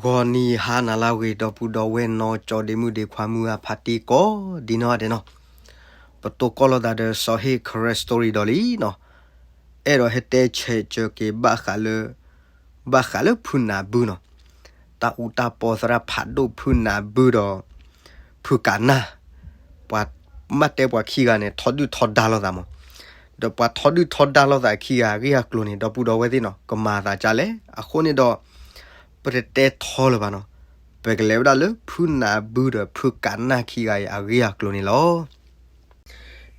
ဂီၤနံၤဟါနၤလၢအဂ့ၤ ဒီပုၢ်ဒီဝဲၢ်နီၢ်ကၠီဒ့မုၣ်ဒ့ခွါမုၢ်အဖါတံၢ်ကိးဒ်နီၢ်ဒဲးနီၤ, ပတိၢ်ကီၢ်လိာ်သးဒီးစီၤဟ့ၣ် Karen Story ဒီးလံနီၤ, အဲၣ်ဒိးဟဲတဲဆဲးစၢၤက့ၤဘၣ်ဃးလၢ ဘၣ်ဃးလၢဖုနၢ်ဘုနီၤ, တၢ်အူတၢ်ပီသရၣ်ဖးဒိၣ်ဖုနၢ်ဘုဒီး ဖုကးနၢ်, ပှၤဘၣ်တဲပှၤခံဂၤန့ၣ် ထီဒုၣ်ထီဒါလိာ်သးမး, ဒီးပှၤထီဒုၣ်ထီဒါလိာ်သးခံဂၤအဂ့ၢ်အကျိၤန့ၣ် ဒီပုၢ်ဒီဝဲၢ်သ့ၣ်နီၤ ကမၤသးဒ်လဲၣ်. အဃိန့ၣ်ဒီး ပတတဲထီလၢၤဘၣ်နီၤ, ပကလဲၤဝဲဒၣ်လၢဖုနၢ်ဘုဒီးဖုကးနၢ်ခံဂၤအံၤအဂ့ၢ်အကျိၤန့ၣ်လီၤ.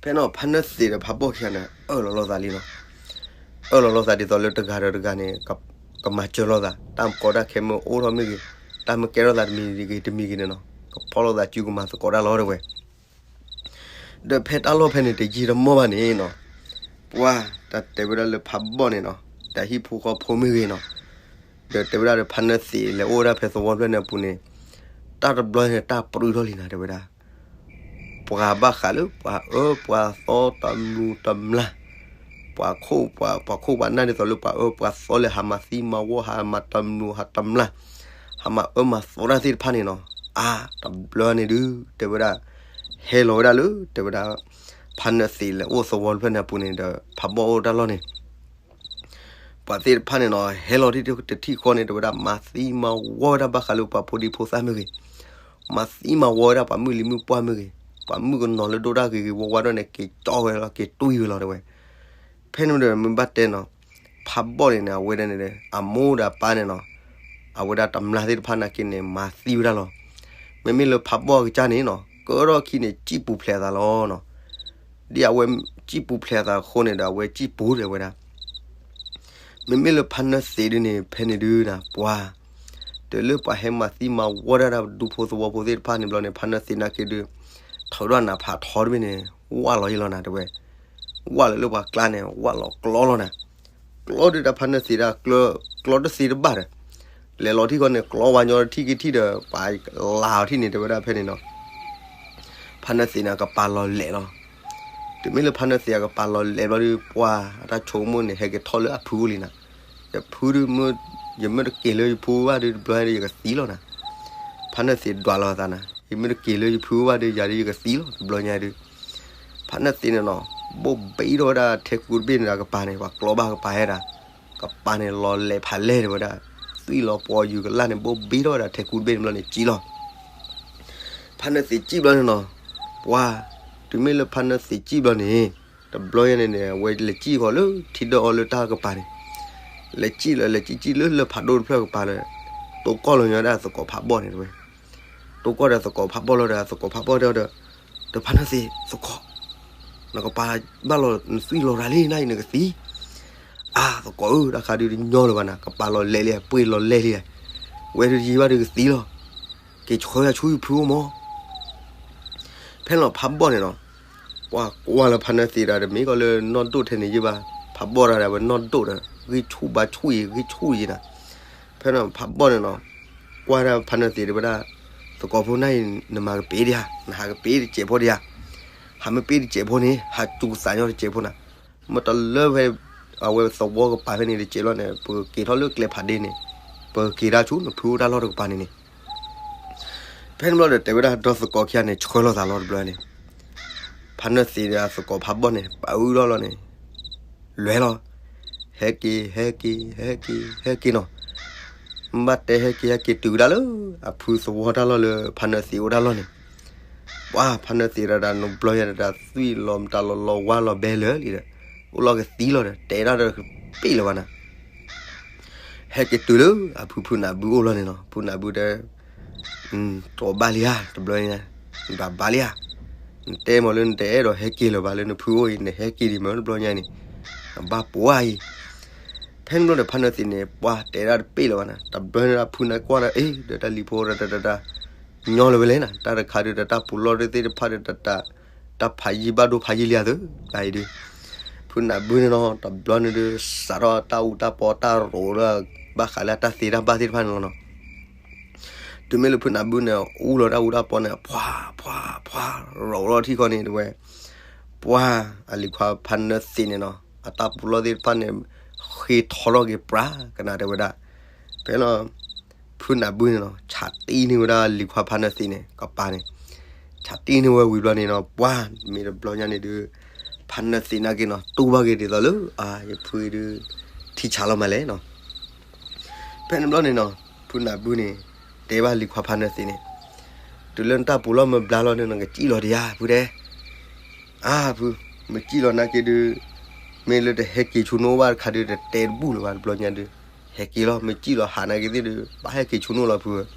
ဖဲနီၤ ဖါနၢၣ်သ့းဒီးဖးဘီၣ်ခံဂၤန့ၣ် အၢၣ်လီၤလိာ်သးလံနီၤ, အၢၣ်လီၤလိာ်သးဒ်သိးလၢတဂၤဒီးတဂၤန့ၣ် ကမၤစၢၤလိာ်သး, တၢ်မကီတၢ်ခဲမ့ၢ်အိၣ်ထီၣ်မ့ၢ်ဂ့ၤ, တၢ်မ့ၢ်ကဲထီၣ်သးတမံၤဂ့ၤတမံၤဂ့ၤန့ၣ်နီၤ ကဖီၣ်လိာ်သးစုကမၤသကိးတၢ်လီၤတဲဝဲ. ဒီးဖဲတၢ်လီၢ်ဖဲန့ၣ် တယံာ်တမီၢ်ဘၣ်န့ၣ်နီၤ, ပှၤတၢ်တဲဝဲဒၣ်လၢဖးဘီၣ်န့ၣ်နီၤ တၢ်ဟံၣ်ဖိဃီဖိမ့ၢ်ဂ့ၤနီၤ, ဒီးတဲဝဲဒၣ်ဒီးဖါနၢၣ်သ့းလဲၤအိၣ်ဝဲဒၣ်ဖဲသဝီဖျၢၣ်န့ၣ်အပူၤန့ၣ်, တၢ်တဘျီန့ၣ် တၢ်ပြူထီၣ်လံနၤ တဲဝဲဒၣ် ပှၤဘၣ်ဃးလၢပှၤအၢပှၤသီတမျိးတမျာ်, ပှၤခိၣ်ပှၤ ပှၤခိၣ်ပှၤနၢ်ဒ်သိးလၢပှၤအၢပှၤသီလၢဟးမၤသံမၤဝီ ဟးမၤတမျိးဟးတမျာ်, ဟးမၤအၢမၤသီတၢ်သ့ၣ်တဖၣ်န့ၣ်နီၤ, အါ တဘျီန့ၣ်ဒုး တဲဝဲဒၣ် ဟဲလီၤဝဲဒၣ်လၢ တဲဝဲဒၣ် ဖါနၢၣ်သ့းလဲၤအိၣ်သဝီဖျၢၣ်န့ၣ်အပူၤန့ၣ်ဒီး ဖးဘီၣ်အိၣ်တၢ်လီၢ်န့ၣ် ပှၤသ့ၣ်တဖၣ်န့ၣ်နီၤ ဟဲလီၤတထံၣ်ဃီန့ၣ် တဲဝဲဒၣ် မၤသံမၤဝီဝဲဒၣ်ဘၣ်ဃးလၢပှၤဖိဒံဖိသၣ်မ့ၢ်ဂ့ၤ, မၤသံမၤဝီဝဲဒၣ်ပှၤမုၣ်လံၤမုၣ်ပှၢ်မ့ၢ်ဂ့ၤ, ပှၤမုၣ်ကနီၤလၢဒိၣ်တၢ်ဂ့ၤဂ့ၤဝါဝါဒီးန့ၣ် က့ၤကၠီဝဲလီၤ က့ၤတွံၢ်ဝဲလီၤတဲဝဲ. ဖဲန့ၣ်ဒီးမ့ၢ်ဘၣ်တဲနီၤ, ဖးဘီၣ်န့ၣ်န့ၣ် အဝဲဒၣ်န့ၣ် အမိၢ်ဒီးအပၢ်န့ၣ်နီၤ, အဝဲဒၣ်တမျာ်သ့ၣ်တဖၣ်နာ်က့န့ၣ် မၤသံဝဲဒၣ်လီၤ. မ့မ့ၢ်လၢဖးဘီၣ်အကစၢ်န့ၣ်နီၤ ကၢထီၣ်ခံန့ၣ် စံၣ်ပူၤဖျဲးအသးလီၤနီၤ. ဒ်အဝဲစံၣ်ပူၤဖျဲးအသးအဃိန့ၣ်ဒီး အဝဲစံၣ်ပူၤတဲဝဲဒၣ် မ့မ့ၢ်လၢဖါနၢၣ်သ့းဒုန့ၣ် ဖဲန့ၣ်ဒုနၤ ပှၤ တုၤလၢပှၤဟဲမၤသံမၤဝီဒၣ်ဒၣ်ဒူဖိသဝီဖိသ့ၣ်တဖၣ်န့ၣ်ဘျီန့ၣ် ဖါနၢၣ်သ့းနာ်က့ဒု ထုးထီၣ်နးဖးထီတဘ့ၣ်န့ၣ် ဝၢ်လီၤယံလီၤနၤတဲဝဲ, ဝၢ်လီၤလၢပှၤကျါန့ၣ် ဝၢ်လီၤကျီလီၤနၤ, ကျီဒုတၢ်ဖါနၢၣ်သ့းဒၣ် ကျီတသ့တဘၣ်ဒီး လဲၤလီၤထံၣ်ဃီန့ၣ် ကျီဝါညီတထံၣ်ကထံၣ်ဒီး ပှၤလၤအီၤထံၣ်န့ၣ် တဲဝဲဒၣ်ဖဲန့ၣ်နီၤ ဖါနၢၣ်သ့းန့ၣ် အကပၤလီၤလဲာ်လီၤ. တုၤမ့ၢ်လၢဖါနၢၣ်သ့းအကပၤလီၤလဲာ်ဘျီဒု ပှၤအတၢ်ဆိကမိၣ်န့ၣ် ဟဲက့ၤထီၣ်လၢအဖုအိၣ်လံနၤ, ယဖုဒု ယမ့ၢ်တက့ၤလၢယဖုဘၣ်ဒု တဘျီညါဒု ယကသံလီၤနၤ. ဖါနၢၣ်သ့းဒွးလီၤအသးနၤ ယမ့ၢ်တက့ၤလၢယဖုဘၣ်ဒု ယၤဒု ယကသံလီၤ တဘျီညါဒု ဖါနၢၣ်သ့းန့ၣ်နီၤ ဘိၣ်ဘံထီၣ်ဝဲဒၣ်ထဲကူတဘ့ၣ်န့ၣ်ဒီး အကပၤန့ၣ် ပှၤကျီဘၣ်ကပၤဟဲဒၣ်, ကပၤန့ၣ်လီၤလဲၤဖးလဲၢ်တဲဝဲဒၣ်, သွံၣ်လီၤပှီၤယူၤကလၣ်န့ၣ် ဘိၣ်ဘံထီၣ်ဝဲဒၣ်ထဲကူတဘ့ၣ်န့ၣ်ဘျီန့ၣ် စံၣ်လီၤ. ဖါနၢၣ်သ့းစံၣ်ဘျီန့ၣ်နီၤ, ပှၤ တုၤမ့ၢ်လၢဖါနၢၣ်သ့းစံၣ်ဘျီန့ၣ် တဘျီညါန့ၣ်န့ၣ် အဝဲလဲၤစံၣ်ဃီၤလၢထံဒၢအီၤလၢတၢ်ကပၤန့ၣ်, လဲၤစံၣ်လီၤ လဲၤစံၣ်စံၣ်လၢလၢဖးဒိၣ်တဖျၢၣ်ကပၤလၢ တိၢ်ကီၢ်လီၤညီဒၣ်သကိးဖးဘီၣ်န့ၣ်တဲဝဲ, တိၢ်ကီၢ်ဒီးသကိးဖးဘီၣ်လီၤဒီး သကိးဖးဘီၣ်တဲအီၤဒီး ဒီးဖါနၢၣ်သ့း သကိး နကပၤဘၣ်လီၤ နသွံၣ်လီၤရၤလံနၤအံၤနကသံ, အါ သကိးဧၢ တၢ်ခါဒုတညီလၢၤဘၣ်နၤ ကပၤလီၤလဲာ်လံ ပှ့ၤလီၤလဲာ်လံ, ဝဲဒုတယံာ်ဘၣ်ဒုကသံလီၤ, က့ၤဆှၢယၤဆူယဖုအိၣ်မး. ဖဲန့ၣ်လီၤဖးဘီၣ်န့ၣ်နီၤ, ပှၤကွၢ်လၢဖါနၢၣ်သ့းဒီး တမ့ၢ်ကီးလၢနီၢ်ဒိၣ်ထဲန့ၣ်ယံၢ်ဘၣ်, ဖးဘီၣ်တၢ်ဒီး အဝဲနီၢ်ဒိၣ်ဒီး ဂံၢ်ဆူၣ်ဘါဆူၣ်အံၤ ဂံၢ်ဆူၣ်အံၤနၤ. ဖဲန့ၣ်ဖးဘီၣ်န့ၣ်နီၤ, ကွၢ်ဒၣ်ဖါနၢၣ်သ့းတဲဝဲဒၣ်, သကိးဖိနၤအံၤ နမၤကပ့ၤဒံးဧါ, နဟးကပ့ၤတစဲးဖိဒံးဧါ, ဟးမ့ၢ်ပ့ၤတစဲးဖိန့ၣ် ဟးစူၤကသးညီတစဲးဖိနၤ, မ့ၢ်တလၢဖဲ အဝဲသဝီကပၤဖဲန့ၣ်တစဲးလီၤန့ၣ် ပကက့ၤထီၣ်လၢကျဲဖးဒ့န့ၣ်, ပကက့ၤတၢ်ဆူနဖုအိၣ်တၢ်လီၢ်တကပၤန့ၣ်န့ၣ် ဖဲန့ၣ်ဘျီဒီးတဲဝဲဒၣ်ဒီးသကိးခံဂၤန့ၣ် ဆှၢလိာ်သးလီၤတဘျီန့ၣ်, ဖါနၢၣ်သ့းဒီးအသကိးဖးဘီၣ်န့ၣ် ပာ်အုၣ်ထီၣ်လီၤန့ၣ်, လဲၤလီၤ, ဟဲက့ၤ ဟဲက့ၤ ဟဲက့ၤ ဟဲက့ၤနီၤ, ဘၣ်တဲဟဲက့ၤဟဲက့ၤတုၤဝဲဒၣ်လၢ အဖုသဝီတၢ်လီၢ်လၢဖါနၢၣ်သ့းအိၣ်တၢ်လီၢ်န့ၣ်, ပှၤဖါနၢၣ်သ့းဒီးတၢ်နဘျီယၤဒီးတၢ်သွံၣ်လီၤမတၤလီၤလီၤဝါလီၤဘဲလၢာ်လံဒီး, အိၣ်လီၤကသံလီၤဒီး တဲဒၣ်ဒီးပ့ၢ်လၢၤဘၣ်နၤ ဟဲက့ၤတုၤလၢအဖုဖုနၢ်ဘုအိၣ်လီၤန့ၣ်လီၤ. ဖုနၢ်ဘုတဲ, တြီဘၣ်လံဧါ တဘျီညါ, နတဘၣ်လံဧါ, နတဲမ့ၢ်လၢနတအဲၣ်ဒိးဟဲက့ၤလၢၤဘၣ်လၢနဖုအိၣ်အံၤ နဟဲက့ၤဒံးမ့ၢ်တဘျီညါန့ၣ်, နဘၣ်ပှၤအံၤ. ဖဲန့ၣ်ဘျီဒီးဖါနၢၣ်သ့းန့ၣ် ပှၤတဲဒၣ်တပ့ၢ်လၢၤဘၣ်နၤ, တဘျီန့ၣ်ဖုနၢ်ကွၢ်ဒီး အ့ ဒီးတၢ်လံၤဖိဒီးတၢ်တၢ်တၢ် ညီလၢၤဝဲလဲၣ်နၤ, တၢ်တခါဒီးတၢ်ပူၤလီၢ်သ့ၣ်တဖၣ်ဒီးတၢ် တၢ်ဖးယံာ်ဘၣ်ဒိဖးယံာ်လံဧါသၢ, တၢ်အံၤဒုး, ဖုနၢ်ဘုန့ၣ်နီၤ တဘျီန့ၣ်ဒုး စးထီၣ်တၢ်အူတၢ်ပီတၢ်ရိးလၢ ဘၣ်ဃးလၢတၢ်သ့တၢ်ဘၣ်သ့ၣ်တဖၣ်န့ၣ်လီၤနီၤ. တုၤမ့ၢ်လၢဖုနၢ်ဘုန့ၣ် အူလီၤတၢ်အူတၢ်ပီန့ၣ် ဖှါ ဖှါ ဖှါ ရိးလီၤထံၣ်ဃီန့ၣ်တဲဝဲ, ပှၤအလံၤခွါဖါနၢၣ်သ့းန့ၣ်နီၤ အတၢ်ပူၤလီၢ်သ့ၣ်တဖၣ်န့ၣ် ဃ့ထီထီၣ်က့ၤပြးကနၣ်တဲဝဲဒၣ်, ဖဲလီၤ ဖုနၢ်ဘုန့ၣ်နီၤ ဆးတံၢ်န့ၢ်ဝဲဒၣ်လံၤခွါဖါနၢသံးန့ၣ် ကပၤန့ၣ်, ဆးတံၢ်န့ၢ်ဝဲဝံၤဘျီန့ၣ်နီၤ ပှၢ်မ့ၢ်တဘျီညါန့ၣ်ဒုး ဖါနၢသံးနာ်က့နီၤ တူၢ်ဘၣ်က့ၤဒ်သိးလၢ အါ ယဖုအံၤဒုး ထံဆးလီၤမးလဲၣ်နီၤ. ဖဲန့ၣ်ဘျီန့ၣ်နီၤ ဖုနၢ်ဘုန့ၣ် တဲဘၣ်လံၤခွါဖါနၢသံးန့ၣ်, တုၤလၢနတၢ်ပူၤလီၢ်မ့ၢ်ဘျါလီၤန့ၣ် နကစံၣ်လီၤဒံးဧါ ဖုတဲ အါဖု, မ့ၢ်စံၣ်လီၤနာ်က့ဒုး မ့ၢ်လၢတဟဲက့ၤဆူနအိၣ်ဘၣ်တခါဒုး တတဲတဘူၣ်လၢၤဘၣ်တဘျီညါဒုး, ဟဲက့ၤလီၤ မ့ၢ်စံၣ်လီၤဟးနာ်က့သ့ၣ်ဒုး ဘၣ်ဟဲက့ၤဆူနအိၣ်လီၤဖုဧၢ.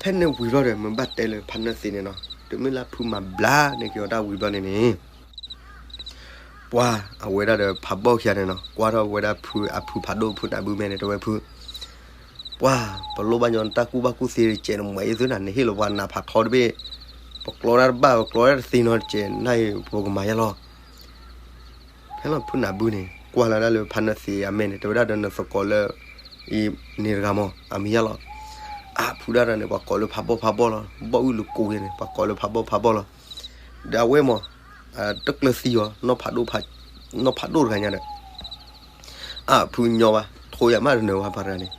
ဖဲန့ၣ်ဝံၤဘျီဒီး မ့ၢ်ဘၣ်တဲလၢဖါနၢသံးန့ၣ်နီၤ တုၤမ့ၢ်လၢဖုမၤဘျါန့ၢ်က့ၤအီၤတၢ်ဝံၤဘျီန့ၣ်န့ၣ် ပှၢ်အဝဲဒၣ်ဒီးဖးဘီၣ်ခံဂၤန့ၣ်နီၤ ကွၢ်ထီၣ်ဝဲဒၣ်ဖုအဖုဖးဒိၣ်ဖုနၢ်ဘုမဲာ်န့ၣ် တဲဝဲဖု ပှၢ် ပလိၣ်ဘၣ်ညီနတၢ်ကူၣ်ဘၣ်ကူၣ်သ့တစဲးတမှဲးအံၤသုနၤ နဟ့ၣ်လီၤပှၤနးဖးထီတဘ့ၣ်, ပကျီတၢ်တဘၣ် ပကျီတၢ်တသ့နီတစဲး နၢ်အံၤပကမၤယါလီၤ. ဖဲလီၤဖုနၢ်ဘုန့ၣ် ကွၢ်လီၤဒၣ်လၢဖါနၢသံးအမဲာ်န့ၣ် တဲဝဲဒၣ်ဒီးနသကိးလၢ အံၤန့ၣ်တဂၤမး အမံၤယါလီၤ. အါဖုဒၣ်တၢ်န့ၣ် ပှၤကိးလၢဖးဘီၣ်ဖးဘီၣ်လီၤ, ဘီၣ်အုၣ်လူၤကိးယဲန့ၣ် ပှၤကိးလၢဖးဘီၣ်ဖးဘီၣ်လီၤ. ဒီးအဝဲမး တကျၢၤသံအီၤ နီၢ်ဖးဒိၣ်တဂၤညါဒီး အါဖုညီဘၣ် ထိယၤမးတနၢၤဝဲပှၤတဂၤန့ၣ်.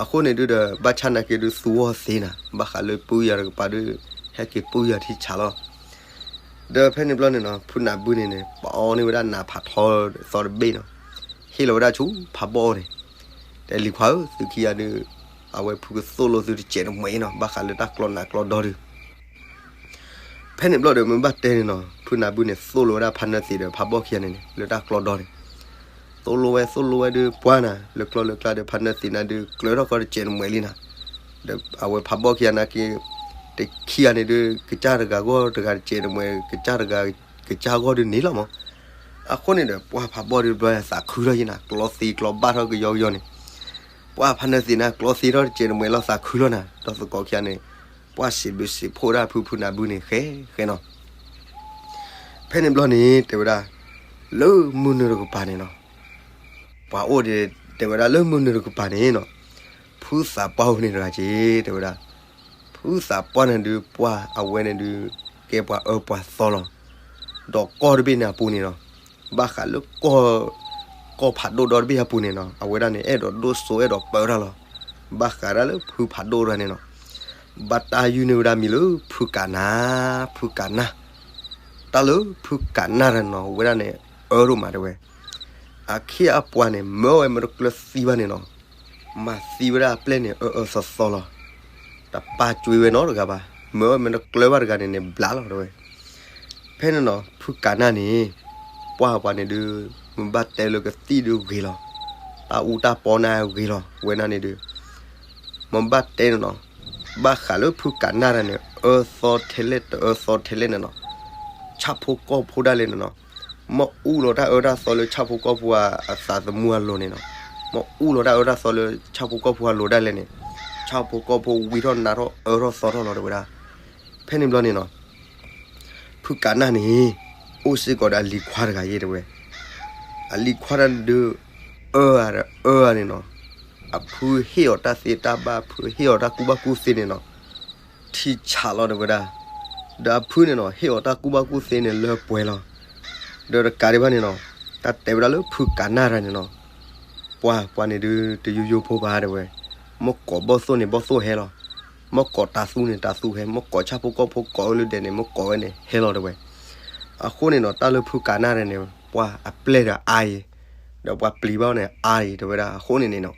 အဃိန့ၣ်ဒုးဒီး ဘၣ်ဆၣ်နာ်က့ဒုးသူဝီသ့နၤ ဘၣ်ဃးလၢပုၢ်ယၤတကပၤဒုး ဟဲက့ၤပုၢ်ယၤထံဆးလီၤ. ဒီးဖဲန့ၣ်ဘျီန့ၣ်နီၤ ဖုနၢ်ဘုန့ၣ်န့ၣ် ပအီန့ၢ်ဝဲဒၣ်နးဖးထီသီတဘ့ၣ်နီၤ, ဟ့ၣ်လီၤဝဲဒၣ်ဆူဖးဘီၣ်အအိၣ်န့ၣ်, တဲလံၤခွါဧၢ သုခံဂၤဒုး အဝဲဖုကသိၣ်လိသုတစဲးတမှဲးအံၤနီၤ ဘၣ်ဃးလၢတၢ်ကျီနးကျီဒီဒုး ဖဲန့ၣ်ဘျီဒီး မ့ၢ်ဘၣ်တဲန့ၣ်နီၤ ဖုနၢ်ဘုန့ၣ် သိၣ်လိဝဲဒၣ်ဖါနၢသံးဒီးဖးဘီၣ်ခံဂၤန့ၣ်န့ၣ် လၢတၢ်ကျီဒီန့ၣ်, သိၣ်လိဝဲသိၣ်လိဝဲဒုး ပှၢ်နၤ လၢကျီလၢကျါဒီး ဖါနၢသံးနၤဒုး ကျၢၤထီၣ်ကီတစဲးတမှဲးလံနၤ, ဒီးအဝဲဖးဘီၣ်ခံဂၤနာ်က့ တခံဂၤန့ၣ်ဒုး ကစၢ်တဂၤဂီၢ်တဂၤတစဲးတမှဲး ကစၢ်တဂၤ ကစၢ်ဂီၢ်ဒုးန့ၣ်လီၤမး. အဃိန့ၣ်ဒီး ပှၢ်ဖးဘီၣ်ဒုးဘျီသးခုထီၣ်ယံနၤ ကျီသ့ကျီဘၣ်ထီၣ်ကယီကယီန့ၣ်, ပှၢ်ဖါနၢသံးနၤ ကျီသ့ထီၣ်တစဲးတမှဲးလီၤသးခုလီၤနၤ ဒီးသကိးခံဂၤန့ၣ် ပှၢ်စံးဘျုးစံးဖှိၣ်ဒၣ်ဖုဖုနၢ်ဘုန့ၣ် ဃဲဃဲနီၤ. ဖဲန့ၣ်ဘျီန့ၣ် တဲဝဲဒၣ် လၢမုၢ်နုာ်တကပၤန့ၣ်နီၤ, ပှၤအိၣ်ဒီး တဲဝဲဒၣ်လၢမုၢ်နုာ်တကပၤန့ၣ်နီၤ, ဖုသးပှၢ်အိၣ်န့ၣ်တဂၤက့ၤ တဲဝဲဒၣ်, ဖုသးပှၢ်န့ၣ်ဒုး ပှၢ်အဝဲန့ၣ်ဒုး ကဲပှၤအၢပှၤသီလီၤ. ဒီးကီၢ်တဘ့ၣ်န့ၣ်အပူၤန့ၣ်နီၤ, ဘၣ်ဃးလၢ ကီၢ်ဖးဒိၣ်ဒီတဘ့ၣ်အပူၤန့ၣ်နီၤ အဝဲဒၣ်န့ၣ် အဲၣ်ဒိးဒိၣ်စိအဲၣ်ဒိးပၢတၢ်လီၤ. ဘၣ်ဃးဒၣ်လၢဖုဖးဒိၣ်တဂၤန့ၣ်နီၤ, ဘၣ်တၢ်ယုၢ်န့ၢ်ဝဲဒၣ်မံၤလၢဖုကးနၢ်, ဖုကးနၢ်, တၢ်လၢဖုကးနၢ်တဂၤန့ၣ်နီၤ အဝဲဒၣ်န့ၣ် အၢဒိၣ်မးတဲဝဲ, အခ့အပှၤန့ၣ် မၢဝဲမ့ၢ်တကျၢၤသံဘၣ်န့ၣ်နီၤ, မၤသံဝဲဒၣ်အပျဲၢ်န့ၣ် အၢအၢသီသီလီၤ. တပာ်ကွံာ်ဝဲနီတဂၤဘၣ်, မၢဝဲမ့ၢ်တကျၢၤဘၣ်တဂၤန့ၣ်န့ၣ် ဘျးလီၤတဲဝဲ. ဖဲန့ၣ်နီၤ ဖုကးနၢ်န့ၣ် ပှၢ်ပှၤန့ၣ်ဒုး မ့ၢ်ဘၣ်တဲလၢကသံၣ်ဒုးဂ့ၤလီၤ, တၢ်အူတၢ်ပီနၢ်ဂ့ၤလီၤ ဝဲဒၣ်န့ၣ်ဒုး မ့ၢ်ဘၣ်တဲန့ၣ်နီၤ, ဘၣ်ဃးလၢဖုကးနၢ်တၢ်န့ၣ် အၢသီထဲလဲၣ်တအၢသီထဲလဲၣ်န့ၣ်နီၤ, ဆၣ်ဖိကီၢ်ဖိဒၣ်လဲာ်န့ၣ်နီၤ, မ့ၢ်အူလီၤတၢ်အၢတၢ်သီလၢဆၣ်ဖိကီၢ်ဖိအသးသမူအလိၤန့ၣ်နီၤ, မ့ၢ်အူလီၤတၢ်အၢတၢ်သီလၢဆၣ်ဖိကီၢ်ဖိအလိၤဒၣ်လဲာ်န့ၣ်, ဆၣ်ဖိကီၢ်ဖိဝံထီၣ်နါထီၣ်အၢထီၣ်သီထီၣ်လီၤတဲဝဲဒၣ်. ဖဲန့ၣ်ဘျီန့ၣ်နီၤ ဖုကးနၢ်န့ၣ် အိၣ်စ့ၢ်ကီးဒီးအလံၤခွါတဂၤယဲတဲဝဲ, အလံၤခွါတၢ်ဒုး အၢအါဒီးအၢအါန့ၣ်နီၤ, အဖုဟ့ၣ်အီၤတၢ်သ့တၢ်ဘၣ် ဖုဟ့ၣ်အီၤတၢ်ကူၣ်ဘၣ်ကူၣ်သ့န့ၣ်နီၤ, ထံဆးလီၤတဲဝဲဒၣ်. ဒီးအဖုန့ၣ်နီၤ ဟ့ၣ်အီၤတၢ်ကူၣ်ဘၣ်ကူၣ်သ့န့ၣ်လၢပှဲၤလီၤ. ဒီးတကးဒံးဘၣ်န့ၣ်နီၤ တၢ်တဲဝဲဒၣ်လၢဖုကးနၢ်တၢ်န့ၣ်နီၤ, ပှၤပှၤန့ၣ်ဒုးတယိယိဖိဘၣ်တဲဝဲ, မ့ၢ်ကိးဘီၣ်သိၣ်န့ၣ်ဘီၣ်သိၣ်ဟဲလီၤ, မ့ၢ်ကိးတၤသူန့ၣ်တၤသူဟဲ, မ့ၢ်ကိးဆၣ်ဖိကီၢ်ဖိကိးအၢလၢဒဲးန့ၣ် မ့ၢ်ကိးဝဲန့ၣ် ဟဲလီၤတဲဝဲ. အဃိန့ၣ်နီၤ တၢ်လၢဖုကးနၢ်တၢ်န့ၣ် ပှၤအပျဲၢ်ဒီးအါအံၤ, ဒီးပှၤပျံၤဘၣ်န့ၣ်အါအံၤတဲဝဲဒၣ်. အဃိန့ၣ်န့ၣ်နီၤ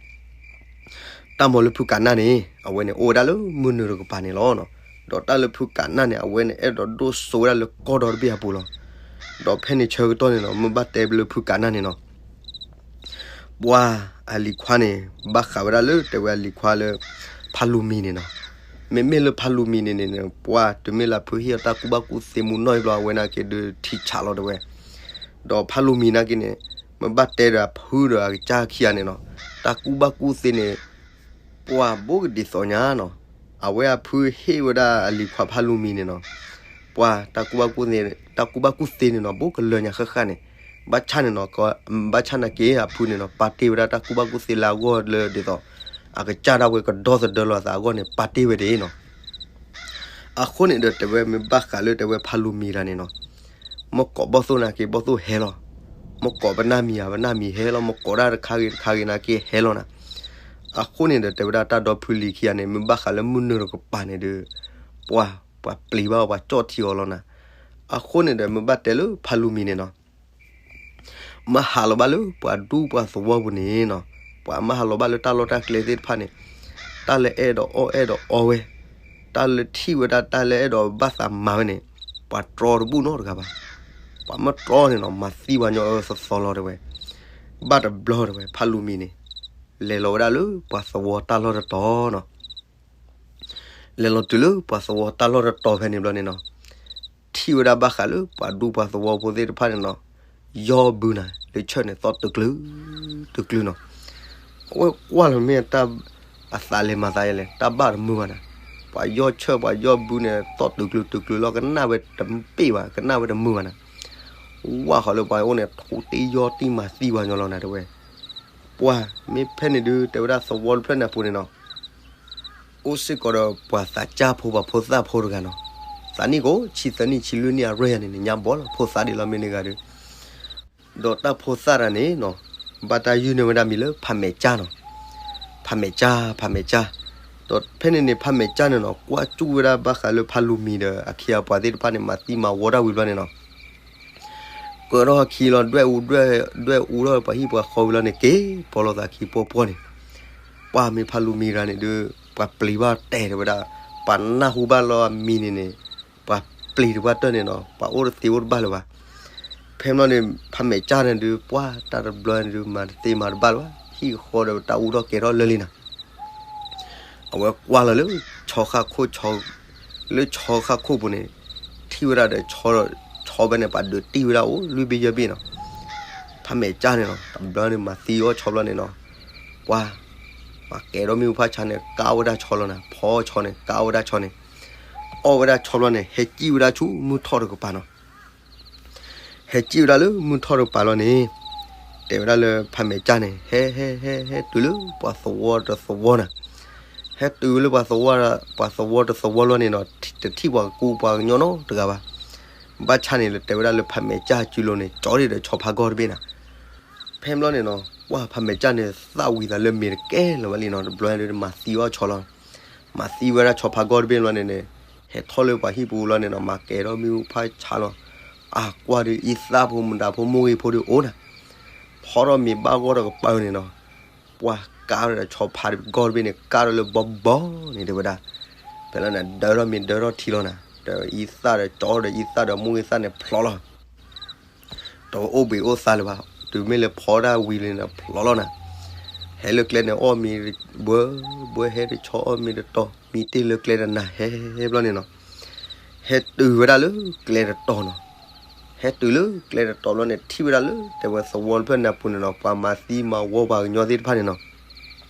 တၢ်မၤလၢဖုကးနၢ်န့ၣ် အဝဲန့ၣ်အိၣ်ဝဲဒၣ်လၢမုၢ်နုာ်တကပၤန့ၣ်လီၤ. ဒီးတၢ်လၢဖုကးနၢ်န့ၣ် အဝဲန့ၣ်အဲၣ်ဒိးဒိၣ်စိဝဲဒၣ်လၢကီၢ်ဒီတဘ့ၣ်အပူၤလီၤ. ဒီးဖဲန့ၣ်ဆၢကတီၢ်န့ၣ်နီၤ မ့ၢ်ဘၣ်တဲလၢဖုကးနၢ်န့ၣ်နီၤ ပှၤအလံၤခွါန့ၣ် ဘၣ်ဃးဝဲဒၣ်လၢတဲဝဲအလံၤခွါလၢ ဖါလူၤမံၤန့ၣ်နီၤ. မ့မ့ၢ်လၢဖါလူၤမံၤန့ၣ်န့ၣ် ပှၤတမ့ၢ်လၢဖုဟ့ၣ်အီၤတၢ်ကူၣ်ဘၣ်ကူၣ်သ့မူနီၢ်အံၤဘျီ အဝဲနာ်က့ဒုးထံဆးလီၤတဲဝဲ. ဒီးဖါလူၤမံၤနာ်က့န့ၣ် မ့ၢ်ဘၣ်တဲဒီးဖုဒီးအကစၢ်ခံဂၤန့ၣ်နီၤ တၢ်ကူၣ်ဘၣ်ကူၣ်သ့န့ၣ် ပှၤဘိကဒ်သိးညါနီၤ. အဝဲအဖုဟ့ၣ်ဝဲဒၣ်အလံၤခွါဖါလူၤမံၤန့ၣ်နီၤ ပှၤတၢ်ကူၣ်ဘၣ်ကူၣ်သ့ တၢ်ကူၣ်ဘၣ်ကူၣ်သ့န့ၣ်နီၤ ဘိကလၢာ်ညါဃၣ်ဃၣ်န့ၣ် ဘၣ်ဆၣ်န့ၣ်နီၤ ဘၣ်ဆၣ်နာ်က့အဖုန့ၣ်နီၤ ပာ်တ့ၢ်ဝဲဒၣ်တၢ်ကူၣ်ဘၣ်ကူၣ်သ့လၢအဂီၢ်လၢဒ်သိး အကစၢ်ဒၣ်ဝဲကဒီသဒၢလီၤအသးအဂီၢ်န့ၣ် ပာ်တ့ၢ်ဝဲဒၣ်နီၤ. အဃိန့ၣ်ဒီးတဲဝဲမ့ၢ်ဘၣ်ဃးလၢတဲဝဲဖါလူၤမံၤတၢ်န့ၣ်နီၤ မ့ၢ်ကိးဘီၣ်သိၣ်နာ်က့ဘီၣ်သိၣ်ဟဲလီၤ, မ့ၢ်ကိးပနၢ်မံၤဧါ ပနၢ်မံၤဟဲလီၤ, မ့ၢ်ကိးဒၣ်တခါဂ့ၤတခါဂ့ၤနာ်က့ဟဲလီၤနၤ. အဃိန့ၣ်ဒီး တဲဝဲဒၣ်တၢ်ဒီဖုလံၤခံဂၤန့ၣ် မ့ၢ်ဘၣ်ဃးလၢမုၢ်နုာ်တကပၤန့ၣ်ဒီး ပှၤ ပှၤပျံၤဘၣ်အီၤ ပှၤကၠီၣ်ထံအီၤလီၤနၤ. အဃိန့ၣ်ဒီး မ့ၢ်ဘၣ်တဲလၢဖါလူၤမံၤန့ၣ်နီၤ မ့ၢ်ဟးလီၤဘၣ်လၢပှၤဒူပှၤသဝီပူၤန့ၣ်နီၤ, ပှၤမ့ၢ်ဟးလီၤဘၣ်လၢတၢ်လီၢ်တၢ်ကျဲသ့ၣ်တဖၣ်န့ၣ်, တၢ်လၢအဲၣ်ဒိးအီၣ်အဲၣ်ဒိးအီဝဲ, တၢ်လၢထံၣ်ဝဲဒၣ်တၢ်လၢအဲၣ်ဒိးဘၣ်သးမၤဝဲန့ၣ်, ပှၤတြီတဘူၣ်နီတဂၤဘၣ်. ပှၤမ့ၢ်တြီန့ၣ်နီၤ မၤသံပှၤကညီအၢသီသီလီၤတဲဝဲ. ဘၣ်တဘျီတဲဝဲ ဖါလူၤမံၤန့ၣ် လဲၤလီၤဝဲဒၣ်လၢပှၤသဝီတၢ်လီၢ်တတီၤနီၤ. လဲၤလီၤတုၤလၢပှၤသဝီတၢ်လီၢ်တတီၤဖဲန့ၣ်ဘျီန့ၣ်နီၤ, ထံၣ်ဝဲဒၣ်ဘၣ်ဃးလၢပှၤဒူပှၤသဝီဖိသ့ၣ်တဖၣ်န့ၣ်နီၤ, ယီၢ်ဘုနၤ လၢဆၢၣ်န့ၣ် သီၣ်တုၤကျုၤ တုၤကျုၤနီၤ. အဝဲကွၢ်လီၤမ့ၢ်တၢ် အသးလဲၤမၤသးယဲလဲၣ် တၢ်ဘၣ်တမုာ်ဘၣ်နၤ. ပှၤယီၢ်ဆၢၣ်ပှၤယီၢ်ဘုန့ၣ် သီၣ်တုၤကျုၤတုၤကျုၤလီၤ ကနၣ်ဝဲတပ့ၢ်ဘၣ် ကနၣ်ဝဲတမုာ်ဘၣ်နၤ. ဝၢ်ဃီလၢပှၤအိၣ်န့ၣ် ထိးတ့ၢ်ယီၢ်တံၢ်မၤသံပှၤကညီလီၤနၤတဲဝဲ. ပှၤမ့ၢ်ဖဲန့ၣ်ဒုး တဲဝဲဒၣ်သဝီတဖျၢၣ်န့ၣ်အပူၤန့ၣ်နီၤ အိၣ်စ့ၢ်ကီးဒီးပှၤသးစၢ်ဖိပှၤဖိသၣ်ဖိတဂၤနီၤ. သးနံၣ်ကိးဆံသၢနံၣ်ဆံလွံၢ်နံၣ်အရွဲၣ်ယၤန့ၣ် ညါဘီလီၤ ဖိသၣ်ဒံးလီၤမ့ၢ်န့ၢ်ဂၤဒုး. ဒီးတၢ်ဖိသၣ်တဂၤန့ၣ်နီၤ ဘၣ်တၢ်ယုၢ်န့ၢ်ဝဲဒၣ်မံၤလၢဖးမဲာ်ကၠၢ်နီၤ. ဖးမဲာ်ကၠၢ် ဖးမဲာ်ကၠၢ်. ဒီးဖဲန့ၣ်န့ၣ် ဖးမဲာ်ကၠၢ်န့ၣ်နီၤ ကွၢ်စူၣ်ဝဲဒၣ်ဘၣ်ဃးလၢဖါလူၤမံၤဒီးအခ့အပှၤသ့ၣ်တဖၣ်န့ၣ် မၤသံမၤဝီတၢ်ဝံၤဘျီန့ၣ်နီၤ ကၢထီၣ်အခံလီၤ ဒွဲၣ်အူ ဒွဲၣ်အူထီၣ်ပှၤဟံၣ်ပှၤဃီဝံၤလီၤန့ၣ် က့ၤပီလီၤသးခံပီပီန့ၣ်. ပှၤမ့ၢ်ဖါလူၤမံၤတဂၤန့ၣ်ဒုး ပှၤပျံၤဘၣ်တဲာ်တဲဝဲဒၣ်, ပှၤနၢ်ဟူဘၣ်လီၤအမံၤန့ၣ်န့ၣ် ပှၤပျံၤတပှၢ်တၢၢ်န့ၣ်နီၤ ပှၤအိၣ်တသ့အိၣ်တဘၣ်လၢၤဘၣ်. ဖဲန့ၣ်ဘျီန့ၣ် ဖးမဲာ်ကၠၢ်န့ၣ်ဒုး ပှၤတၢ်တဘျီန့ၣ်ဒုး မၤတသ့မၤတဘၣ်လၢၤဘၣ် ဟံၣ်ဃီဒီးတၢ်အူထီၣ်ကဲထီၣ်လၢာ်လံနီၤ. အဝဲကွၢ်လီၤလၢဆီခၣ်ခိၣ် လၢဆီခၣ်ခိၣ်ပူၤန့ၣ် ထံၣ်ဝဲဒၣ်ဒီး ဆီဖဲန့ၣ် ပှၤဒုးတံၢ်ဝဲဒၣ်အိၣ်လွံၢ်ဘ့ၣ်ယဲၢ်ဘ့ၣ်နီၤ. ဖးမဲာ်ကၠၢ်န့ၣ်နီၤ တဘျီန့ၣ်မၤသံအီၣ်ဆီဘျီန့ၣ်နီၤ ပှၤ ပှၤကဲထီၣ်မ့ၣ်အူဖးဆါန့ၣ် ကၢ်ဝဲဒၣ်ဆီလီၤနၤ ဖီဆီန့ၣ် ကၢ်ဝဲဒၣ်ဆီန့ၣ် အီၣ်ဝဲဒၣ်ဆီဘျီန့ၣ် ဟဲစံၣ်ဝဲဒၣ်ဆူမုၢ်ထီၣ်တကပၤနီၤ. ဟဲစံၣ်ဝဲဒၣ်လၢမုၢ်ထီၣ်တကပၤလီၤန့ၣ် တဲဝဲဒၣ်လၢဖးမဲာ်ကၠၢ်န့ၣ် ဟဲ ဟဲ ဟဲ ဟဲတုၤလၢပှၤသဝီတသဝီနၤ. ဟဲတုၤလၢပှၤသဝီ ပှၤသဝီတသဝီလီၤန့ၣ်နီၤ တထံၣ်ပှၤကူပှၤကညီနီတဂၤဘၣ်. ဘၣ်ဆၣ်န့ၣ် တဲဝဲဒၣ်လၢဖးမဲာ်ကၠၢ်စုလိၤန့ၣ် ကၠီဒံးဒီးဆီဖါဂီၢ်တဘ့ၣ်နၤ. ဖဲဘျီန့ၣ်နီၤ ပှၤဖးမဲာ်ကၠၢ်န့ၣ် သၣ်ဝံၤသးလၢမ့ၤတကဲလၢၤဝဲလံနီၤ တဘျီဒုးမၤသံအီၣ်ဆီလီၤ. မၤသံဝဲဒၣ်ဆီဖါဂီၢ်တဘ့ၣ်ဘျီန့ၣ်န့ၣ် ဟဲထီၣ်လၢပှၤဟံၣ်ပူၤလီၤန့ၣ်နီၤ မၤကဲထီၣ်မ့ၣ်အူဖးဆါလီၤ. အါကွၢ်ဒီး အံသၣ်ဖိမူဒါဖိမိၢ်ဂ့ၤဖိဒုးအိၣ်နၤ. ဖီထီၣ်မ့ၤဘၣ်ဂီၢ်တကပၤန့ၣ်နီၤ ပှၤကါထီၣ်ဒီးဆီဖါဂီၢ်တဘ့ၣ်န့ၣ် ကါထီၣ်လၢဘီဘီန့ၣ်တဲဝဲဒၣ်. ဖဲလီၤန့ၣ် ဒၢထီၣ်မ့ၤဒၢထီၣ်ထံလီၤနၤ ဒီးအံသၣ်ဒီးကၠီဒီးအံသၣ်ဒီးမိၢ်ဂ့ၤသၣ်န့ၣ်ဖျိးလီၤ တအိၣ်ဘှံးအိၣ်သါလၢၤဘၣ်. တုၤမ့ၢ်လၢဖီဒၣ်ဝံၤလံန့ၣ် ဖျိးလီၤနၤ. ဟဲလၢကျဲန့ၣ်အီၣ်မ့ၤ ဘှၢ ဘှၢ ဟဲတဆီအီၣ်မ့ၤတတီၤ မံတ့ၢ်လၢကျဲတနၤ ဟဲဘျီန့ၣ်နီၤ. ဟဲတုၤဝဲဒၣ်လၢကျဲတတီၤနီၤ. ဟဲတုၤလၢကျဲတတီၤဘျီန့ၣ် ထံၣ်ဝဲဒၣ်လၢ တဲဝဲသဝီတဖျၢၣ်န့ၣ်အပူၤန့ၣ်နီၤ ပှၤမၤသံမၤဝီပှၤကညီသ့ၣ်တဖၣ်န့ၣ်နီၤ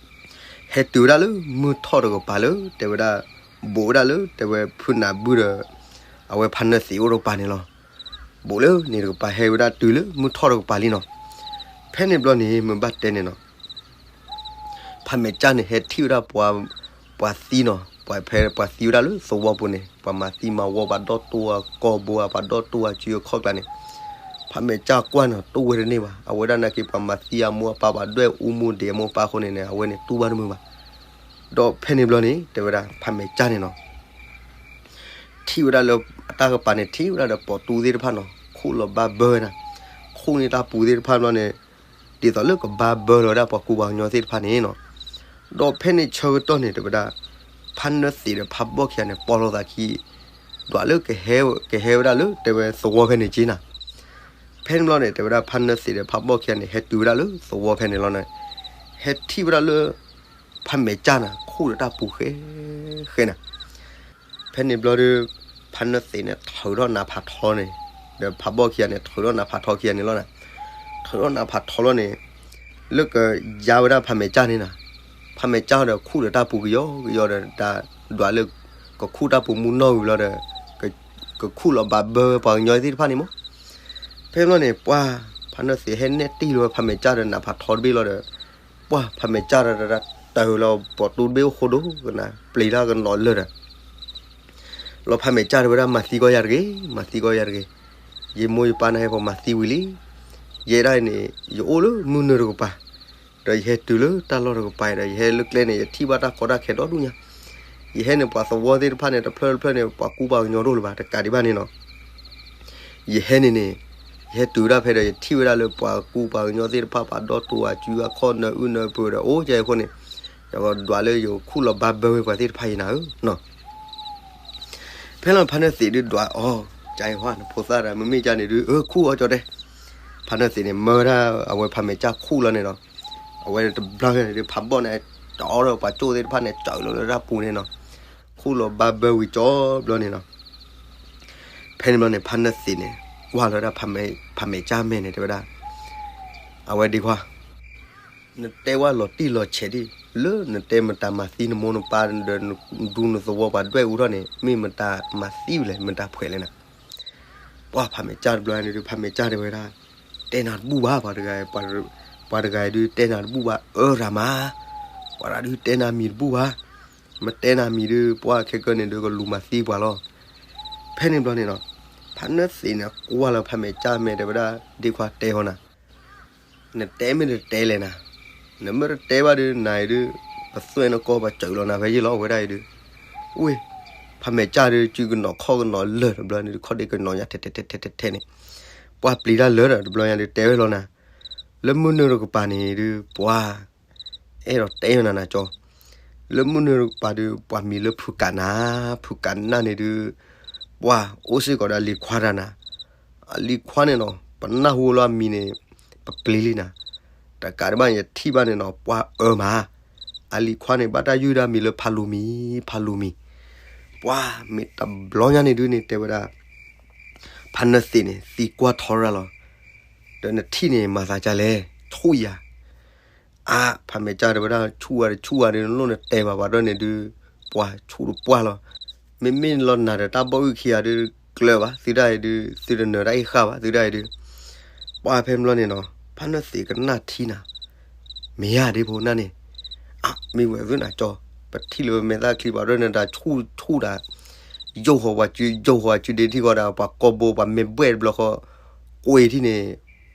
ဟဲတုၤဝဲဒၣ်လၢမုၢ်ထီၣ်တကပၤလၢ တဲဝဲဒၣ် ဘူးဝဲဒၣ်လၢ တဲဝဲဖုနၢ်ဘုဒီး အဝဲဖါနၢသံးအိၣ်တကပၤန့ၣ်လီၤ. ဘူးလၢန့ၣ်တကပၤ ဟဲဝဲဒၣ်တုၤလၢမုၢ်ထီၣ်တကပၤလံနီၤ. ဖဲန့ၣ်ဘျီန့ၣ် မ့ၢ်ဘၣ်တဲန့ၣ်နီၤ ဖးမဲာ်ကၠၢ်န့ၣ် ဟဲထံၣ်ဝဲဒၣ်ပှၤ ပှၤသံနီၤ ပှၤဖဲပှၤသံဝဲဒၣ်လၢသဝီပူၤန့ၣ် ပှၤမၤသံမၤဝီ ပှၤဒီတိၢ်အကီၢ်ဘိ ပှၤဒီတိၢ်အစုအခီၣ်ကျါန့ၣ် ဖးမဲာ်ကၠၢ်ကွၢ်နီၤ တူၢ်ဝဲတန့ၢ်ဘၣ်. အဝဲဒၣ်နာ်က့ ပှၤမၤသံအမိၢ်အပၢ် ပှၤဒွဲၣ်အူမူဒံးအမိၢ်အပၢ်အဃိန့ၣ်န့ၣ် အဝဲန့ၣ်တူၢ်ဘၣ်တမုာ်ဘၣ်. ဒီးဖဲန့ၣ်ဘျီန့ၣ် တဲဝဲဒၣ် ဖးမဲာ်ကၠၢ်န့ၣ်နီၤ ထံၣ်ဝဲဒၣ်လၢ အတၢ်ကပၤန့ၣ် ထံၣ်ဝဲဒၣ်ဒီးပိာ်တူၢ်သ့ၣ်တဖၣ်နီၤ ခူၣ်လီၤဘၣ်ဘၢဝဲနၤ ခူၣ်န့ၢ်တၢ်ပူၤသ့ၣ်တဖၣ်ဘျီန့ၣ် ဒ်သိးလၢကဘၣ်ဘၢလီၤဝဲဒၣ်ပှၤကူပှၤကညီသ့ၣ်တဖၣ်န့ၣ်နီၤ. ဒီးဖဲန့ၣ်ဆၢကတီၢ်န့ၣ် တဲဝဲဒၣ် ဖါနၢသံးဒီးဖးဘီၣ်ခံဂၤန့ၣ် ပိာ်လိာ်သးခံ ဒွးလၢ ကဟဲဝဲဒၣ်လၢ တဲဝဲသဝီဖဲန့ၣ်က့နၤ. ဖဲန့ၣ်ဘျီန့ၣ် တဲဝဲဒၣ်ဖါနၢသံးဒီးဖးဘီၣ်ခံဂၤန့ၣ် ဟဲတုၤဝဲဒၣ်လၢသဝီဖဲန့ၣ်လီၤန့ၣ် ဟဲထံၣ်ဝဲဒၣ်လၢ ဖးမဲာ်ကၠၢ်နၤ ခူၣ်ဒီးတၢ်ပူၤဃဲ ဃဲနၤ. ဖဲန့ၣ်ဘျီဒီး ဖါနၢသံးန့ၣ် ထုးထီၣ်နးဖးထီန့ၣ် ဒီးဖးဘီၣ်ခံဂၤန့ၣ် ထုးထီၣ်နးဖးထီခံဂၤန့ၣ်လီၤနၤ. ထုးထီၣ်နးဖးထီလီၤန့ၣ် လၢကယါဝဲဒၣ်ဖးမဲာ်ကၠၢ်န့ၣ်နၤ. ဖးမဲာ်ကၠၢ်ဒီးခူၣ်ဒီးတၢ်ပူၤကယီကယီဒီး တၢ်ဒွးလၢ ကခူၣ်တၢ်ပူၤမူနီၢ်ဝံၤလီၤဒီး ကခူၣ်လီၤဘၣ်ဘၢဝဲပှၤကညီသ့ၣ်တဖၣ်န့ၣ်မး. ဖဲဘျီန့ၣ် ပှၤ ဖါနၢသံးဟဲနဲၣ်တံၢ်လီၤဝဲဖးမဲာ်ကၠၢ်ဒီးနးဖးထီတဘ့ၣ်လီၤဒီး ပှၤဖးမဲာ်ကၠၢ်ဒီး တၢ်လီၤပိာ်တူၢ်တဘ့ၣ်အိၣ်ဃိဒိၣ်ကနၤ ပျံၤတၢ်ကနီၤလၢာ်ဒီး လီၤဖးမဲာ်ကၠၢ်တဲဝဲဒၣ် မၤသံကီးယၤတဂ့ၤ, မၤသံကီးယၤတဂ့ၤ. ယမိၢ်ယပၢ်န့ၣ်ဟဲဖိးမၤသံဝံၤလံ. ယဲဒၣ်အံၤန့ၣ် ယအိၣ်လၢမုၢ်နုာ်တကပၤ, ဒီးယဟဲတုၤလၢတၢ်လီၢ်တကပၤအံၤဒီး ယဟဲလၢကျဲန့ၣ် ယထံၣ်ဘၣ်တၢ်ကီတၢ်ခဲဒီဒူၣ်ညါ. ယဟဲန့ၣ် ပှၤသဝီသ့ၣ်တဖၣ်န့ၣ် တဖျၢၣ်တဖျၢၣ်န့ၣ် ပှၤကူပှၤကညီတအိၣ်လၢၤဘၣ် တကးဒံးဘၣ်န့ၣ်နီၤ. ယဟဲန့ၣ်န့ၣ် ယဟဲတုၤဝဲဒၣ်ဖဲဒီး ယထံၣ်ဝဲဒၣ်လၢပှၤကူပှၤကညီသ့ၣ်တဖၣ် ပှၤဒီတူၢ်အစုအခီၣ်နၢအုၣ်နၢပၢၤဒီး အိၣ်ကဲအဃိန့ၣ် ယကဒွးလၢယခူၣ်လီၤဘါဘၢဝဲပှၤသ့ၣ်တဖၣ်အံၤနၤဧၢနီၤ. ဖဲလီၤဖါနၢသံးဒုးဒွးအီၤ ကၢအံၤဟီ နဖိသၣ်ဒီး မ့မ့ၢ်ကၢန့ၣ်ဒုး အၢ ခူၣ်အီၤကၠီတဲ. ဖါနၢသံးန့ၣ် မၢဝဲဒၣ်အဝဲဖါမဲာ်ကၢ်ခူၣ်လီၤန့ၣ်နီၤ. အဝဲတဘျီန့ၣ်ဒုး ဖးဘီၣ်န့ၣ် တအီၣ်ဒီးပှၤကၠိၣ်သ့ၣ်တဖၣ်န့ၣ် စၢၤလီၤလၢတၢ်ပူၤန့ၣ်နီၤ. ခူၣ်လီၤဘါဘၢဝံၤကၠီဘျီန့ၣ်နီၤ. ဖဲန့ၣ်ဘျီန့ၣ် ဖါနၢသံးန့ၣ် ကွၢ်လီၤဝဲဒၣ်ဖါမဲာ်ကၢ်မဲာ်န့ၣ် တဲဝဲဒၣ်, အဝဲဒ်ခွါ နတဲဝဲလီၤတံၢ်လီၤဆဲးဒ် လၢနတဲမတၤမၤသံနမိၢ်နပၢ် ဒီးနဒူနသဝီပှၤဒွဲၣ်အူထီၣ်န့ၣ် မ့ၢ်မတၤမၤသံလဲၣ် မတၤဖှဲးလဲၣ်နၤ. ပှၤဖးမဲာ်ကၢ်တဘျီန့ၣ်ဒုး ဖးမဲာ်ကၢ်တဲဝဲဒၣ်, တဲနၤတဘူၣ်ဘၣ်, ပှၤတဂၤ, ပှၤတဂၤအံၤဒုးတဲနၤတဘူၣ်ဘၣ် အၢရၤမး, ပှၤတဂၤဒုးတဲနၤမံၤတဘူၣ်ဘၣ်, မ့ၢ်တဲနၤမံၤဒုး ပှၤခဲကၢန့ၣ်ဒုး ကလူၤမၤသံပှၤလီၤ. ဖဲန့ၣ်ဘျီန့ၣ်နီၤ, ဖးနၢသံးန့ၣ် ကွၢ်လီၤဖးမဲာ်ကၢ်မဲာ်တဲဝဲဒၣ်, ဒ့ခွါတဲဃီနၤ နတဲမ့ၢ်တတဲလဲၣ်နၤ, နမ့ၢ်တတဲဘၣ်ဒုး နၤအံၤဒုး ပသွဲၣ်နကီၢ်ပှၤစၢၤလီၤနၤဖဲယ့ၢ်လီၤ အဝဲဒၣ်အံၤဒုး, ဝ့ၢ်, ဖးမဲာ်ကၢ်ဒုး စုကနီၤခီၣ်ကနီၤလၢာ်တဘျီန့ၣ်ဒုး ခီၣ်ဒ့ကနီၤညါထဲထဲထဲထဲထဲန့ၣ်, ပှၤပျံၤတၢ်လၢာ်ဒီးတဘျီညါဒုး တဲဝဲလီၤနၤ, လၢမုၢ်နုာ်တကပၤန့ၣ်ဒုး ပှၤ အဲၣ်ဒိးတဲယနၤနၤကၠီ, လၢမုၢ်နုာ်တကပၤဒုး ပှၤမံၤလၢဖုကးနၢ်, ဖုကးနၢ်န့ၣ်ဒုး ပှၤအိၣ်စ့ၢ်ကီးဒီးအလံၤခွါတၢ်နၤ, အလံၤခွါန့ၣ်နီၤ ပနၢ်ဟူလၢအမံၤန့ၣ် ပပျံၤလံနၤ, တကးဒံးဘၣ်ယထံၣ်ဘၣ်န့ၣ်နီၤ ပှၤအၢမး, အလံၤခွါန့ၣ် ဘၣ်တၢ်ယုၢ်ဒၣ်မံၤလၢဖးလူၤမံၤ, ဖးလူၤမံၤ, ပှၤမ့ၢ်တဘျီညါန့ၣ်ဒုးန့ၣ် တဲဝဲဒၣ်, ဖးနၢသံးန့ၣ် သံကွၢ်ထီရၣ်လီၤ, ဒီးနထံၣ်န့ၣ် မၤသးဒ်လဲၣ်, ဆူၣ်ယၤ အါ, ဖးမဲာ်ကၢ်တဲဝဲဒၣ် ဆူၣ်ဝါတဆူၣ်ဝါဒီး နလိၣ်နတဲဘၣ်ပှၤဒီးန့ၣ်ဒုး ပှၤဆူၣ်တပှၢ်လီၤ. မ့မ့ၢ်လီၤနၤဒီးတၢ်ဘီၣ်အုၣ်ခံဂၤဒုး ကျၢၤဘၣ်, သုဒၣ်အံၤဒုး သုတနၢၤတၢ်အ့ၣ်ဃာ်ဘၣ် သုဒၣ်အံၤဒုး, ပှၤဖဲမ့ၢ်ဘျီန့ၣ်နီၤ ဖးနၢသံးကနၣ်ထံနၤ, မ့ၢ်ဧါဒ့ဖိနၢ်န့ၣ်, အါ, မ့ၢ်ဝဲသုနၤကၠီ, ပထံၣ်လၢပမဲာ်သၣ်ချံပှၤဒီးန့ၣ်ဒီး ဆူၣ်ဆူၣ်တၢ် ယိာ်ဃီၤပှၤစု ယိာ်ဃီၤစုဒ့ထံဃီဒီး ပှၤကိာ်ဘိ ပှၤမဲာ်ဘှဲၣ်တဘျီဃီ, ကွ့ထံန့ၣ်,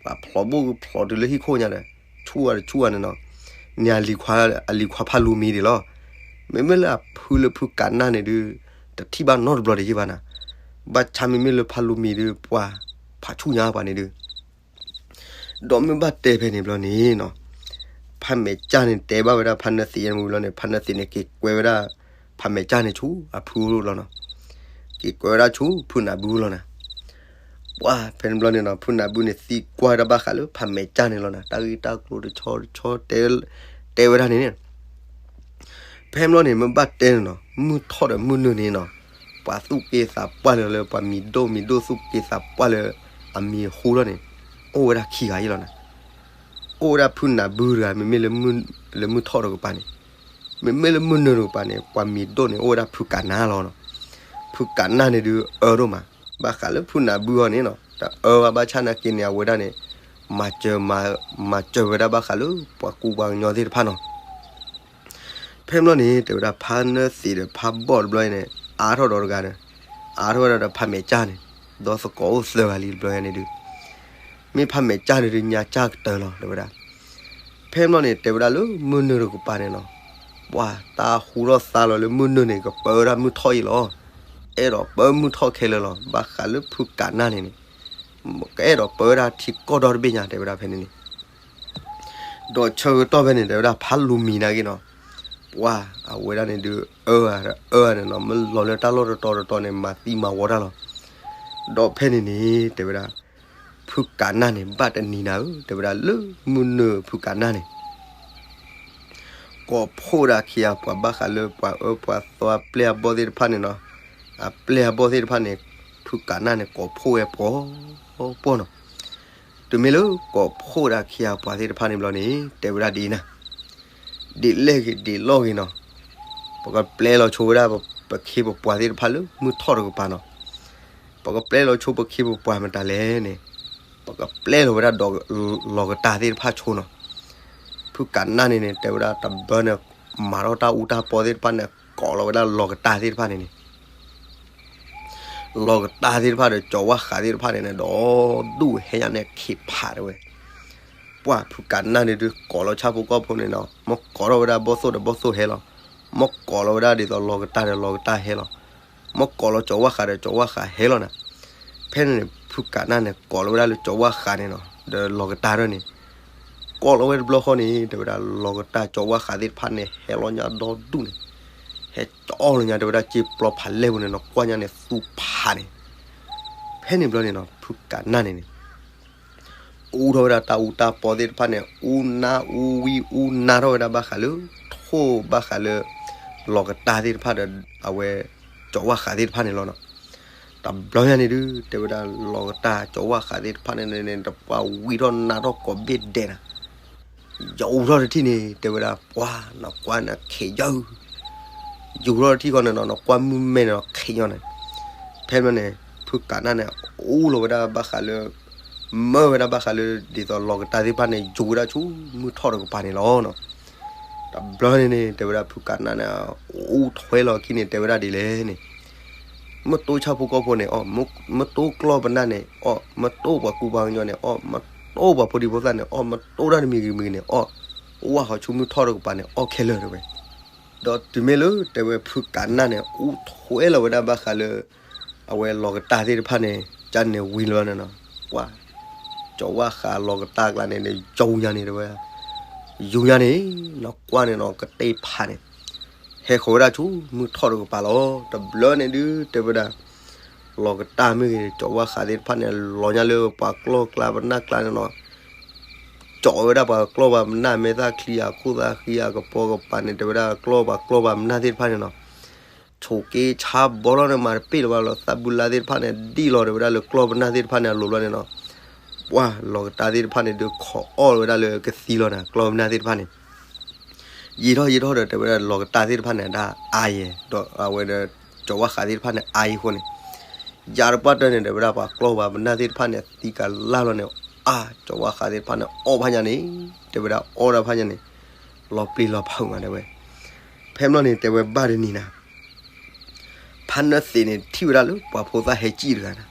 ပှၤဖျိးဘိၣ်ကဖျိးတုၤလၢဟံၣ်ခိၣ်ညါဒီး, ဆူၣ်ဝါတဆူၣ်ဝါန့ၣ်နီၤ, န့ၣ်အလံၤခွါဖးလူၤမံၤဒံးလီၤ. မ့မ့ၢ်လၢအဖုလၢဖုကးနၢ်န့ၣ်ဒုး, တထံၣ်ဘၣ်နီတဘျီတယံာ်ဘၣ်နၤ, ဘၣ်ဆၣ်မ့မ့ၢ်လၢဖးလူၤမံၤဒုး ပှၤဖးဆူၣ်ညါပှၤန့ၣ်ဒုး ဒီးမ့ၢ်ဘၣ်တဲဖဲန့ၣ်ဘျီန့ၣ်နီၤ, ဖးမဲာ်ကၢ်န့ၣ်တဲဘၣ်ဝဲဒၣ်ဖးနၢသံးန့ၣ်မ့ၢ်ဘျီန့ၣ် ဖးနၢသံးန့ၣ်က့ၤကွဲဝဲဒၣ် ဖးမဲာ်ကၢ်န့ၣ်ဆူအဖုလီၤနီၤ, က့ၤကွဲဝဲဒၣ်ဆူဖုနၢ်ဘုလီၤနၤ. ပှၤဖဲန့ၣ်ဘျီန့ၣ်နီၤ ဖုနၢ်ဘုန့ၣ်သံကွၢ်တၢ်ဘၣ်ဃးလၢဖးမဲာ်ကၢ်န့ၣ်လီၤနၤ တၢ်ဂ့ၢ်တၢ်ကျိၤတဆီတဆီ တဲဝဲဒၣ်န့ၣ်န့ၣ် ဖဲမ့ၢ်ဘျီန့ၣ် မ့ၢ်ဘၣ်တဲန့ၣ်နီၤ မုၢ်ထီၣ်ဒီးမုၢ်နုာ်န့ၣ်နီၤ, ပှၤသူၣ်က့သးပှၢ်လၢ လၢပှၤမံၤဒိၣ်မံၤဒိၣ်သူၣ်က့သးပှၢ်လၢအမံၤအဃိလီၤန့ၣ်, အိၣ်ဝဲဒၣ်ခံဂၤအံၤလီၤနၤ. အိၣ်ဝဲဒၣ်ဖုနၢ်ဘုတဂၤ မ့မ့ၢ်လၢမုၢ်ထီၣ်တကပၤန့ၣ်, မ့မ့ၢ်လၢမုၢ်နုာ်တကပၤန့ၣ် ပှၤမံၤဒိၣ်န့ၣ် အိၣ်ဝဲဒၣ်ဖုကးနၢ်လီၤနီၤ. ဖုကးနၢ်န့ၣ်ဒုးအၢဒိၣ်မး, ဘၣ်ဃးလၢဖုနၢ်ဘုအီၤန့ၣ်နီၤ တအၢဘၣ် ဘၣ်ဆၣ်နာ်က့န့ၣ် အဝဲဒၣ်န့ၣ် မၤစၢၤ မၤစၢၤဝဲဒၣ်ဘၣ်ဃးလၢပှၤကူပှၤကညီသ့ၣ်တဖၣ်နီၤ. ဖဲမ့ၢ်ဘျီန့ၣ် တဲဝဲဒၣ်ဖးနၢသံးဒီးဖးဘီၣ်တဘျီန့ၣ် အါထီၣ်ဒီးတဂၤဒီး အါထီၣ်ဝဲဒၣ်ဒီးဖးမဲာ်ကၢ်န့ၣ် ဒီးသကိးအိၣ်သၢဂၤလံတဘျီန့ၣ်ဒုး မ့ၢ်ဖးမဲာ်ကၢ်န့ၣ်ဒုးညါကၢ်ကတၢၢ်လီၤ တဲဝဲဒၣ်. ဖဲမ့ၢ်ဘျီန့ၣ် တဲဝဲဒၣ်လၢမုၢ်နုာ်တကပၤန့ၣ်နီၤ, ပှၤတၢ်ဟူထီၣ်သါလီၤလၢမုၢ်နုာ်န့ၣ် ကပၢဝဲဒၣ်မုၢ်ထီၣ်အံၤလီၤ. အဲၣ်ဒိးပၢမုၢ်ထီၣ်ခဲလၢာ်လီၤ. ဘၣ်ဃးလၢဖုကးနၢ်န့ၣ်န့ၣ် ကအဲၣ်ဒိးပၢဝဲဒၣ်ထံကီၢ်ဒီတဘ့ၣ်ညါ တဲဝဲဒၣ်ဖဲန့ၣ်န့ၣ် ဒီးဆၢကတီၢ်ဖဲန့ၣ် တဲဝဲဒၣ်ဖးလူၤမံၤနာ်က့နီၤ, ပှၤအဝဲဒၣ်န့ၣ်ဒုး အၢအၢန့ၣ်နီၤ မ့ၢ်လီၤလၢတၢ်လီၢ်တတီၤတတီၤန့ၣ် မၤသံမၤဝီတၢ်လီၤ. ဒီးဖဲန့ၣ်န့ၣ် တဲဝဲဒၣ် ဖုကးနၢ်န့ၣ် ဘၣ်တနံၤနၤဧၢ တဲဝဲဒၣ်လၢမုၢ်နုာ်ဖုကးနၢ်န့ၣ် ကိးဖှိၣ်ဒၣ်ခံဂၤပှၤ ဘၣ်ဃးလၢပှၤအၢပှၤသီအပျဲၢ်အဘီၣ်သ့ၣ်တဖၣ်န့ၣ်နီၤ, အပျဲၢ်အဘီၣ်သ့ၣ်တဖၣ်န့ၣ် ဖုကးနၢ်န့ၣ် ကိးဖှိၣ်ဝဲပှီၤပှီၢ်နီၤ. တုၤမ့ၢ်လၢကိးဖှိၣ်ဒၣ်ခံဂၤပှၤသ့ၣ်တဖၣ်န့ၣ်ဘျီန့ၣ် တဲဝဲဒၣ်ဒ်အံၤနၤ, ဒ်လဲၣ်ဂ့ၤဒ်လီၢ်ဂ့ၤနီၤ, ပကပျဲလီၤဆိဝဲဒၣ် ပခ့ပပှၤသ့ၣ်တဖၣ်လၢမုၢ်ထီၣ်တကပၤနီၤ. ပကပျဲလီၤဆိပခ့ပပှၤမတၤလဲၣ်န့ၣ်, ပကပျဲလီၤဝဲဒၣ်ဒီးလီၤကတၢ်သ့ၣ်တဖၣ်ဆိနီၤ. ဖုကးနၢ်န့ၣ်န့ၣ် တဲဝဲဒၣ်တဘျီန့ၣ် မၤထီၣ်တၢ်အူတၢ်ပီသ့ၣ်တဖၣ်န့ၣ် ကိးလီၤဝဲဒၣ်လီၤကတၢ်သ့ၣ်တဖၣ်န့ၣ်န့ၣ် လီၤကတၢ်သ့ၣ်တဖၣ်ဒီး ကၠီၤဝၣ်ဃးသ့ၣ်တဖၣ်န့ၣ်န့ၣ် ဒီးဒူၣ်ဟဲညါန့ၣ် ခ့ဖးတဲဝဲ, ပှၢ်ဖုကးနၣ်န့ၣ်ဒုး ကိးလီၤဆၣ်ဖိကီၢ်ဖိန့ၣ်နီၤ, မ့ၢ်ကိးထီၣ်ဝဲဒၣ်ဘီၣ်သိၣ်ဒီးဘီၣ်သိၣ်ဟဲလီၤ, မ့ၢ်ကိးလီၤဝဲဒၣ်ဒ်သိးလီၤကတၢ်ဒီးလီၤကတၢ်ဟဲလီၤ, မ့ၢ်ကိးလီၤကၠီၤဝၣ်ဃးဒီးကၠီၤဝၣ်ဃးဟဲလီၤနၤ. ဖဲန့ၣ်န့ၣ် ဖုကးနၣ်န့ၣ် ကိးလီၤဝဲဒၣ်လၢကၠီၤဝၣ်ဃးန့ၣ်နီၤ, ဒီးလီၤကတၢ်ထီၣ်န့ၣ် ကိးလီၤဝဲတဘျီဃီန့ၣ် တဲဝဲဒၣ်လီၤကတၢ်ကၠီၤဝၣ်ဃးသ့ၣ်တဖၣ်န့ၣ် ဟဲလီၤညါဒီဒူၣ်န့ၣ်, ဟဲကၠီလီၤညါ တဲဝဲဒၣ်စ့ပျီဖးလဲၢ်ပူၤန့ၣ်နီၤ, ကွၢ်ညါန့ၣ်သူဖးန့ၣ်. ဖဲန့ၣ်ဘျီန့ၣ်နီၤ ဖုကးနၣ်န့ၣ်န့ၣ် အူထီၣ်ဝဲဒၣ်တၢ်အူတၢ်ပီသ့ၣ်တဖၣ်န့ၣ် အူနါအူဝံအူနါထီၣ်ဝဲဒၣ်ဘၣ်ဃးလၢ ထိၣ်ဘၣ်ဃးလၢ လီၤကတၢ်သ့ၣ်တဖၣ်ဒီး အဝဲ ကၠီၤဝၣ်ဃးသ့ၣ်တဖၣ်န့ၣ်လီၤနီၤ. တဘျီညါန့ၣ်ဒုး တဲဝဲဒၣ်လီၤကတၢ်ကၠီၤဝၣ်ဃးသ့ၣ်တဖၣ်န့ၣ်န့ၣ် တပှၢ်ဝံထီၣ်နါထီၣ်ကိးဘ့ၣ်ဒဲးနၤ ယအူထီၣ်တထံၣ်န့ၣ် တဲဝဲဒၣ် ပှၢ်နီၢ်ကွၢ်န့ၣ် ခ့ယီၤ, ယူၤထီၣ်တထံၣ်ဃီန့ၣ်နီၤ နီၢ်ကွၢ်မုၢ်မဲန့ၣ်နီၤ ခ့ယီၤန့ၣ်. ဖဲန့ၣ် ဖုကးနၣ်န့ၣ် အူလီၤဝဲဒၣ်ဘၣ်ဃးလၢ မၢဝဲဒၣ်ဘၣ်ဃးလၢ ဒ်သိးလီၤကတၢ်သ့ၣ်တဖၣ်န့ၣ် ယူၤဝဲဒၣ်ဆူမုၢ်ထီၣ်တကပၤန့ၣ်လီၤနီၤ. တဘျီန့ၣ်န့ၣ် တဲဝဲဒၣ်ဖုကးနၣ်န့ၣ် အူထွဲလီၤခံန့ၣ် တဲဝဲဒၣ်ဒ်လဲၣ်န့ၣ် မ့ၢ်တိၢ်ဆၣ်ဖိကီၢ်ဖိန့ၣ်အီၣ်, မ့ၢ်တိၢ်ကျီၢ်ပနၢ်န့ၣ်အီၣ်, မ့ၢ်တိၢ်ပှၤကူပှၤကညီန့ၣ်အီၣ်, မ့ၢ်တိၢ်ပှၤဖိဒံဖိသၣ်န့ၣ်အီၣ်, မ့ၢ်တိၢ်တၢ်တမံၤဂ့ၤမံၤဂ့ၤန့ၣ်အီၣ်, ဝၢ်ဃီဆူမုၢ်ထီၣ်တကပၤန့ၣ် အီၣ်ခဲလၢာ်တဲဝဲ. ဒီးတုၤမ့ၢ်လၢတဲဝဲဖုကးနၣ်န့ၣ် အူထွဲလီၤဝဲဒၣ်ဘၣ်ဃးလၢ အဝဲလီၤကတၢ်သ့ၣ်တဖၣ်န့ၣ် ကန့ၣ်ဝံၤလီၤန့ၣ်နီၤ, ပှၢ် ကၠီၤဝၣ်ဃးလီၤကတၢ်ကျါန့ၣ် ယူၤညါန့ၣ်တဲဝဲ, ယူၤညါန့ၣ် နီၢ်ကွၢ်န့ၣ်နီၤ ကတဲဖးန့ၣ် ဟဲဃီၤဝဲဒၣ်ဆူမုၢ်ထီၣ်တကပၤလီၤ. တဘျီန့ၣ်ဒုး တဲဝဲဒၣ် လီၤကတၢ်မ့ၢ်ဂ့ၤ ကၠီၤဝၣ်ဃးသ့ၣ်တဖၣ်န့ၣ် လီၤညါလၢပှၤကျီၢ်ကျါပနၢ်ကျါန့ၣ်နီၤ, ကၠီၤဝဲဒၣ်ပှၤကျီၢ်ပှၤပနၢ် မဲာ်သၣ်ချံအခိၣ်သၣ်ဃံအကပိာ်ကပၤန့ၣ် တဲဝဲဒၣ်ကျီၢ်ပှၤကျီၢ်ပှၤပနၢ်သ့ၣ်တဖၣ်န့ၣ်နီၤ ဆိးက့ဆါဘီထီၣ်န့ၣ် မၤတပ့ၢ်လၢၤဘၣ်လီၤ. သးဘူးလါသ့ၣ်တဖၣ်န့ၣ် ဒံၣ်လီၤတဲဝဲဒၣ်လၢကျီၢ်ပနၢ်သ့ၣ်တဖၣ်န့ၣ် အလိၤဘျီန့ၣ်နီၤ, ပှၢ်လီၤကတၢ်သ့ၣ်တဖၣ်န့ၣ်ဒုး ခိးအီၣ်ဝဲဒၣ်လၢကသံလီၤနၤ ကျီၢ်ပနၢ်သ့ၣ်တဖၣ်န့ၣ် ယံာ်ထီၣ်ယံာ်ထီၣ်ဒီး တဲဝဲဒၣ်လီၤကတၢ်သ့ၣ်တဖၣ်န့ၣ် ဒၣ်အါယဲၢ် ဒီးအဝဲဒီး ကၠီၤဝၣ်ဃးသ့ၣ်တဖၣ်န့ၣ် အါယံာ်အဃိန့ၣ်, ယၤတပှၢ်တၢၢ်န့ၣ် တဲဝဲဒၣ်ပှၤကျီၢ်ပှၤပနၢ်သ့ၣ်တဖၣ်န့ၣ် သံကလၢ်လီၤန့ၣ်, အါ ကၠီၤဝၣ်ဃးသ့ၣ်တဖၣ်န့ၣ် အီၣ်ဖးညါန့ၣ်, တဲဝဲဒၣ်အီၣ်ဒၣ်ဖးညါန့ၣ်, လီၤပျံၤလီၤဖုးမးတဲဝဲ. ဖဲမ့ၢ်န့ၣ် တဲဝဲဘၣ်တနံၤနၤ ဖါနၢသံးန့ၣ် ထံၣ်ဝဲဒၣ်လၢပှၤဖိသၣ်ဟဲစံၣ်တဂၤနၤ,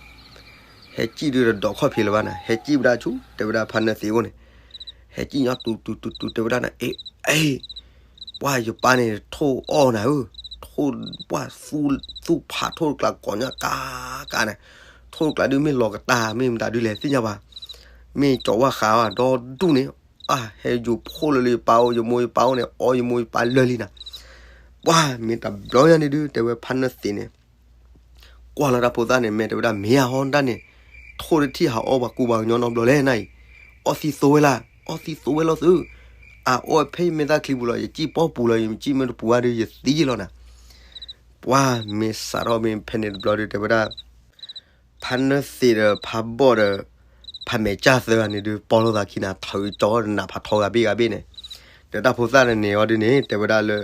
ဟဲစံၣ်ဒုးတဒိးခီၣ်ဖံးလၢၤဘၣ်နၤ, ဟဲစံၣ်ဝဲဒၣ်ဆူ တဲဝဲဒၣ်ဖါနၢသံးအအိၣ်န့ၣ်, ဟဲစံၣ်ညီတူတူတူတူ တဲဝဲဒၣ်နၤ အ့ အ့ ပှၢ်ယပၢ်န့ၣ် ထိၣ်အီၣ်နၤဧၢ, ထိၣ်ပှၢ်သူၣ်ဖးထိၣ်တကျး ကိးညါကါကါန့ၣ်, ထိၣ်တကျးဒုးမ့ၢ်လီၤကတၢ် မ့ၢ်မတၤဒုးလဲၣ်သ့ၣ်ညါဘၣ်, မ့ၢ်ကၠီၤဝၣ်ဃးဒီဒူၣ်န့ၣ်, အါ ဟဲယိၤဖှိၣ်လၢလၢယပၢ်အိၣ် ယမိၢ်ယပၢ်အိၣ်န့ၣ် အီၣ်ယမိၢ်ယပၢ်လၢာ်လံနၤ, ပှၢ်မ့ၢ်တဘျီညါန့ၣ်ဒုး တဲဝဲဖါနၢသံးန့ၣ် ကွၢ်လီၤတၢ်ဖိသၣ်န့ၣ် မ့ၢ်တဲဝဲဒၣ် မ့ၢ်အဟီတၢ်န့ၣ် ထိၣ်တထံၣ်ဟးအီၣ်ပှၤကူပှၤကညီနီတဘျီလဲၣ်နၤအံၤ, အီၣ်သံသိဝဲလၢ်, အီၣ်သံသိဝဲလီၤသု, အအိၣ်ဖဲယမဲာ်သၣ်ချံပူၤလီၤ ယစံၣ်ပီၢ်ပူၤလီၤ ယစံၣ်မ့ၢ်တပူၤဘၣ်ဒုး ယသံလီၤနၤ, ပှၢ်မ့ၢ်စးထီၣ်မ့ၢ်ဖဲန့ၣ်တဘျီဒုး တဲဝဲဒၣ် ဖါနၢသံးဒီးဖါဘီၣ်ဒီး ဖါမဲာ်ကၠၢ်သၢဂၤန့ၣ်ဒုး ပီၢ်လိာ်သးခံနၤ ထုးကၠီတနးဖးထီဂၤဘ့ၣ်ဂၤဘ့ၣ်န့ၣ်, ဒီးတၢ်ဖိသၣ်န့ၣ်န့ၣ်အီၤဒုးန့ၣ် တဲဝဲဒၣ်လၢ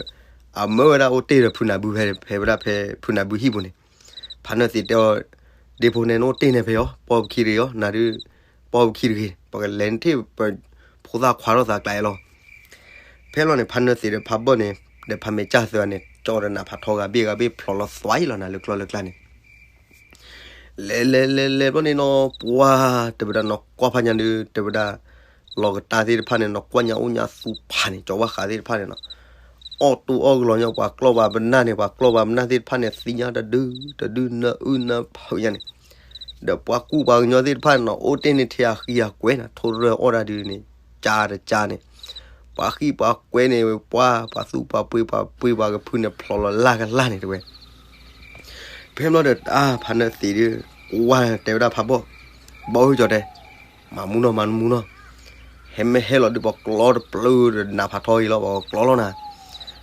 အမၢဝဲဒၣ်အိၣ်တ့ၢ်ဒီးဖုနၢ်ဘုဖဲ ဖဲဝဲဒၣ်ဖဲဖုနၢ်ဘုဟံၣ်ပူၤန့ၣ်, ဖါနၢသံးတဲအီၤ ဒ့ဖိန့ၣ် နအိၣ်တ့ၢ်န့ၣ်ဖဲအီၤ ပီၢ်ပခံတဂ့ၤအီၤ နၤဒုး ပီၢ်ပခံတဂ့ၤ ပကလဲၤနထံၣ်ပဖိသၣ်ခွါထီၣ်သးကျါအံၤလီၤ. ဖဲလီၤန့ၣ် ဖါနၢသံးဒီးဖါဘီၣ်န့ၣ် ဒီးဖါမဲာ်ကၠၢ်သၢဂၤန့ၣ် ကၠီတနးဖးထီဂၤဘ့ၣ်ဂၤဘ့ၣ်ဖျိးလီၤသွါအံၤလီၤနၤ လၢကျီၢ်လၢကျါန့ၣ် လဲၤလဲၤလဲၤလဲၤဘျီန့ၣ်နီၤ ပှၢ် တဲဝဲဒၣ်နီၢ်ကွၢ်ဖးညါဒုး တဲဝဲဒၣ် လီၤကတၢ်သ့ၣ်တဖၣ်န့ၣ် နီၢ်ကွၢ်ညါအိၣ်ညါသူဖးန့ၣ် ကၠီၤဝၣ်ဃးသ့ၣ်တဖၣ်န့ၣ်နီၤ အီၣ်တူၢ်အီၣ်ကလီၤညါ ပှၤကျီၢ်ပှၤပနၢ်န့ၣ် ပှၤကျီၢ်ပှၤပနၢ်သ့ၣ်တဖၣ်န့ၣ် သံညါတဒုတဒု နၢအုၣ်နၢဖုးညါန့ၣ် ဒီးပှၤကူပှၤကညီသ့ၣ်တဖၣ်န့ၣ်နီၤ အိၣ်တ့ၢ်န့ၣ်ထဲအဃံအကွဲနၤ ထိၣ်ရၢၢ်အီၣ်တၢ်ဒုးန့ၣ် ကၢတကၢန့ၣ် ပှၤဃံပှၤကွဲန့ၣ် ပှၤ ပှၤသူပှၤပှ့ၤ ပှၤပှ့ၤပှၤကဖုန့ၣ် ဖျိးလီၤလၢ်ကလၢ်န့ၣ်တဲဝဲ ဖဲဘျီဒီးတၢ်ဖါနၢသံးဒုး ဝါတဲဝဲဒၣ်ဖးဘီၣ် ဘီၣ်ဧၢကၠီၤတဲ မၤမူနီၤ မၤမူနီၤ ဟဲမ့ၢ်ဟဲလီၤဒုး ပှၤကျီတပျုာ်ဒီးနးဖးထီအံၤလီၤ ပှၤကျီလီၤနၤ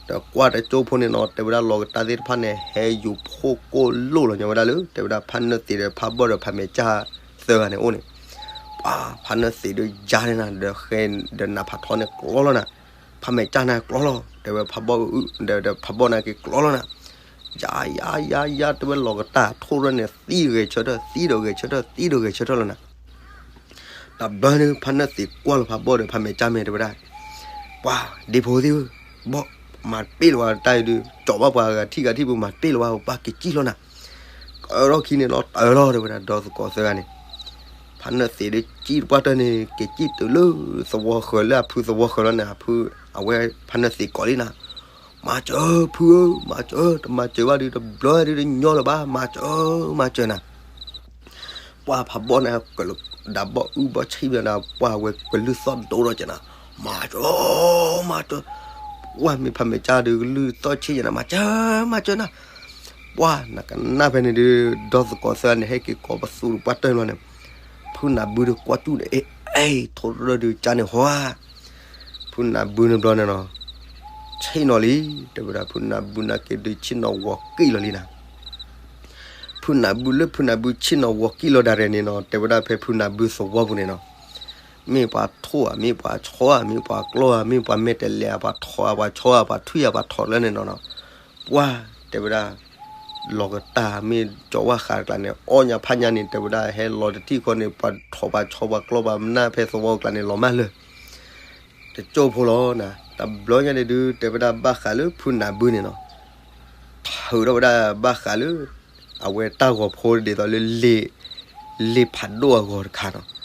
ဒီးကွၢ်တကၠိဖိန့ၣ်နီၤ တဲဝဲဒၣ်လီၤကတၢ်သ့ၣ်တဖၣ်န့ၣ် ဟဲယူၤဖှိၣ်ကိၢ်လိၣ်လီၤညီဝဲဒၣ်လၢ တဲဝဲဒၣ်ဖါနၢသံးဒီးဖးဘီၣ်ဒီးဖးမဲာ်ကၠၢ်သၢဂၤန့ၣ်အိၣ်န့ၣ် ပှၤဖါနၢသံးဒုးယါန့ၣ်နၤ ဒီးဃဲဒီးနးဖးထီန့ၣ်ကျီလီၤနၤ ဖးမဲာ်ကၠၢ်န့ၣ်ကျီလီၤ တဲဝဲဖးဘီၣ် ဒီးဖးဘီၣ်န့ၣ်က့ၤကျီလီၤနၤ ယါယါယါယါ တဲဝဲလီၤကတၢ် ထိၣ်ရၢၢ်န့ၣ်သံဂဲၤဆၢထၢၣ် သံဒီးဂဲၤဆၢထၢၣ် သံဒီးဂဲၤဆၢထၢၣ်လီၤနၤ တဘျီန့ၣ် ဖါနၢသံးကွၢ်လီၤဖးဘီၣ်ဒီးဖးမဲာ်ကၠၢ်မဲာ်တဲဝဲဒၣ် ပှၤဒ့ဖိသ့ၣ်ဧၢ ဘီၣ် မၤတပ့ၢ်လၢၤဝဲတၢ်အံၤဒုး ကၠီၤဘၣ်ပှၤဂၤထံၣ်ဂၤထံၣ်ပူၤ မၤတပ့ၢ်လၢၤဝဲ ပဘၣ်က့ၤစံၣ်လီၤနၤ ကၢထီၣ်ခံန့ၣ်နီၤ တၢၢ်လီၤတဲဝဲဒၣ် ဒီသကိးသၢဂၤန့ၣ် ဖါနၢၣ်သ့းဒီး ကံၣ်တပှၢ်တၢၢ်န့ၣ် က့ၤကံၣ်တုၤလၢသဝီဃၢၤ လၢအဖုသဝီဃၢၤလီၤန့ၣ် အဖု အဝဲဖါနၢၣ်သ့းကိးလံနၤ, မၤစၢၤဖုဧၢ, မၤစၢၤ, တမၤစၢၤဘၣ်ဒီး တဘျီဒုးတညီလၢၤဘၣ်, မၤစၢၤ, မၤစၢၤနၤ. ပှၢ်ဖးဘီၣ်န့ၣ် ကဒးဘီၣ်အုၣ်ဘီၣ်ဆံၣ်ဘၣ်ဒီး ပှၢ်ဝဲကလုၢ်သီၣ်ဒိဒီးကနၤ, မၤစၢၤ, မၤစၢၤ, ပှၢ်မ့ၢ်ဖးမဲာ်ကၢ်ဒီး ကလုၢ်သီၣ်ဆံၣ်ယနၤ, မၤစၢၤ, မၤစၢၤနၤ. ပှၢ်နကနၣ်ဖဲန့ၣ်ဒုး ဒီသကိးသၢန့ၣ် ဟဲက့ၤကိးပသူတပှၢ်တၢၢ်လီၤန့ၣ်, ဖုနၢ်ဘုဒီးကွၢ်စူၣ်န့ၣ် အဲ အဲ ထိၣ်ရၢၢ်ဒုးကၢ်န့ၣ်ဟီဧါ. ဖုနၢ်ဘုန့ၣ်ဘျီန့ၣ်နီၤ, ဆ့ၣ်နီၤလံ, တဲဝဲဒၣ် ဖုနၢ်ဘုနာ်က့ၤဒုး ဆ့ၣ်နီၤဝီၤကံၣ်လီၤလံနၤ. ဖုနၢ်ဘုလၢဖုနၢ်ဘုဆ့ၣ်နီၤဝီၤကံၣ်လီၤဒၣ်ရဲၣ်န့ၣ်နီၤ, တဲဝဲဒၣ်ဖဲဖုနၢ်ဘုသဝီပူၤန့ၣ်နီၤ, မ့ၢ်ပှၤထိၣ်ဧါ, မ့ၢ်ပှၤဆီဧါ, မ့ၢ်ပှၤကျီၢ်ဧါ, မ့ၢ်ပှၤမဲာ်တဲၤလဲၤဧါ, ပှၤထိၣ်ဧါ, ပှၤဆီဧါ, ပှၤထွံၣ်ဧါ, ပှၤထိၣ်လၢန့ၣ်နီၤနီၤ, ပှၢ်တဲဝဲဒၣ် လီၤကတၢ်မ့ၢ်ကၠီၤဝၣ်ဃးတကျါန့ၣ် အီၣ်ညါဖးညါန့ၣ် တဲဝဲဒၣ် ဟဲလီၤတထံၣ်ဃီန့ၣ် ပှၤထိၣ်ပှၤဆီပှၤကျီၢ်ပှၤမနၢ်ဖဲသဝီကျါန့ၣ် လီၤမၢ်လၢာ် တကၠိၢ်ဖိလီၤနၤ. တဘျီညါန့ၣ်ဒုး တဲဝဲဒၣ်ဘၣ်ဃးလၢဖုနၢ်ဘုန့ၣ်နီၤ, ထုးထီၣ်ဝဲဒၣ်ဘၣ်ဃးလၢ အဝဲတၢ်ဂီၤဖိဒ်သိးလၢ လ့ၤဖးဒိၣ်အဂီၤတခါနီၤ.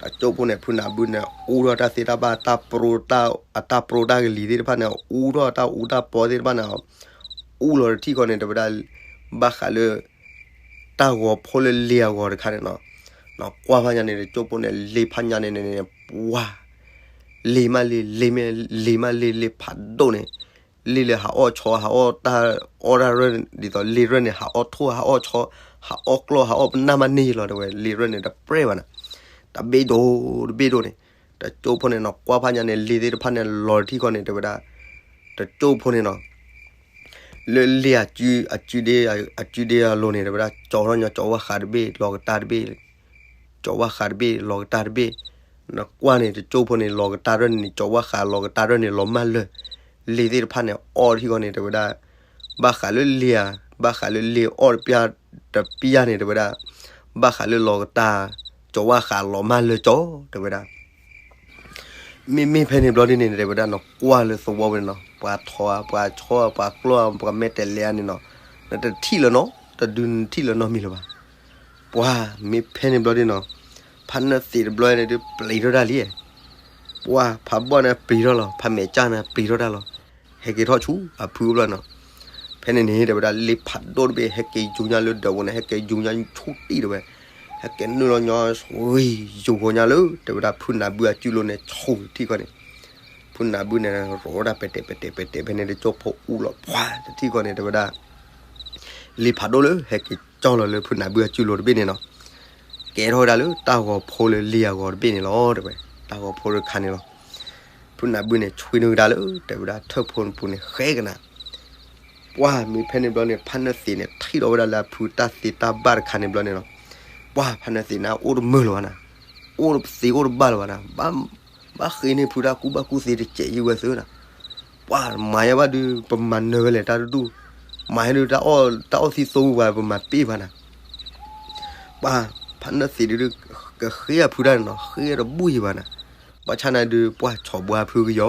တကၠိၢ်ဖိန့ၣ် ဖုနၢ်ဘုန့ၣ် အူထီၣ်တၢ်သ့တၢ်ဘၣ် တၢ်ပြိ အတၢ်ပြိတၢ်ကလံၤသ့ၣ်တဖၣ်န့ၣ် အူထီၣ်တၢ်အူတၢ်ပီသ့ၣ်တဖၣ်န့ၣ် အူလီၤတထံၣ်ဃီန့ၣ် တဲဝဲဒၣ် ဘၣ်ဃးလၢ တၢ်ဂီၤဖိလၢလ့ၤအဂီၤတခါန့ၣ်နီၤ. ကွၢ်ဖးညါန့ၣ် တကၠိၢ်ဖိန့ၣ် လ့ၤဖးညါန့ၣ်န့ၣ် ပှၢ် လ့ၤမးလ့ၤ လ့ၤမးလ့ၤ လ့ၤမးလ့ၤ လ့ၤဖးဒိၣ်န့ၣ် လ့ၤလၢဟးအီၣ်ဆီ ဟးအီၣ်တၢ် အီၣ်တၢ်ရၢၢ် ဒ်သိးလ့ၤရၢၢ်န့ၣ် ဟးအီၣ်ထိၣ် ဟးအီၣ်ဆီ ဟးအီၣ်ကျီၢ် ဟးအီၣ်ပနၢ်မးန့ၢ်လီၤ တဲဝဲ လ့ၤရၢၢ်န့ၣ် တပြဲၢ်ဘၣ်နၤ. တဘ့ၣ်ဒိၣ် တဘ့ၣ်ဒိၣ်န့ၣ် တကၠိၢ်ဖိန့ၣ်နီၤ ကွၢ်ဖးညါန့ၣ် လ့ၤသ့ၣ်တဖၣ်န့ၣ် လီၤတထံၣ်ဃီန့ၣ် တဲဝဲဒၣ် တကၠိၢ်ဖိန့ၣ်နီၤ လၢလ့ၤအစု အစုဒ့ အစုဒ့အလိၤန့ၣ် တဲဝဲဒၣ် ကၠီထီၣ်ညီ ကၠီဝၣ်ဃးတဘ့ၣ် လီၤကတၢ်တဘ့ၣ် ကၠီဝၣ်ဃးတဘ့ၣ် လီၤကတၢ်တဘ့ၣ် နကွၢ်န့ၣ် တကၠိၢ်ဖိန့ၣ် လီၤကတၢ်ရၢၢ်န့ၣ် ကၠီဝၣ်ဃးလီၤကတၢ်ရၢၢ်န့ၣ် လီၤမၢ်လၢာ် လ့ၤသ့ၣ်တဖၣ်န့ၣ် အီၣ်တထံၣ်ဃီန့ၣ် တဲဝဲဒၣ် ဘၣ်ဃးလၢလ့ၤဧါ ဘၣ်ဃးလၢလ့ၤအီၣ်တပျၢ် တပျၢ်န့ၣ် တဲဝဲဒၣ် ဘၣ်ဃးလၢလီၤကတၢ် ကၠီဝၣ်ဃးလီၤမၢ်လၢာ်ကၠီ တဲဝဲဒၣ် မ့မ့ၢ်ဖဲန့ၣ်ဘျီဒ်န့ၣ် တဲဝဲဒၣ်နီၤ ကွၢ်လၢသဝီပူၤန့ၣ်နီၤ ပှၤထိၣ်ဧါ ပှၤဆီဧါ ပှၤကျီၢ်ဧါ ပှၤမဲာ်တဲၤလဲၤဧါန့ၣ်နီၤ နတထံၣ်လၢၤနီၤ တဒုနထံၣ်လၢၤနီတမံၤလၢၤဘၣ်. ပှၢ်မ့ၢ်ဖဲန့ၣ်ဘျီဒ်နီၤ ဖါနၢၣ်သ့းတဘျီန့ၣ်ဒုး ပျံၤထီၣ်တၢ်လံ ပှၢ်ဖးဘီၣ်န့ၣ်ပျံၤထီၣ်လီၤ ဖးမဲာ်ကၢ်န့ၣ်ပျံၤထီၣ်တၢ်လီၤ ဟဲက့ၤထီၣ်ဆူအဖုဘျီနီၤ ဖဲန့ၣ်န့ၣ် တဲဝဲဒၣ် လ့ၤဖးဒိၣ်တဘ့ၣ် ဟဲက့ၤယူၤညါလၢဒၢးပူၤန့ၣ် ဟဲက့ၤယူၤညါဆူတံၢ်တဲဝဲ ဟဲက့ၤနုာ်လီၤညီ ယူၤဃီၤညါလၢ တဲဝဲဒၣ် ဖုနၢ်ဘုအစုလိၤန့ၣ် ဆူတထံၣ်ဃီန့ၣ် ဖုနၢ်ဘုန့ၣ် ရိးဝဲဒၣ်ပဲာ်တဲာ်ပဲာ်တဲာ်ပဲာ်တဲာ်ဖဲန့ၣ် တကၠိၢ်ဖိအူလီၤ ပှၢ်တထံၣ်ဃီန့ၣ် တဲဝဲဒၣ် လ့ၤဖးဒိၣ်လၢဟဲက့ၤကၠီလီၤလၢဖုနၢ်ဘုအစုလိၤတဘ့ၣ်န့ၣ်နီၤ ကဲထီၣ်ဝဲဒၣ်လၢတၢ်ဂီၤဖိလၢလ့ၤအဂီၤတဘ့ၣ်န့ၣ်လီၤ တဲဝဲ တၢ်ဂီၤဖိတခါန့ၣ်လီၤ. ဖုနၢ်ဘုန့ၣ် ဆွံနုာ်ကဒါလၢ တဲဝဲဒၣ် ထၢၣ်ဖိပူၤန့ၣ် ဃဲကနၤ ပှၢ်မ့ၢ်ဖဲန့ၣ်ဘျီန့ၣ် ဖါနၢၣ်သ့းန့ၣ် ထံၣ်ထီၣ်ဝဲဒၣ်လၢအဖုတၢ်သ့တၢ်ဘၣ်တခါန့ၣ်ဘျီန့ၣ်လီၤ. ပှၢ်ဖါနၢၣ်သ့းန့ၣ် အိၣ်တမုာ်လၢၤဘၣ်နၤ အိၣ်တသ့အိၣ်တဘၣ်လၢၤဘၣ်နၤ ဘၣ် ဘၣ်ဃ့န့ၢ်ဖုတၢ်ကူၣ်ဘၣ်ကူၣ်သ့တစဲးယံၤဝဲသ့နၤ ပှၢ်မၤယါဘၣ်ဒုး ပမၤနၢၤဝဲလဲၣ်တၢ်တဒူၣ် မၤဟဲဒုး တၢ်အီၣ်သံသိဝဲပှၤ ပမၤပ့ၢ်ဘၣ်နၤ ပှၢ်ဖါနၢၣ်သ့းဒုး ကဃ့အဖုတၢ်န့ၣ်နီၤ ဃ့တဘူၣ်ယံၤဘၣ်နၤ ဘၣ်ဆၣ်နၤဒုး ပှၢ်ဆီၣ်ဘှါဖုကယီ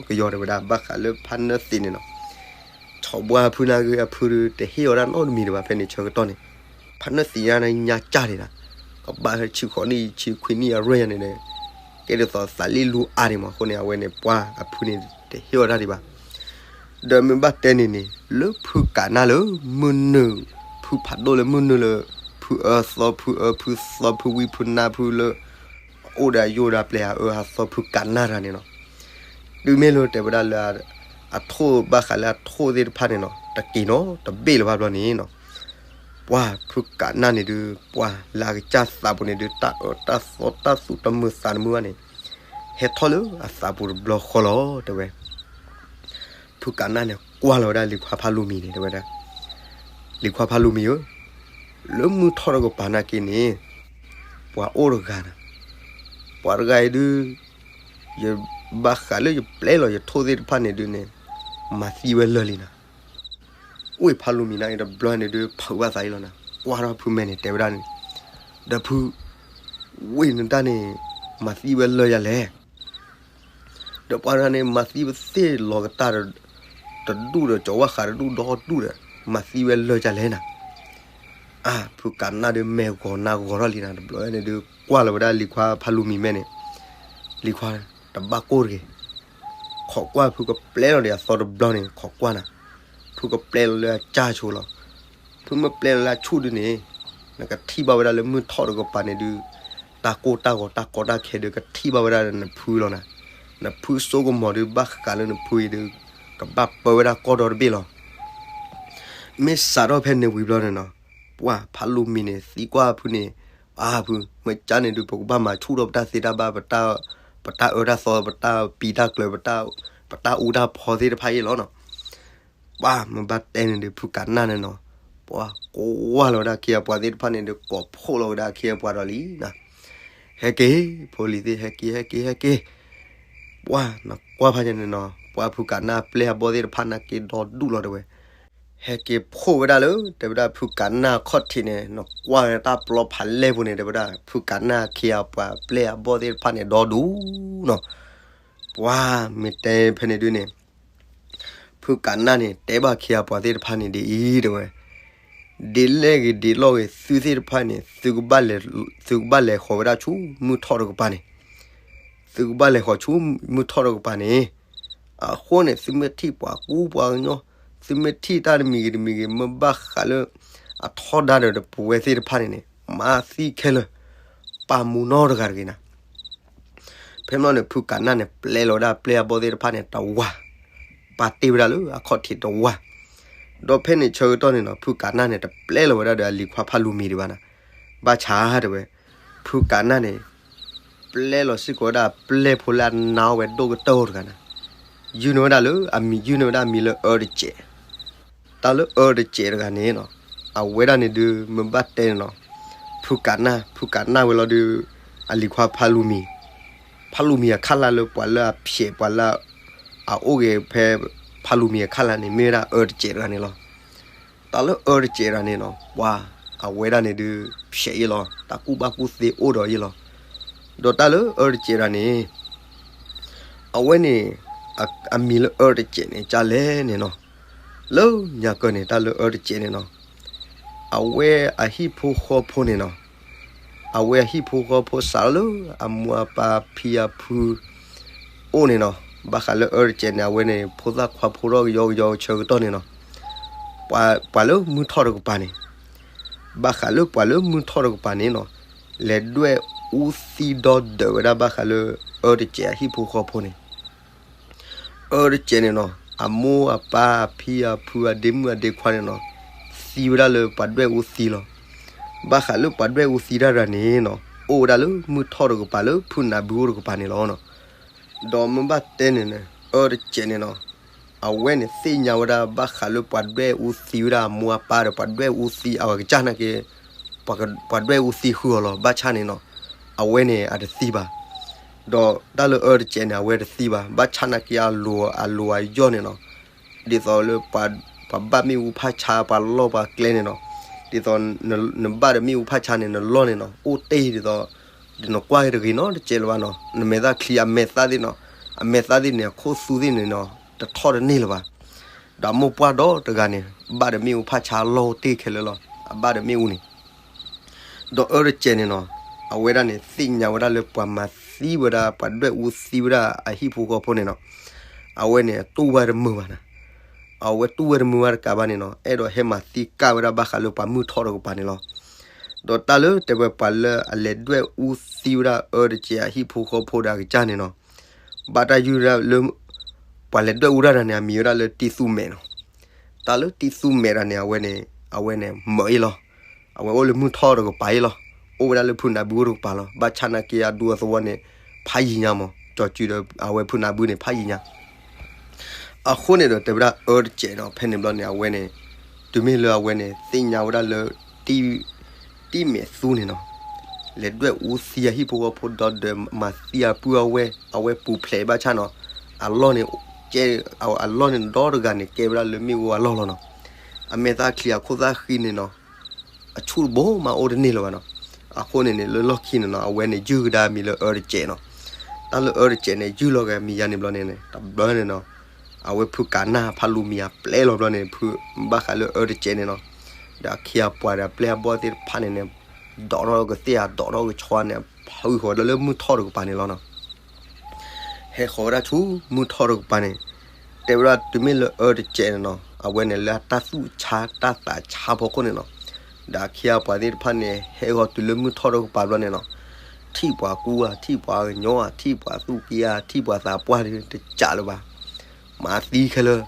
ကယီတဲဝဲဒၣ် ဘၣ်ဃးလၢဖါနၢၣ်သ့းန့ၣ်နီၤ ဆီၣ်ဘှါဖုနာ်က့ အဖုဒုး တဟ့ၣ်အီၤဒၣ်နီတမံၤဒံးဘၣ် ဖဲန့ၣ်ဆၢကတီၢ်န့ၣ် ဖါနၢၣ်သ့းညါန့ၣ် ညါကၢ်န့ၣ်နၤ ကဘၣ်ဆံဃိးနံၣ် ဆံခွံနံၣ်အရွဲၣ်ညါန့ၣ် ကဲဒ်သိးသးလ့ၣ်လူအါန့ၣ်မး အဃိန့ၣ် အဝဲန့ၣ် ပှၢ်အဖုန့ၣ် တဟ့ၣ်အီၤဒၣ်ဒံးဘၣ် ဒီးမ့ၢ်ဘၣ်တဲန့ၣ်န့ၣ် လၢဖုကးနၢ်လၢ မုၢ်နုာ် ဖုဖးဒိၣ်လၢမုၢ်နုာ်လၢ ဖုအၢသီ ဖုအၢ ဖုသီ ဖုဝံဖုနါဖုလၢ အိၣ်ဒီးယိၣ်ဒီးပျဲၢ်အအၢအသီ ဖုကးနၢ်တဂၤန့ၣ်နီၤ တုၤမ့ၢ်လၢတဲဝဲဒၣ်လၢ အထိၣ်ဘၣ်ဃးလၢအထိၣ်သ့ၣ်တဖၣ်န့ၣ်နီၤ တက့ၤနီၤ တဘ့ၣ်လၢၤဘၣ်ဘျီန့ၣ်နီၤ ပှၢ်ဖုကးနၢ်န့ၣ်ဒုး ပှၢ်လၢအကစၢ်သးပူၤန့ၣ်ဒုး တၢ်အၢတၢ်သီတၢ်သူၣ်တမုာ်သးတမုာ်ဘၣ်န့ၣ် ဟဲထီၣ်လၢအသးပူၤတဘျီဃီလီၤ တဲဝဲ ဖုကးနၢ်န့ၣ် ကွၢ်လီၤဝဲဒၣ်လံၤခွါဖးလူၤမံၤန့ၣ် တဲဝဲဒၣ် လံၤခွါဖးလူၤမံၤဧၢ, လၢမုၢ်ထီၣ်တကပၤနာ်က့န့ၣ် ပှၤအိၣ်တဂၤနၤ, ပှၤတဂၤအံၤဒုး ယဘၣ်ဃးလၢယပျဲလီၤယထိၣ်သ့ၣ်တဖၣ်န့ၣ်ဒုးန့ၣ် မၤသံဝဲလၢာ်လံနၤ. အိၣ်ဖးလူၤမံၤနာ်က့ တဘျီန့ၣ်ဒုး ဖုးဘၣ်သးအံၤလီၤနၤ, ကွၢ်ထီၣ်ဖုမဲာ်န့ၣ် တဲဝဲဒၣ်န့ၣ်, ဒီးဖု ဝ့ၢ်နတၢ်န့ၣ် မၤသံဝဲလၢာ်ယၤလဲၣ် ဒီးပှၤတဂၤန့ၣ် မၤသံဝဲသ့ၣ်လီၤကတၢ်ဒီး တဒူၣ်ဒီး ကၠီၤဝါဃးတဒူၣ်ဒီဒူၣ်ဒီး မၤသံဝဲလၢာ်ယၤလဲၣ်နၤ. ဖုကးနၢ်ဒုးမဲာ်ဂီၤနါဂီၤထီၣ်လံနၤ, တဘျီန့ၣ်ဒုးကွၢ်လီၤဝဲဒၣ်လံၤခွါဖးလူၤမံၤမဲာ်န့ၣ်, လံၤခွါတဘၣ်ကိၢ်တဂ့ၤ, ခိးကွၢ်ဖုကပျဲလီၤဒီးအသီတဘျီန့ၣ် ခိးကွၢ်နၤ, ဖုကပျဲလီၤလၢအကၢ်ဆိလီၤ, ဖုမ့ၢ်ပျဲလီၤလၢအဆူၣ်ဒုန့ၣ်, နကထံၣ်ဘၣ်ဝဲဒၣ်လၢမုၢ်ထီၣ်တကပၤန့ၣ်ဒုး, တၢ်ကိၢ်တၢ်ဂီၤတၢ်ကီတၢ်ခဲဒုး ကထံၣ်ဘၣ်ဝဲဒၣ်နဖုလီၤနၤ, နဖုစိကမီၤဒုး ဘၣ်ဃးလၢနဖုအံၤဒုး, ကဘၣ်ပၢဝဲဒၣ်ကီၢ်ဒီတဘ့ၣ်လီၤ. မ့ၢ်စးထီၣ်ဖဲန့ၣ်ဝံၤဘျီန့ၣ်နီၤ, ပှၢ်ဖးလူၤမံၤန့ၣ် သံကွၢ်ဖုန့ၣ်, အါဖု မ့ၢ်ကၢ်န့ၣ်ဒုး ပကဘၣ်မၤဆူၣ်ထီၣ်ပတၢ်သ့တၢ်ဘၣ်, ပတၢ်အၢတၢ်သီ ပတၢ်ပံၤတၢ်ကျၢၤ ပတၢ်အူတၢ်ဖီသ့ၣ်တဖၣ်အံၤလီၤနီၤ. ပှၢ်မ့ၢ်ဘၣ်တဲန့ၣ်ဒုး ဖုကးနၢ်န့ၣ်နီၤ, ပှၢ်ကွၢ်လီၤဝဲဒၣ်အခ့အပှၤသ့ၣ်တဖၣ်န့ၣ်ဒုး ကိးဖှိၣ်လီၤဝဲဒၣ်အခ့အပှၤဒီးလံနၤ, ဟဲက့ၤ ဖိလံၤသ့ၣ် ဟဲက့ၤ ဟဲက့ၤ ဟဲက့ၤ, ပှၢ်နကွၢ်ဖးယံၤန့ၣ်နီၤ, ပှၢ်ဖုကးနၢ်ပျဲၢ်အဘီၣ်သ့ၣ်တဖၣ်နာ်က့ဒီဒူၣ်လီၤတဲဝဲ, ဟဲက့ၤဖှိၣ်ဝဲဒၣ်လၢ တဲဝဲဒၣ်ဖုကးနၢ်အခီၣ်ထံးန့ၣ် နကွၢ်ဝဲတၢ်ပျီဖးလဲၢ်ပူၤန့ၣ် တဲဝဲဒၣ် ဖုကးနၢ်အခ့အပှၤပျဲၢ်အဘီၣ်သ့ၣ်တဖၣ်န့ၣ် ဒီဒူၣ်နီၤ. ပှၢ်မ့ၢ်တဲဖဲန့ၣ်ဒုးန့ၣ်, ဖုကးနၢ်န့ၣ် တဲဘၣ်အခ့အပှၤသ့ၣ်တဖၣ်န့ၣ်ဒ်အံၤတဲဝဲ, ဒ်လဲၣ်ဂ့ၤဒ်လဲၣ်ဂ့ၤ သုသ့ၣ်တဖၣ်န့ၣ် သုကဘၣ်လဲၤဃီၤဝဲဒၣ်ဆူမုၢ်ထီၣ်တကပၤန့ၣ်, သုကဘၣ်လဲၤဃီၤဆူမုၢ်ထီၣ်တကပၤန့ၣ်, အဃိန့ၣ် သုမ့ၢ်ထံၣ်ပှၤကူပှၤကညီ, သုမ့ၢ်ထံၣ်တၢ်တမံၤဂ့ၤတမံၤဂ့ၤ မ့ၢ်ဘၣ်ဃးလၢ အထီဒါဒီးပဝဲသ့ၣ်တဖၣ်န့ၣ်န့ၣ် မၤသံခဲလၢာ်, ပာ်မူနီတဂၤတဂ့ၤနၤ. ဖဲမ့ၢ်န့ၣ် ဖုကးနၢ်န့ၣ် ပျဲလီၤဝဲဒၣ်ပျဲၢ်အဘီၣ်သ့ၣ်တဖၣ်န့ၣ် တဝၤ, ပာ်တ့ၢ်ဝဲဒၣ်လၢအခီၣ်ထံးတဝၤ, ဒီးဖဲန့ၣ်ဆၢကတီၢ်န့ၣ်နီၤ ဖုကးနၢ်န့ၣ် တပျဲလီၤဝဲဒၣ်ဒီးအလံၤခွါဖးလူၤမံၤဒံးဘၣ်နၤ, ဘၣ်ဆၣ်တဲဝဲ, ဖုကးနၢ်န့ၣ် ပျဲလီၤစ့ၢ်ကီးဝဲဒၣ်ပျဲၢ်ဖိလၢအနါဝဲဒိၣ်ကတၢၢ်တဂၤနၤ, ယုၢ်န့ၢ်ဝဲဒၣ်လၢအမံၤ ယုၢ်န့ၢ်ဝဲဒၣ်အမံၤလၢအၢတစဲး, တၢ်လၢအၢတစဲးတဂၤန့ၣ်နီၤ, အဝဲဒၣ်န့ၣ်ဒုး မ့ၢ်ဘၣ်တဲန့ၣ်နီၤ, ဖုကးနၢ် ဖုကးနၢ်ဝဲလီၤဒုး အလံၤခွါဖးလူၤမံၤ, ဖးလူၤမံၤအခၣ်လာ်လၢပှၤလၢအဖျဲးပှၤလၢ အအိၣ်ဂ့ၤဖဲ ဖးလူၤမံၤအခၣ်လာ်န့ၣ် မ့ၢ်ဝဲဒၣ်အၢတစဲးတဂၤန့ၣ်လီၤ. တၢ်လၢအၢတစဲးတဂၤန့ၣ်နီၤ ပှၤ အဝဲဒၣ်န့ၣ်ဒုး ဖျဲးအံၤလီၤ တၢ်ကူၣ်ဘၣ်ကူၣ်သ့အိၣ်ဒီးအံၤလီၤ. ဒီးတၢ်လၢအၢတစဲးတဂၤန့ၣ် အဝဲန့ၣ် အမံၤလၢအၢတစဲးန့ၣ် ကၢ်လဲၣ်န့ၣ်နီၤ, လၢညါကၢၢ်န့ၣ် တၢ်လၢအၢတစဲးန့ၣ်နီၤ, အဝဲအဟံၣ်ဖိဃီဖိန့ၣ်နီၤ, အဝဲအဟံၣ်ဖိဃီဖိစးထီၣ်လၢ အမိၢ်အပၢ်ဖံအဖု အိၣ်န့ၣ်နီၤ, ဘၣ်ဃးလၢအၢတစဲးန့ၣ် အဝဲန့ၣ် ဖိသၣ်ခွါဖိထီၣ်ကယီကယီဆၢကတီၢ်န့ၣ်နီၤ, ပှၤလၢမုၢ်ထီၣ်တကပၤန့ၣ်, ဘၣ်ဃးလၢပှၤလၢမုၢ်ထီၣ်တကပၤန့ၣ်နီၤ, လဲၤဒွဲၣ်အူသံဒီဒၢးဝဲဒၣ်ဘၣ်ဃးလၢ အၢတစဲးအဟံၣ်ဖိဃီဖိန့ၣ် အၢတစဲးန့ၣ်နီၤ အမိၢ်အပၢ်အဖံအဖုအဒ့မုၣ်အဒ့ခွါန့ၣ်နီၤ, သံဝဲဒၣ်လၢပှၤဒွဲၣ်အူသံလီၤ. ဘၣ်ဃးလၢပှၤဒွဲၣ်အူသံတၢ်တဂၤန့ၣ်နီၤ, အိၣ်ဝဲဒၣ်လၢမုၢ်ထီၣ်တကပၤလၢဖုနၢ်ဘုအိၣ်တကပၤန့ၣ်လီၤ. ဒီးမ့ၢ်ဘၣ်တဲန့ၣ်န့ၣ် အၢတစဲးန့ၣ်နီၤ, အဝဲန့ၣ်သ့ၣ်ညါဝဲဒၣ်ဘၣ်ဃးလၢပှၤဒွဲၣ်အူသံဝဲဒၣ်အမိၢ်အပၢ်ဒီး ပှၤဒွဲၣ်အူသံအဝဲကစၢ်နာ်က့ ပှၤဒွဲၣ်အူသံဃုာ်အီၤလီၤ. ဘၣ်ဆၣ်န့ၣ်နီၤ, အဝဲန့ၣ်အတသံဘၣ်. ဒီးတၢ်လၢအၢတစဲးန့ၣ် အဝဲတသံဘၣ်. ဘၣ်ဆၣ်နာ်က့အလိၤအလိၤအယီၢ်န့ၣ်နီၤ, ဒ်သိးလၢ ပှၤဘၣ်မ့ၣ်အူဖးဆါ ပှၤလီၢ်ပှၤကျဲန့ၣ်နီၤ, ဒ်သိးနဘၣ်ဒီးမ့ၣ်အူဖးဆါန့ၣ် နလီၢ်န့ၣ်နီၤ အိၣ်တ့ၢ်ဒ်သိး နကွၢ်က့ၤတဂ့ၤနီတစဲးလၢၤဘၣ်နီၤ. နမဲာ်သၣ်ချံအမဲာ်သၣ်သ့ၣ်နီၤ, အမဲာ်သၣ်သ့ၣ်န့ၣ် အခိၣ်သူသ့ၣ်န့ၣ်နီၤ တထီၣ်တန့ၢ်လၢၤဘၣ်. ဒီးမိၢ်ပှၢ်ဒီတဂၤန့ၣ် ဘၣ်ဒီးမ့ၣ်အူဖးဆါလီၢ်အိၣ်တ့ၢ်ခဲလၢာ်လီၤ. အဘၣ်ဒီးမ့ၣ်အူန့ၣ် ဒီးအၢတစဲးန့ၣ်နီၤ, အဝဲဒၣ်န့ၣ် သ့ၣ်ညါဝဲဒၣ်လၢပှၤမၤသံဝဲဒၣ် ပှၤဒွဲၣ်အူသံဝဲဒၣ်အဟံၣ်ဖိဃီဖိန့ၣ်နီၤ, အဝဲန့ၣ်တူၢ်ဝဲတမုာ်ဘၣ်နၤ. အဝဲတူၢ်ဝဲတမုာ်ဘၣ်တကးဘၣ်န့ၣ်နီၤ, အဲၣ်ဒိးဟဲမၤသံကၢ်ဝဲဒၣ်ဘၣ်ဃးလၢပှၤမုၢ်ထီၣ်တကပၤန့ၣ်လီၤ. ဒီးတၢ်လၢတဲဝဲပှၤလၢအလဲၤဒွဲၣ်အူသံဝဲဒၣ်အၢတစဲးအဟံၣ်ဖိဃီဖိဒီးအကစၢ်န့ၣ်နီၤ, ဘၣ်တၢ်ယုၢ်ဒၣ်လၢ ပှၤလဲၤဒွဲၣ်အူတၢ်တဂၤန့ၣ် အမံၤဝဲဒၣ်လၢတံသူမဲာ်နီၤ. တၢ်လၢတံသူမဲာ်တဂၤန့ၣ် အဝဲန့ၣ် အဝဲန့ၣ်မၢအ့ၣ်လီၤ. အဝဲအိၣ်လၢမုၢ်ထီၣ်တကပၤအ့ၣ်လီၤ. အိၣ်ဝဲဒၣ်လၢဖုနၢ်ဘုအိၣ်တကပၤလီၤ. ဘၣ်ဆၣ်နာ်က့အဒူအသဝီန့ၣ် ဖးယံၤညါမး, ကၠီၤစုဒီးအဝဲဖုနၢ်ဘုန့ၣ် ဖးယံၤညါ အဃိန့ၣ်ဒီးတဲဝဲဒၣ်အၢတစဲးနီၤ, ဖဲန့ၣ်ဘျီန့ၣ် အဝဲန့ၣ် တုၤမ့ၢ်လၢအဝဲန့ၣ် သ့ၣ်ညါဝဲဒၣ်လၢ တံၢ်မဲာ်သူန့ၣ်နီၤ, လဲၤဒွဲၣ်အူသံအဟံၣ်ဖိဃီဖိဒီး ဒီးမၤသံအပုၢ်အဝဲၢ် အဝဲပူၤဖျဲးဘၣ်ဆၣ်နီၤ, အလီၢ်န့ၣ် ကဲ အလီၢ်န့ၣ်ဒီတဂၤန့ၣ် ကဲဝဲဒၣ်လၢမ့ၣ်အူအလီၢ်လီၤနီၤ, အမဲာ်သၣ်ချံအခိၣ်သၣ်ဃံန့ၣ်နီၤ အဆူၣ်တဘိမးအိၣ်တန့ၢ်လၢၤဘၣ်နီၤ. အဃိန့ၣ်န့ၣ် လၢလီၢ်ခံန့ၣ်နီၤ အဝဲန့ၣ်ယုၢ်ကဒါမံၤလၢအၢတစဲးနီၤ. တၢ်လၢအၢတစဲးန့ၣ် ယုၢ်လီၤက့ၤမံၤယါန့ၣ်ဘျီန့ၣ် တဘျီန့ၣ်နီၤ, အဝဲဖုကးနၢ်ဖးလူၤမံၤအပျဲလီၤဘျီန့ၣ် ဖုဘၣ်ဃးလၢအၢတစဲးန့ၣ်နီၤ, ဒီးအခ့အပှၤဒီးအပျဲၢ်အဘီၣ်သ့ၣ်တဖၣ်န့ၣ်န့ၣ် ဒိးထီၣ်ကသ့ၣ်ဧါ ဒိးထီၣ်ကဆီန့ၣ် ဖုဃီၤဒီးလၢမုၢ်ထီၣ်တကပၤန့ၣ်လီၤနီၤ. ဟဲဃီၤဝဲဒၣ်ဆူမုၢ်ထီၣ်တကပၤန့ၣ်, တဲဝဲဒၣ်တုၤမ့ၢ်လၢအၢတစဲးန့ၣ်နီၤ, အဝဲန့ၣ်လၢအတၢ်သူၣ်ဆါတၢ်သးဆါဖီခိၣ်န့ၣ်နီၤ, ဒီးအခ့အပှၤသ့ၣ်တဖၣ်န့ၣ် ဟဲဃီၤတုၤလၢမုၢ်ထီၣ်တကပၤဘျီန့ၣ်နီၤ, ထံၣ်ပှၤကူဧါ ထံၣ်ပှၤကညီဧါ ထံၣ်ပှၤသူၣ်က့ဧါ ထံၣ်ပှၤသးပှၢ်တစးလၢၤဘၣ်, မၤသံခဲလၢာ်,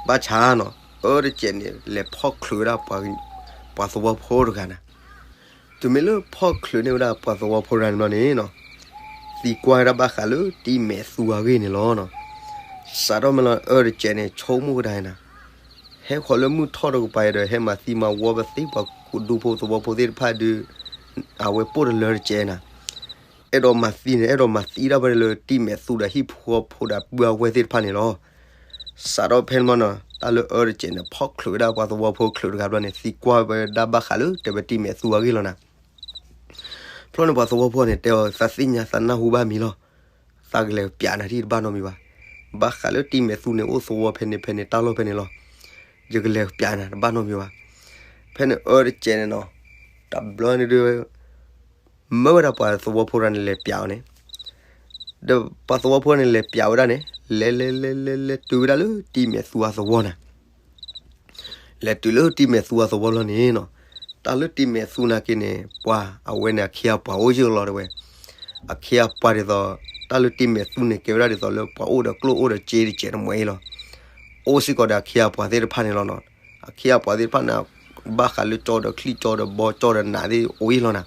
ဘၣ်ဆၣ်နီၤ, အၢတစဲးန့ၣ် လဲၤဖီၣ်ချုးဝဲဒၣ် ပှၤသဝီဖိတဂၤန့ၣ်, တုၤမ့ၢ်လၢဖီၣ်ချုးန့ၢ်ဝဲဒၣ်ပှၤသဝီဖိတဂၤန့ၣ်ဘျီန့ၣ်နီၤ, သံကွၢ်ဝဲဒၣ်ဘၣ်ဃးလၢတံၤမဲာ်သူအဂ့ၢ်န့ၣ်လီၤနီၤ. စးထီၣ်မ့ၢ်လၢအၢတစဲးန့ၣ် ဆိကမိၣ်ကဒါနၤ, ဟဲဃီၤလၢမုၢ်ထီၣ်တကပၤဒီး ဟဲမၤသံမၤဝီပသ့ပှၤကူဒူဖိသဝီဖိသ့ၣ်တဖၣ်ဒုး, အဝဲပိၢ်တလၢတစဲးနၤ, အဲၣ်ဒိးမၤသံန့ၣ် အဲၣ်ဒိးမၤသံဒၣ်ဝဲလၢတံၤမဲာ်သူဒီးဟံၣ်ဖိဃီဖိဒီးပုၢ်အဝဲၢ်သ့ၣ်တဖၣ်န့ၣ်လီၤ. စးထီၣ်ဖဲန့ၣ်မ့ၢ်နီၤ တၢ်လၢအၢတစဲးန့ၣ် ဖီၣ်ချုးဝဲဒၣ်ပှၤသဝီဖိချုးတဂၤဘျီန့ၣ် သံကွၢ်ဝဲဒၣ်ဘၣ်ဃးလၢတဲဝဲတံၤမဲာ်သူအဂ့ၢ်လီၤနၤ. ဖျီန့ၣ်ပှၤသဝီဖိန့ၣ် တဲအီၤ သးသ့ၣ်ညါသးနၢ်ဟူဘၣ်မံၤလီၤ. သးကလဲၤပျးနၤဒ်တဘၣ်နီတမံၤဘၣ်. ဘၣ်ဃးလၢတံၤမဲာ်သူန့ၣ် အိၣ်သဝီဖဲန့ၣ်ဖဲန့ၣ် တၢ်လီၢ်ဖဲန့ၣ်လီၤ. ယကလဲၤပျးနၤတဘၣ်နီတမံၤဘၣ်. ဖဲန့ၣ်အၢတစဲးန့ၣ်နီၤ တဘျီန့ၣ်ဒုး မၢဝဲဒၣ်ပှၤသဝီဖိတဂၤန့ၣ် လဲၤပျးအီၤန့ၣ်, ဒီးပှၤသဝီဖိန့ၣ် လဲၤပျးဝဲဒၣ်န့ၣ် လဲၤလဲၤလဲၤလဲၤလဲၤတုၤဝဲဒၣ်လၢတံၤမဲာ်သူအသဝီနၤ. လဲၤတုၤလၢတံၤမဲာ်သူအသဝီလီၤန့ၣ်နီၤ, တၢ်လၢတံၤမဲာ်သူနာ်က့န့ၣ် ပှၤအဝဲန့ၣ်အခ့အပှၤအိၣ်ယၢၢ်လီၤတဲဝဲ. အခ့အပှၤဒ်သိး တၢ်လၢတံၤမဲာ်သူန့ၣ် ကဲဝဲဒၣ်ဒ်သိးလၢပှၤအိၣ်ဒီးကျိၣ်အိၣ်ဒီးစ့တစဲးတမှဲအံၤလီၤ. အိၣ်စ့ၢ်ကီးဒီးအခ့အပှၤသ့ၣ်တဖၣ်န့ၣ်လီၤနီၤ. အခ့အပှၤသ့ၣ်တဖၣ်န့ၣ် ဘၣ်ဃးလၢကၠီဒီးချံကၠီဒီးဘီကၠီဒီးနးသ့ၣ်အိၣ်အံၤလီၤနၤ.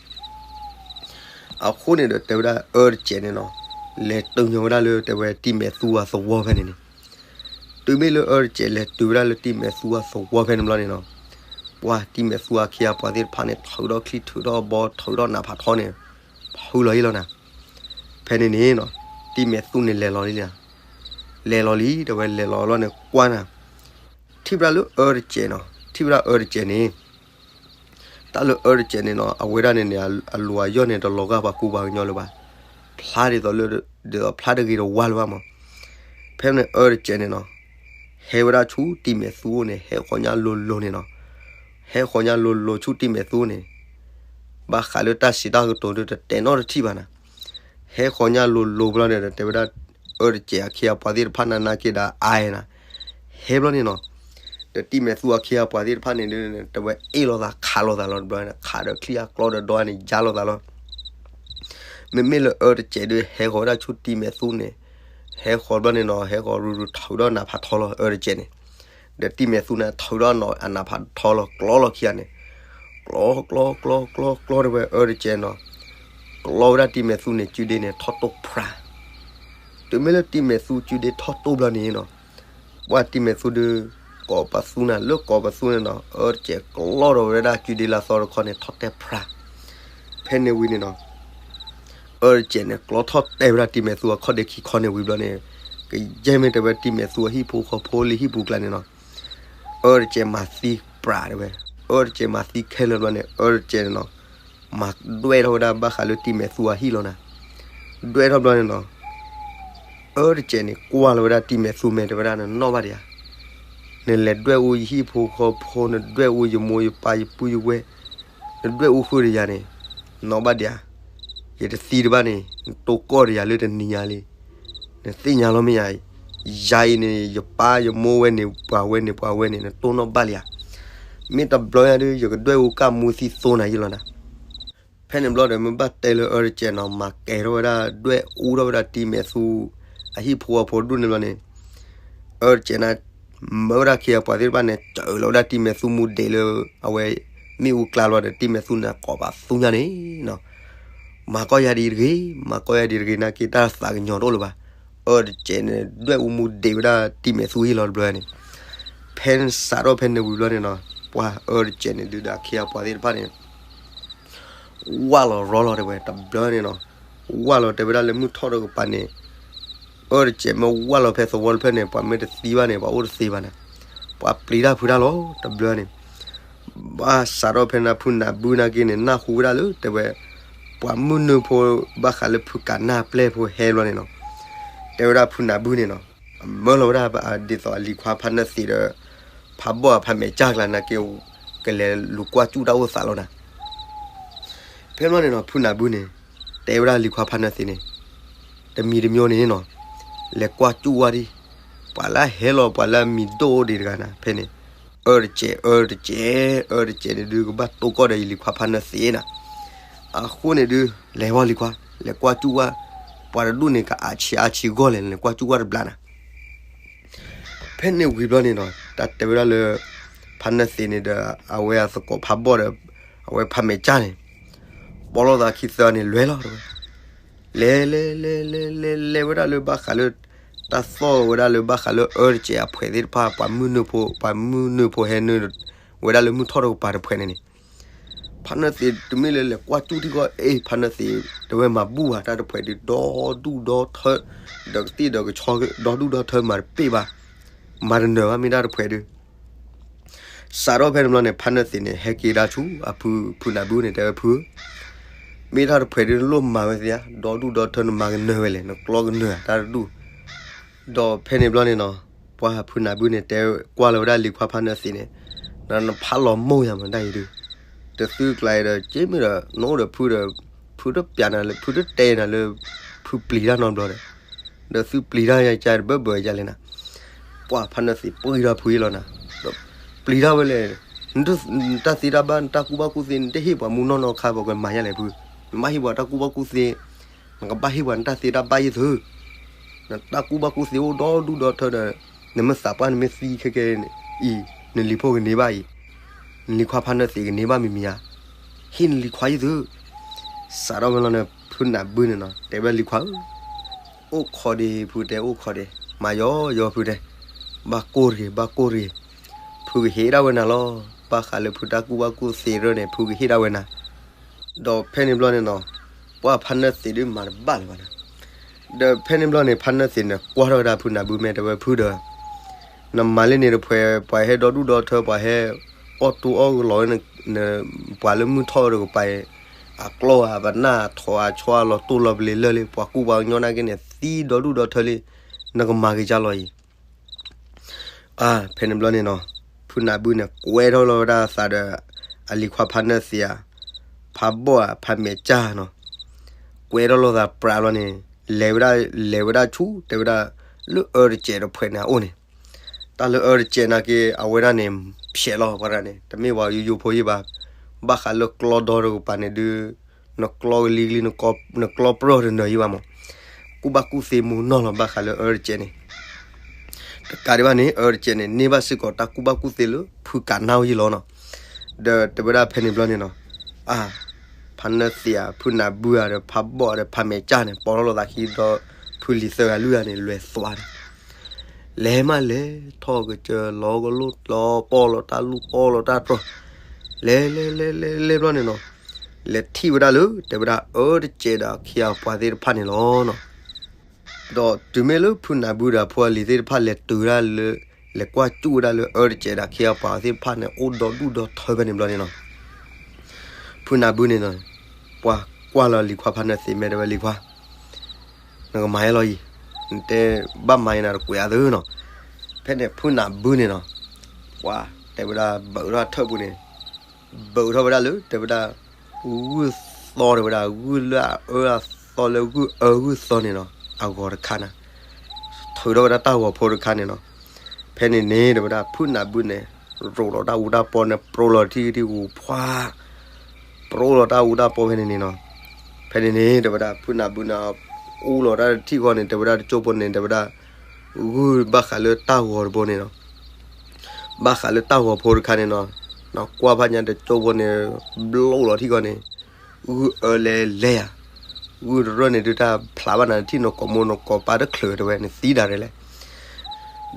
အဃိန့ၣ်ဒီးတဲဝဲဒၣ်အၢတစဲးန့ၣ်နီၤ, လဲၤတုၤညီဝဲဒၣ်လၢတဲဝဲတံၤမဲာ်သူအသဝီဖဲန့ၣ်န့ၣ်. တုၤမ့ၢ်လၢအၢတစဲးလဲၤတုၤဝဲဒၣ်လၢတံၤမဲာ်သူအသဝီဖဲန့ၣ်ဘျီန့ၣ်နီၤ, ပှၤတံၤမဲာ်သူအခ့အပှၤသ့ၣ်တဖၣ်န့ၣ် ထုးထီၣ်ချံထုးထီၣ်ဘီထုးထီၣ်နးဖးထီန့ၣ် ဖုလီၤအံၤလီၤနၤ. ဖဲန့ၣ်န့ၣ်နီၤ, တံၤမဲာ်သူန့ၣ်လဲၤလီၤလံ, လဲၤလီၤလံ တဲဝဲလဲၤလီၤလီၤန့ၣ်ကွၢ်နၤ ထံၣ်ဝဲဒၣ်လၢအၢတစဲးနီၤ, ထံၣ်ဝဲဒၣ်အၢတစဲးန့ၣ်, တၢ်လၢအၢတစဲးန့ၣ်နီၤ အဝဲဒၣ်န့ၣ်န့ၣ် အလူၤအယီၢ်န့ၣ် တလီၤဂာ်ပှၤကူပှၤကညီလၢၤဘၣ်, ဖျါဒ်သိးလၢ ဒ်သိးဖျါတဂ့ၤတဝါလၢၤဘၣ်မး. ဖဲန့ၣ်အၢတစဲးန့ၣ်နီၤ, ဟဲဝဲဒၣ်ဆူတံၤမဲာ်သူအိၣ်န့ၣ် ဟဲဃီၤညါလိၤလိၤန့ၣ်နီၤ, ဟဲဃီၤညါလိၤလိၤဆူတံၤမဲ်သူန့ၣ်, ဘၣ်ဃးလၢတၢ်စံးတၢ်ကတိၤဒုးတတဲနီတထံၣ်ဘၣ်နၤ. ဟဲဃီၤညါလိၤလိၤဘျီန့ၣ်ဒီး တဲဝဲဒၣ် အၢတစဲးအခ့အပှၤသ့ၣ်တဖၣ်နၤနာ်က့ဒီးအါနၤ, ဟဲဘျီန့ၣ်နီၤ, ဒီးတံၤမဲာ်သူအခ့အပှၤသ့ၣ်တဖၣ်န့ၣ်ဒုး တဲဝဲအ့ၣ်လိာ်သးခးလိာ်သးလီၤတဘျီန့ၣ် ခးဒီးချံအကျီဒီးဒီန့ၣ်ယါလိာ်သးလီၤ. မ့မ့ၢ်လၢအၢတစဲးဒုး ဟဲဃီၤဝဲဒၣ်ဆူတံၤမဲာ်သူန့ၣ်, ဟဲဃီၤဘျီန့ၣ်နီၤ ဟဲဃီၤရူၤရူၤထုးဒီးနးဖးထီလီၤ အၢတစဲးန့ၣ်, ဒီးတံၤမဲ်သူန့ၣ် ထုးဒီးအနးဖးထီလီၤ ကျီလီၤခံဂၤန့ၣ်, ကျီ ကျီ ကျီ ကျီ ကျီ တဲဝဲအၢတစဲးနီၤ, ကျီဝဲဒၣ်တံၤမဲ်သူန့ၣ် ကုဒ့န့ၣ် ထီၣ်တိၢ်ဖြါ တုၤမ့ၢ်လၢတံၤမဲာ်သူကုဒ့ထီၣ်တိၢ်ဘျီန့ၣ်နီၤ, ပှၤတံၤမဲာ်သူဒုး ကိးပသူနၤ လၢကိးပသူန့ၣ်နီၤ အၢတစဲးကျီထီၣ်ဝဲဒၣ်ကုဒ့လၢအသီတခီန့ၣ် ထီၣ်တဲာ်ဖြါ. ဖဲန့ၣ်ဝံၤန့ၣ်နီၤ အၢတစဲးန့ၣ် ကျီထီၣ်တဲာ်ဝဲဒၣ်တံၤမဲာ်သူအခီၣ်ဒ့ခံခီန့ၣ်ဝံၤဘျီန့ၣ်, ကယဲၢ်မ့ၢ်တဲဝဲတံၤမဲာ်သူအဟံၣ်ဖိဃီဖိလၢဟံၣ်ပူၤကျါန့ၣ်နီၤ, အၢတစဲးမၤသံပြးတဲဝဲ, အၢတစဲးမၤသံခဲလၢာ်ဘျီန့ၣ် အၢတစဲးန့ၣ်နီၤ မၤဒွဲၣ်ထီၣ်ဝဲဒၣ်ဘၣ်ဃးလၢတံၤမဲာ်သူအဟံၣ်လီၤနၤ. ဒွဲၣ်ထီၣ်ဘျီန့ၣ်နီၤ အၢတစဲးန့ၣ် ကွၢ်လီၤဝဲဒၣ်တံၤမဲာ်သူမဲာ်တဲဝဲဒၣ် နနီၣ်ဘၣ်ဒံးဧါ, နလဲၤဒွဲၣ်အူယဟံၣ်ဖိဃီဖိ နဒွဲၣ်အူယမိၢ်ယပၢ်ယပုၢ်ယဝဲၢ်, နဒွဲၣ်အူဃုာ်ဒီးယၤန့ၣ်, နီၣ်ဘၣ်ဒံးဧါ, ယတသံတဘၣ်န့ၣ် နတိၢ်ကီၢ်ဒီးယၤလၢတနံၤညါလံ. နသ့ၣ်ညါလီၤမ့ၢ်ဧါ, ယၤအံၤန့ၣ် ယပၢ်ယမိၢ်ဝဲန့ၣ် ပှၤဝဲန့ၣ် ပှၤဝဲန့ၣ် နတိၢ်နီၣ်ဘၣ်လံဧါ. မ့ၢ်တဘျီညါဒုး ယကဒွဲၣ်အူကၢ်မူသံသိနၤယံလီၤနၤ. ဖဲန့ၣ်ဘျီဒီး မ့ၢ်ဘၣ်တဲလၢအၢတစဲးနီၤ မၤကဲၤထီၣ်ဝဲဒၣ် ဒွဲၣ်အူထီၣ်ဝဲဒၣ်တံၤမဲာ်သူ အဟံၣ်ဖိဃီဖိဒူၣ်န့ၣ်ဘျီန့ၣ်, အၢတစဲးန့ၣ် မၢဝဲဒၣ်ခ့အပှၤသ့ၣ်တဖၣ်န့ၣ် စၢၤလီၤဝဲဒၣ်တံၤမဲာ်သူမူဒံးလၢ အဝဲ မ့ၣ်အူကျါလီၤဒီး တံၤမဲာ်သူန့ၣ် ကိးပသူညါန့ၣ်နီၤ, မၤကီၢ်ယၤဒ်တဂ့ၤ, မၤကီၢ်ယၤဒ်တဂ့ၤနာ်က့ တၢ်သးကညီၤတအိၣ်လၢၤဘၣ်. အၢတစဲးန့ၣ် ဒွဲၣ်အူမူဒံးဝဲဒၣ်တံၤမဲာ်သူဟံၣ်လီၤတဘျီန့ၣ်, ဖဲစးထီၣ်ဖဲန့ၣ်ဝံၤဘျီန့ၣ်နီၤ ပှၤအၢတစဲးန့ၣ်ဒုးဒီးခ့အပှၤသ့ၣ်တဖၣ်န့ၣ် ဝၢ်လီၤရီလီၤတဲဝဲ တဘျီန့ၣ်နီၤ, ဝၢ်လီၤတဲဝဲဒၣ်လၢမုၢ်ထီၣ်တကပၤန့ၣ်, အၢတစဲးမ့ၢ်ဝၢ်လီၤဖဲသဝီတဖျၢၣ်န့ၣ် ပှၤမ့ၢ်တသံဘၣ်န့ၣ် ပှၤအိၣ်တသ့ဘၣ်န့ၣ်, ပှၤပျံၤတၢ်ဖုးတၢ်လီၤ တဘျီန့ၣ်, ဘၣ်စးထီၣ်ဖဲန့ၣ်ဖုနၢ်ဘုနာ်က့န့ၣ် နၢ်ဟူဝဲဒၣ်လၢတဲဝဲ, ပှၤမုၢ်နုာ်ဖိ ဘၣ်ဃးလၢဖုကးနၢ်ပျဲၢ်ဖိဟဲဘျီန့ၣ်နီၤ, တဲဝဲဒၣ်ဖုနၢ်ဘုန့ၣ်နီၤ, အမၢလီၤဝဲဒၣ်ဒ်သိးအလံၤခွါဖးနၢသံးဒီး ဖးဘီၣ်အဖးမဲာ်ကၢ်ကျါနာ်က့ ကလဲၤလူၤကွၢ်စူၣ်တၢ်အိၣ်သးလီၤနၤ. ဖဲန့ၣ်ဘျီန့ၣ်နီၤ ဖုနၢ်ဘုန့ၣ် တဲဝဲဒၣ်လံၤခွါဖါနၢသ့းန့ၣ် တမံၤတမံၤန့ၣ်နီၤ လဲၤကွၢ်စူၣ်ဝဲဒံး ပှၤလၢဟဲလီၤ ပှၤလၢအမံၤဒိၣ်ဒံးတဂၤနၤ ဖဲန့ၣ် အၢတစဲး အၢတစဲး အၢတစဲးန့ၣ်ဒုး ကဘၣ်တိၢ်ကီၢ်ဒီးယလံၤခွါဖါနၢသ့းနၤ. အဃိန့ၣ်ဒုး လဲၤဝဲလံၤခွါ လဲၤကွၢ်စူၣ်ဝဲ ပှၤတဒူၣ်န့ၣ် ကအါဆံးအါဆံးဂီၢ်လဲၣ် လဲၤကွၢ်စူၣ်ဝဲတဘျီနၤ. ဖဲန့ၣ်ဝံၤဘျီန့ၣ်နီၤ တၢ်တဲဝဲဒၣ်လၢ ဖါနၢသ့းန့ၣ်ဒီး အဝဲအသကိးဖးဘီၣ်ဒီး အဝဲဖါမဲာ်ကၠၢ်န့ၣ် ပိာ်လိာ်သးခံသၢန့ၣ် လဲၤလီၤတဲဝဲ လဲၤလဲၤလဲၤလဲၤလဲၤလဲၤဝဲဒၣ်လၢဘၣ်ဃးလၢ တၢ်သီၣ်ဝဲဒၣ်လၢဘၣ်ဃးလၢအၢတစဲးအဖှဲးသ့ၣ်တဖၣ် ပှၤမုၢ်နုာ်ဖိ ပှၤမုၢ်နုာ်ဖိဟဲနုာ် ဝဲဒၣ်လၢမုၢ်ထီၣ်တကပၤတဖှဲးန့ၣ်န့ၣ် ဖါနၢသ့းတမ့ၢ်လၢလဲၤကွၢ်စူၣ်ထံကီၢ် အ့ ဖါနၢသ့း တဝဲမၤဘူၣ်ဘၣ်တၢ်တဖှဲးဒုး ဒီဒူၣ်ဒီထၢ ဒီးကသ့ၣ်ဒီးကဆီ ဒီဒူၣ်ဒီထၢမၤတပ့ၢ်ဘၣ် မၤတနၢၤဘၣ်မ့ၢ်တၢ်တဖှဲးဒုး စးထီၣ်ဖဲန့ၣ်ဘျီန့ၣ် ဖါနၢသ့းန့ၣ် ဟဲက့ၤဒၣ်ဆူ အဖု ဖုနၢ်ဘုန့ၣ် တဲဝဲဖု မ့ၢ်တၢ်တဖှဲးဒုး နလိၣ်မၤဝဲသ့ဧါ ဒီဒူၣ်ဒီထၢနမၤကနၢၤဝဲလဲၣ် နကျီကနၢၤတၢ်တဒူၣ် ဒီးဖဲန့ၣ်ဘျီန့ၣ်နီၤ ပှၤဖုနၢ်ဘုန့ၣ် တဲကွၢ်လီၤဝဲဒၣ်လံၤခွါဖါနၢသ့းန့ၣ် နဖးလီၤမိၢ်ယၤမတၤအံၤဒုး တသုကျါအံၤဒီး က့မ့ၢ်ဒီး နအိၣ်ဒီးဖုဒီး ဖုတပျးနၤလၢ ဖုတတဲနၤလၢ ဖုပျံၤတၢ်နီတဘျီဒီး ဒီးသုပျံၤတၢ်ယၤကါတဘၢဘၢယၤလဲၣ်နၤ ပှၤဖါနၢသ့းပှံၢ်ထီၣ်ဖုအံၤလီၤနၤ ဒီးပျံၤတၢ်ဝဲလဲၣ် နတၢ်သ့တၢ်ဘၣ် နတၢ်ကူၣ်ဘၣ်ကူၣ်သ့ နတဟ့ၣ်ပှၤမူနီၢ်နီၢ်ခါ ပှၤကမၤယၤလဲၣ်ဖု နဘၣ်ဟ့ၣ်ပှၤတၢ်ကူၣ်ဘၣ်ကူၣ်သ့ နကဘၣ်ဟ့ၣ်ပှၤနတၢ်သ့တၢ်ဘၣ်ယဲၢ်သု နတၢ်ကူၣ်ဘၣ်ကူၣ်သ့အိၣ်ဒီဒူၣ်ဒီထၢဒီး နမ့ၢ်သးပှၢ်နမ့ၢ်သံခဲကဲအံၤ နလံၤဖိကန့ၢ်ဘၣ်အံၤ နလံၤခွါဖါနၢသ့းကန့ၢ်ဘၣ်မံၤမံၤဧါ ဟ့ၣ်နလံၤခွါယဲၢ်သု စးထီၣ်ဝဲလီၤန့ၣ် ဖုနၢ်ဘုန့ၣ်နီၤ တဲဝဲလံၤခွါဧၢ အိၣ်ခိးဒံးဖုတဲ အိၣ်ခိးဒံး မၤယီယီဖုတဲ ဘၣ်ကိၢ်တဂ့ၤ ဘၣ်ကိၢ်တဂ့ၤ ဖုကဟ့ၣ်ဒၣ်ဝဲနၤလီၤ ဘၣ်ဃးလၢဖုတၢ်ကူၣ်ဘၣ်ကူၣ်သ့ရၢၢ်န့ၣ် ဖုကဟ့ၣ်ဒၣ်ဝဲနၤ ဒီးဖဲန့ၣ်ဘျီန့ၣ်နီၤ ပှၤဖါနၢသ့းဒုးမၤတဘၣ်လၢၤဘၣ်နၤ ဒီးဖဲန့ၣ်ဘျီန့ၣ် ဖါနၢသ့းန့ၣ် ကွၢ်ထီၣ်ဝဲဒၣ်ဖုနၢ်ဘုမဲာ်တဲဝဲဖုဒီး နမၤလၢန့ၣ်တဖှဲး ပှၤဟဲဒီဒူၣ်ဒီထၢ ပှၤဟဲအီၣ်တူအီၣ်ကလီၤဝဲ ပှၤလၢမုၢ်ထီၣ်တကပၤအံၤ အကျီဧါ ပနၢ်ထိးအဆီအလီၤတိၢ်လီၤပလ့ၤလၢာ်လံ ပှၤကူပှၤကညီနာ်က့န့ၣ် သံဒီဒူၣ်ဒီထၢလံ နကမၤက့ၤကၢ်လီၤအံၤ အါ ဖဲန့ၣ်ဘျီန့ၣ်နီၤ ဖုနၢ်ဘုန့ၣ် ကွဲထီၣ်လီၤဝဲဒၣ်အသးဒီး အလံၤခွါဖါနၢသ့းဧါ ဖးဘီၣ်ဧါ ဖးမဲာ်ကၠၢ်နီၤ ကွဲထီၣ်လီၤသးပြးဘျီန့ၣ် လဲၤဝဲဒၣ် လဲၤဝဲဒၣ်ဆူ တဲဝဲဒၣ် လၢအၢတစဲးတဖှဲးန့ၣ်အအိၣ်န့ၣ် တၢ်လၢအၢတစဲးနာ်က့ အဝဲဒၣ်န့ၣ် ဖျဲးလီၤပှၤဒၣ်န့ၣ် တမ့ၢ်ပှၤယိယိဖိယ့ၢ်ဘၣ် ဘၣ်ဃးလၢကျီဒီတကပၤန့ၣ်ဒုး နကျီကလံၤကလံၤ နကျီပြၢၢ်တနၢၤယံၤဘၣ်မး ကူၣ်ဘၣ်ကူၣ်သ့မူနီၢ်လီၤ ဘၣ်ဃးလၢအၢတစဲးန့ၣ် တကးဒံးဘၣ်န့ၣ် အၢတစဲးန့ၣ် န့ၢ်ဘၣ်စ့ၢ်ကီးတၢ်ကူၣ်ဘၣ်ကူၣ်သ့လၢဖုကးနၣ်ဝဲယံၤလီၤနီၤ ဒီးတဲဝဲဒၣ်ဖဲန့ၣ်ဘျီန့ၣ်နီၤ အါ ဖါနၢသ့းဧါ ဖုနၢ်ဘုဧါဒီး ဖးဘီၣ်ဒီး ဖးမဲာ်ကၠၢ်န့ၣ် ပိာ်ထီၣ်လိာ်သးခံဒီး ဖုလံၤသၢဂၤလွံၢ်ဂၤန့ၣ် လဲၤသွါန့ၣ် လဲၤမးလဲၤထီၣ်ကစၢၢ် လီၤကလိၣ်လီၤ ပီၣ်လီၤတၢ်လူၢ် ပီၣ်လီၤတၢ်တြီၢ် လဲၤလဲၤလဲၤလဲၤလဲၤဘျီန့ၣ်နီၤ လဲၤထံၣ်ဝဲဒၣ်လၢ တဲဝဲဒၣ် အၢတစဲးဒီးအခ့အပှၤသ့ၣ်တဖၣ်န့ၣ်လီၤနီၤ ဒီးတုၤမ့ၢ်လၢဖုနၢ်ဘုဒီးအဖိအလံၤသ့ၣ်တဖၣ်လဲၤတုၤဝဲဒၣ်လၢ လဲၤကွၢ်စူၣ်ဝဲဒၣ်လၢအၢတစဲးဒီးအခ့အပှၤသ့ၣ်တဖၣ်န့ၣ် အိၣ်ဒီဒူၣ်ဒီထၢဖဲန့ၣ်ဘျီန့ၣ်နီၤ ဖုနၢ်ဘုန့ၣ်နီၤ ပှၤကွၢ်လီၤလံၤခွါဖါနၢသ့းမဲာ်တဲဝဲလံၤခွါ နကမၤယဲလီၤအံၤ နတဲဘၣ်မၤယဲနၤတကွဲးအါသုနီၤ ဖဲန့ၣ်ဖုနၢ်ဘုန့ၣ်နီၤ ပှၤတဲဝဲဒၣ်ဘၢးထီၣ်ထၢၣ်ပူၤန့ၣ် ဘၢးထီၣ်ဝဲဒၣ်လၢ တဲဝဲဒၣ် ဂုၢ်သီတဲဝဲဒၣ် ဂုၢ်လၢအအၢအသီလၢဂုၢ်အၢဂုၢ်သီန့ၣ်နီၤ အဂီၤတခါန့ၣ် ထုးထီၣ်ဝဲဒၣ်တၢ်ဂီၤဖိတခါန့ၣ်နီၤ ဖဲန့ၣ်န့ၣ် တဲဝဲဒၣ် ဖုနၢ်ဘုန့ၣ် ရိးလီၤတၢ်အူတၢ်ပီန့ၣ် ပရိလီၤထံၣ်ထံၣ်ဂူၤဖှါ ပရိလီၤတၢ်အူတၢ်ပီဖဲန့ၣ်န့ၣ်နီၤ ဖဲန့ၣ်န့ၣ် တဲဝဲဒၣ် ဖုနၢ်ဘုန့ၣ် အူလီၤတၢ်ထံၣ်ဃီန့ၣ် တဲဝဲဒၣ်တကၠိဖိန့ၣ် တဲဝဲဒၣ် ဂုၢ်ဘၣ်ဃးလၢတၢ်ဂီၤတဘိန့ၣ်နီၤ ဘၣ်ဃးလၢတၢ်ဂီၤဖိတခါန့ၣ်နီၤ နကွၢ်ဖးညါတကၠိဖိန့ၣ် ဘျိလီၤထံၣ်ဃီန့ၣ် ဂုၢ်အၢလဲၤလဲၤယၤ ဂုၢ်တရၢၢ်န့ၣ် ဒုးတၢ်ဖျးဘၣ်နၤထံၣ်နကိာ်မိၢ်နကိာ်ပၢ်တချုးတဲဝဲန့ၣ် သံဒၣ်ရဲၣ်လဲၣ်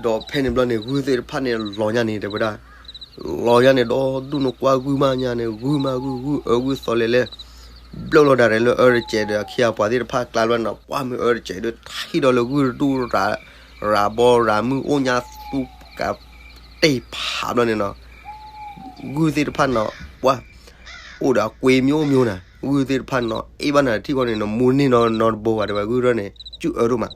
ဒီးဖဲန့ၣ်ဘျီန့ၣ် ဂုၢ်သ့ၣ်တဖၣ်န့ၣ် လီၤညါန့ၣ် တဲဝဲဒၣ် လီၤညါန့ၣ် ဒီဒူၣ်နကွၢ်ဂုၢ်မးညါန့ၣ် ဂုၢ်မးဂုၢ် ဂုၢ်အၢဂုၢ်သီလဲၤလဲၤ ဘျိလီၤဒၣ်ရဲၣ်လၢအၢတစဲးဒီးအခ့အပှၤသ့ၣ်တဖၣ်ကျါဘျီန့ၣ် ကွၢ်မ့ၢ်အၢတစဲးဒီး ထံၣ်ဒီးလၢဂုၢ်တဒူၣ်ရၤ ရၤဘီရၤမုၢ်အိၣ်ညါသူကးတ့ၢ်ဖးဘျီန့ၣ်နီၤ ဂုၢ်သ့ၣ်တဖၣ်နီၤ ပှၤ အိၣ်ဒီးအကွ့မံၤအိၣ်မံၤနၤ ဂုၢ်သ့ၣ်တဖၣ်နီၤ အ့ၣ်ဘၣ်နၤထံၣ်ဃီန့ၣ် နမူန့ၢ်နီၤနီတဘိဘၣ်တဲဝဲ ဂုၢ်ရၢၢ်န့ၣ် စုၣ်အၢဒိၣ်မး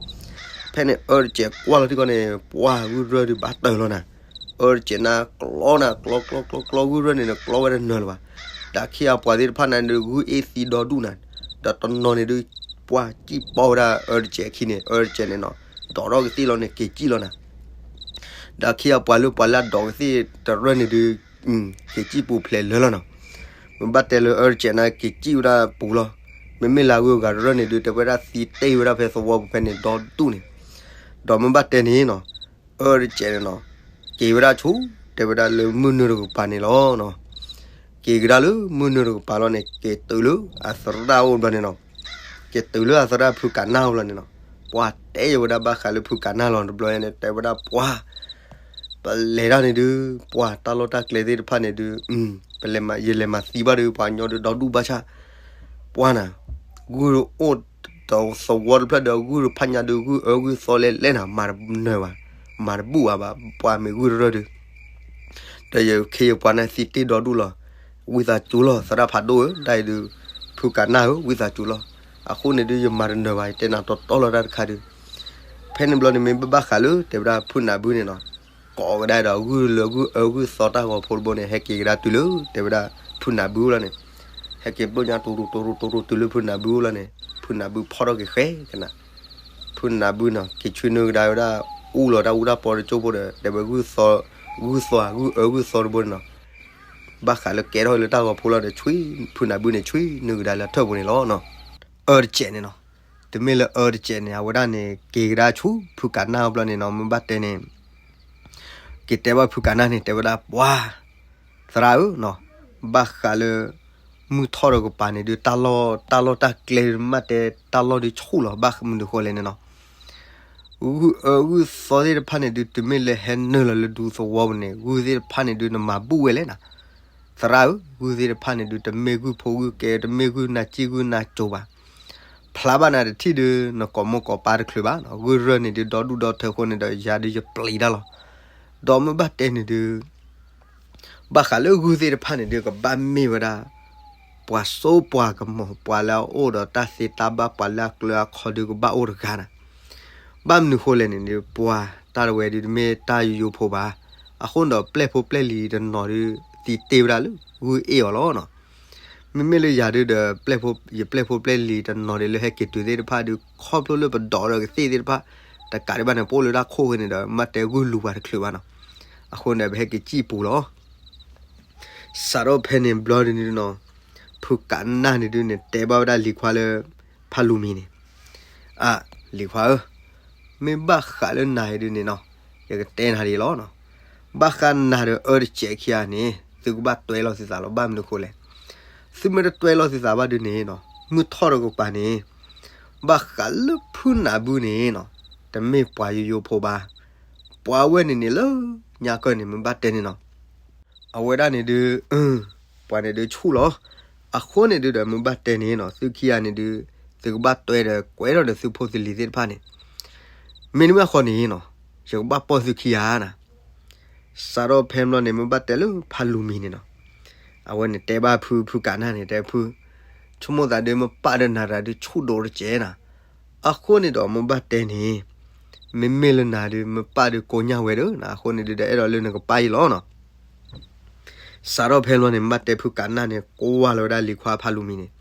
ဖဲန့ၣ်အၢတစဲးကွၢ်လီၤထံၣ်ဃီန့ၣ် ပှၤဂုၢ်ရၢၢ်ဒုးဘၣ်တၢၢ်လီၤနၤ အၢတစဲးနၤကျီနၤ ကျီကျီကျီကျီ ဂုၢ်ရၢၢ်န့ၣ်ဒီး ကျီဝဲတနၢၤလၢၤဘၣ်. ဒီးခ့အပှၤသ့ၣ်တဖၣ်န့ၣ်ဒီး ဂုၢ်အ့ၣ်သံဒီဒူၣ်နၤ, ဒီးတနီၤန့ၣ်ဒုး ပှၢ်စံၣ်ပီဝဲဒၣ်အၢတစဲးခံန့ၣ် အၢတစဲးန့ၣ်နီၤ, ဒိးထီၣ်ကသ့ၣ်လီၤန့ၣ် က့ၤစံၣ်လီၤနၤ. ဒီးခ့အပှၤလၢပှၤလၢအဒိးကသ့ၣ်တရၢၢ်န့ၣ်ဒုး က့ၤစံၣ်ပူၤဖျဲးလၢာ်လီၤနီၤ. မ့ၢ်ဘၣ်တဲလၢအၢတစဲးနၤက့ၤစံၣ်ဝဲဒၣ်ပူၤလီၤ. မ့မ့ၢ်လၢအဂုၤအဂၤတရၢၢ်န့ၣ်ဒုး တဲဝဲဒၣ်သံတ့ၢ်ဝဲဒၣ်ဖဲသဝီပူၤဖဲန့ၣ်ဒီဒူၣ်န့ၣ်, ဒီးမ့ၢ်ဘၣ်တဲန့ၣ်နီၤ, အၢတစဲးန့ၣ်နီၤ, က့ၤဝဲဒၣ်ဆူ တဲဝဲဒၣ်လၢမုၢ်နုာ်တကပၤန့ၣ်လီၤနီၤ. က့ၤကဒါလၢမုၢ်နုာ်တကပၤလီၤန့ၣ် က့ၤတုၤလၢအသရၣ်အိၣ်ဘျီန့ၣ်နီၤ, က့ၤတုၤလၢအသရၣ်ဖုကးနၢ်အိၣ်ဘျီန့ၣ်နီၤ, ပှၤတဲယဝဲဒၣ်ဘၣ်ဃးလၢဖုကးနၢ်လီၤတဘျီန့ၣ် တဲဝဲဒၣ်ပှၤ ပလဲၤတၢ်န့ၣ်ဒုး ပှၤတၢ်လီၢ်တၢ်ကျဲသ့ၣ်တဖၣ်န့ၣ်ဒုး ပလဲၤမၤ ယလဲၤမၤသံဘၣ်ဒီး ပှၤကညီဒုးဒီဒူၣ်ဘၣ်ဆၣ် ပှၤနၤ, ဂုၢ်အိၣ်တသဝီတဖျၢၣ်ဒီး ဂုၢ်တဖၣ်ညါဒုး ဂုၢ်အၢဂုၢ်သီလဲၣ်လဲၣ်နၤ မၤတနၢၤဘၣ်, မၤတဘူၣ်ဘၣ်ဘၣ် ပှၤမ့ၢ်ဂုၢ်တရၢၢ်ဒုး ဒီးယခ့ယပှၤန့ၣ်သံတ့ၢ်ဒီဒူၣ်လီၤ. ဝံသးစူၤလီၤ သရၣ်ဖးဒိၣ်ဧၢ, ဒ်အံၤဒုး ဖုကးနၢ်ဧၢ, ဝံသးစူၤလီၤ. အဃိန့ၣ်ဒုး ယမၤတနၢၤဘၣ်, ယတဲနၤတီတီလီၤတၢ်တခါဒုး ဖဲန့ၣ်ဘျီန့ၣ် မ့ၢ်ဘၣ်ဃးလၢ တဲဝဲဒၣ်ဖုနးဘုန့ၣ်နီၤ, ကိးကဒါဒီးဂုၢ်လၢဂုၢ်အၢဂုၢ်သီတၢ်ဂီၤဖိတဘိန့ၣ် ဟဲက့ၤကဒါတုၤလၢ တဲဝဲဒၣ်ဖုနးဘုလီၤန့ၣ်, ဟဲက့ၤဘျိညါ တူတူတူတူတူ တုၤလၢဖုနးဘုလီၤန့ၣ်, ဖုနးဘုဖီၣ်ထီၣ်က့ၤဃဲကနၤ, ဖုနးဘုနီၤ က့ၤဆွံနုာ်ကဒါဝဲဒၣ် အူလီၤတၢ်အူတၢ်ပီတကၠိဖိဒီး တဲဝဲဂုၢ်သီ, ဂုၢ်သီ ဂုၢ်အၢဂုၢ်သီတဘိန့ၣ်နီၤ, ဘၣ်ဃးလၢကဲထီၣ်လၢတၢ်ဂီၤဖိလီၤဒီး ဆွံ ဖုနးဘုန့ၣ် ဆွံနုာ်ကဒါလၢထၢၣ်ပူၤန့ၣ်လီၤနီၤ. အၢတစဲးန့ၣ်နီၤ, တမ့ၢ်လၢအၢတစဲးန့ၣ် အဝဲဒၣ်န့ၣ် က့ၤကဒါဆူဖုကးနၢ်အဘျီန့ၣ်နီၤ, မ့ၢ်ဘၣ်တဲန့ၣ် က့ၤတဲဘၣ်ဖုကးနၢ်န့ၣ် တဲဝဲဒၣ်ပှၤ သရၣ်ဧၢနီၤ, ဘၣ်ဃးလၢ မုၢ်ထီၣ်တကပၤန့ၣ်ဒုး တၢ်လီၢ် တၢ်လီၢ်တၢ်ကျဲဒုး မ့ၢ်တဲတၢ်လီၢ်ဒုးဆူၣ်လီၤ ဘၣ်မနုၤဃိလဲၣ်န့ၣ်နီၤ, ဂုၢ်အၢဂုၢ်သီသ့ၣ်တဖၣ်န့ၣ်ဒုး တမ့ၢ်လၢဟဲနုာ်လီၤလၢဒူသဝီပူၤန့ၣ် ဂုၢ်သ့ၣ်တဖၣ်န့ၣ်ဒုး နမၤဘူၣ်ဝဲလဲၣ်နၤ, သရၣ်ဧၢ, ဂုၢ်သ့ၣ်တဖၣ်န့ၣ်ဒုး တမ့ၢ်ဂုၢ်ဖိဂုၢ်ကဲ တမ့ၢ်ဂုၢ်နၤစံၣ်ဂုၢ်နၤစိၤဘၣ်, ဖျါဘၣ်နၤတထံၣ်ဒုး နကိးမိၢ်ကိးပၢ်တချုးဘၣ်နီၤ, ဂုၢ်ရၢၢ်န့ၣ်ဒုး ဒီဒူၣ်ဒီထၢအဃိန့ၣ်ဒီး ယၤဒုးယပျံၤတၢ်လီၤ. ဒီးမ့ၢ်ဘၣ်တဲန့ၣ်ဒုး ဘၣ်ဃးလၢဂုၢ်သ့ၣ်တဖၣ်န့ၣ်ဒုး ကဘၣ်မ့ၢ်ဝဲဒၣ် ပှၤစိပှၤကမီၤ ပှၤလၢအအိၣ်ဒီးတၢ်သ့တၢ်ဘၣ် ပှၤလၢအကျၢၤအခီဒုး ကဘၣ်အိၣ်တဂၤနၤ, ဘၣ်မနုၤဃိလဲၣ်န့ၣ်ဒုး ပှၤတၢ်တဝဲဒုး တမ့ၢ်တၢ်ယိယိဖိဘၣ်, အဃိန့ၣ်ဒီး ပျဲၢ်ဖိပျဲၢ်လံၤတနီၤဒုး သံတ့ၢ်ဝဲဒၣ်လၢ ဂုၢ်အ့ၣ်အီၤလီၤနီၤ. မ့မ့ၢ်လၢယၤဒုးဒီး ပျဲၢ်ဖိ ယပျဲၢ်ဖိပျဲၢ်လံၤတနီၤဒုး လၢဟဲက့ၤတုၤသ့ၣ်တဖၣ်ဒုး ခီဖျိလၢပဒိးဒီးကသ့ၣ်သ့ၣ်တဖၣ် တကးဒံးဘၣ်န့ၣ် ပအိၣ်လၢတၢ်ခိၣ်ဃိန့ၣ်ဒီး မ့ၢ်တဲဂုၢ်လူၤပှၤတချုးဘၣ်နီၤ, အဃိန့ၣ်ဒီး ပဟဲက့ၤစံၣ်ပူၤလီၤ. စးထီၣ်ဖဲန့ၣ်ဘျီဒုးန့ၣ်နီၤ, ဖုကးနၢ်န့ၣ်ဒုးန့ၣ် တဲဘၣ်ဝဲဒၣ်လံၤခွါလၢ ဖးလူၤမံၤန့ၣ်, အၢ လံၤခွါဧၢ, မ့ၢ်ဘၣ်ဃးလၢနၤအံၤဒုးန့ၣ်နီၤ, ယကတဲနၤဒ်အံၤလီၤနီၤ, ဘၣ်ဃးနၤဒီးအၢတစဲးခံဂၤန့ၣ် သုကဘၣ်တွဲလီၤသုသးလီၤ. ဘၣ်မနုၤဃိလဲၣ်, သုမ့ၢ်တတွဲလီၤသုသးဘၣ်ဒုးန့ၣ်နီၤ, မုၢ်ထီၣ်တကပၤန့ၣ် ဘၣ်ဃးလၢဖုနးဘုန့ၣ်နီၤ, တမ့ၢ်ပှၤယိယိဖိဘၣ်, ပှၤဝဲန့ၣ်န့ၣ်လၢ ညါကၢၢ်န့ၣ် မ့ၢ်ဘၣ်တဲန့ၣ်နီၤ အဝဲဒၣ်န့ၣ်ဒုး ပှၤန့ၣ်ဒုးဆူၣ်လီၤ. အဃိန့ၣ်ဒုးဒီး မ့ၢ်ဘၣ်တဲန့ၣ်နီၤ, သုခံဂၤန့ၣ်ဒုး သုကဘၣ်တွဲဒီး ကွဲးထီၣ်ဒီးသုဖိသုလံၤသ့ၣ်တဖၣ်န့ၣ်, မ့တမ့ၢ်အဃိန့ၣ်နီၤ, ယကဘၣ်ပိာ်သုခံဂၤနၤ. စးထီၣ်ဖဲဘျီန့ၣ် မ့ၢ်ဘၣ်တဲလၢဖးလူၤမံၤန့ၣ်နီၤ, အဝဲန့ၣ်တဲဘၣ်ဖု ဖုကးနၢ်န့ၣ် တဲဖု ဆိကမိၣ်သးဒုး မ့ၢ်ပာ်ဒီးနၤတၢ်ဒုးဆူၣ်ဒိၣ်တကဲးနၤ, အဃိန့ၣ်ဒီး မ့ၢ်ဘၣ်တဲန့ၣ် မ့မ့ၢ်လၢနၤဒုး မ့ၢ်ပာ်ဒုးကိးညါဝဲဒီးနၤ, အဃိန့ၣ်ဒုးဒီး အဲၣ်ဒိးလၢနကပာ်အံၤလီၤနီၤ. စးထီၣ်ဖဲလီၤန့ၣ် မ့ၢ်ဘၣ်တဲဖုကးနၢ်န့ၣ် ကိးဝဲလီၤဝဲဒၣ်လံၤခွါဖးလူၤမံၤန့ၣ်,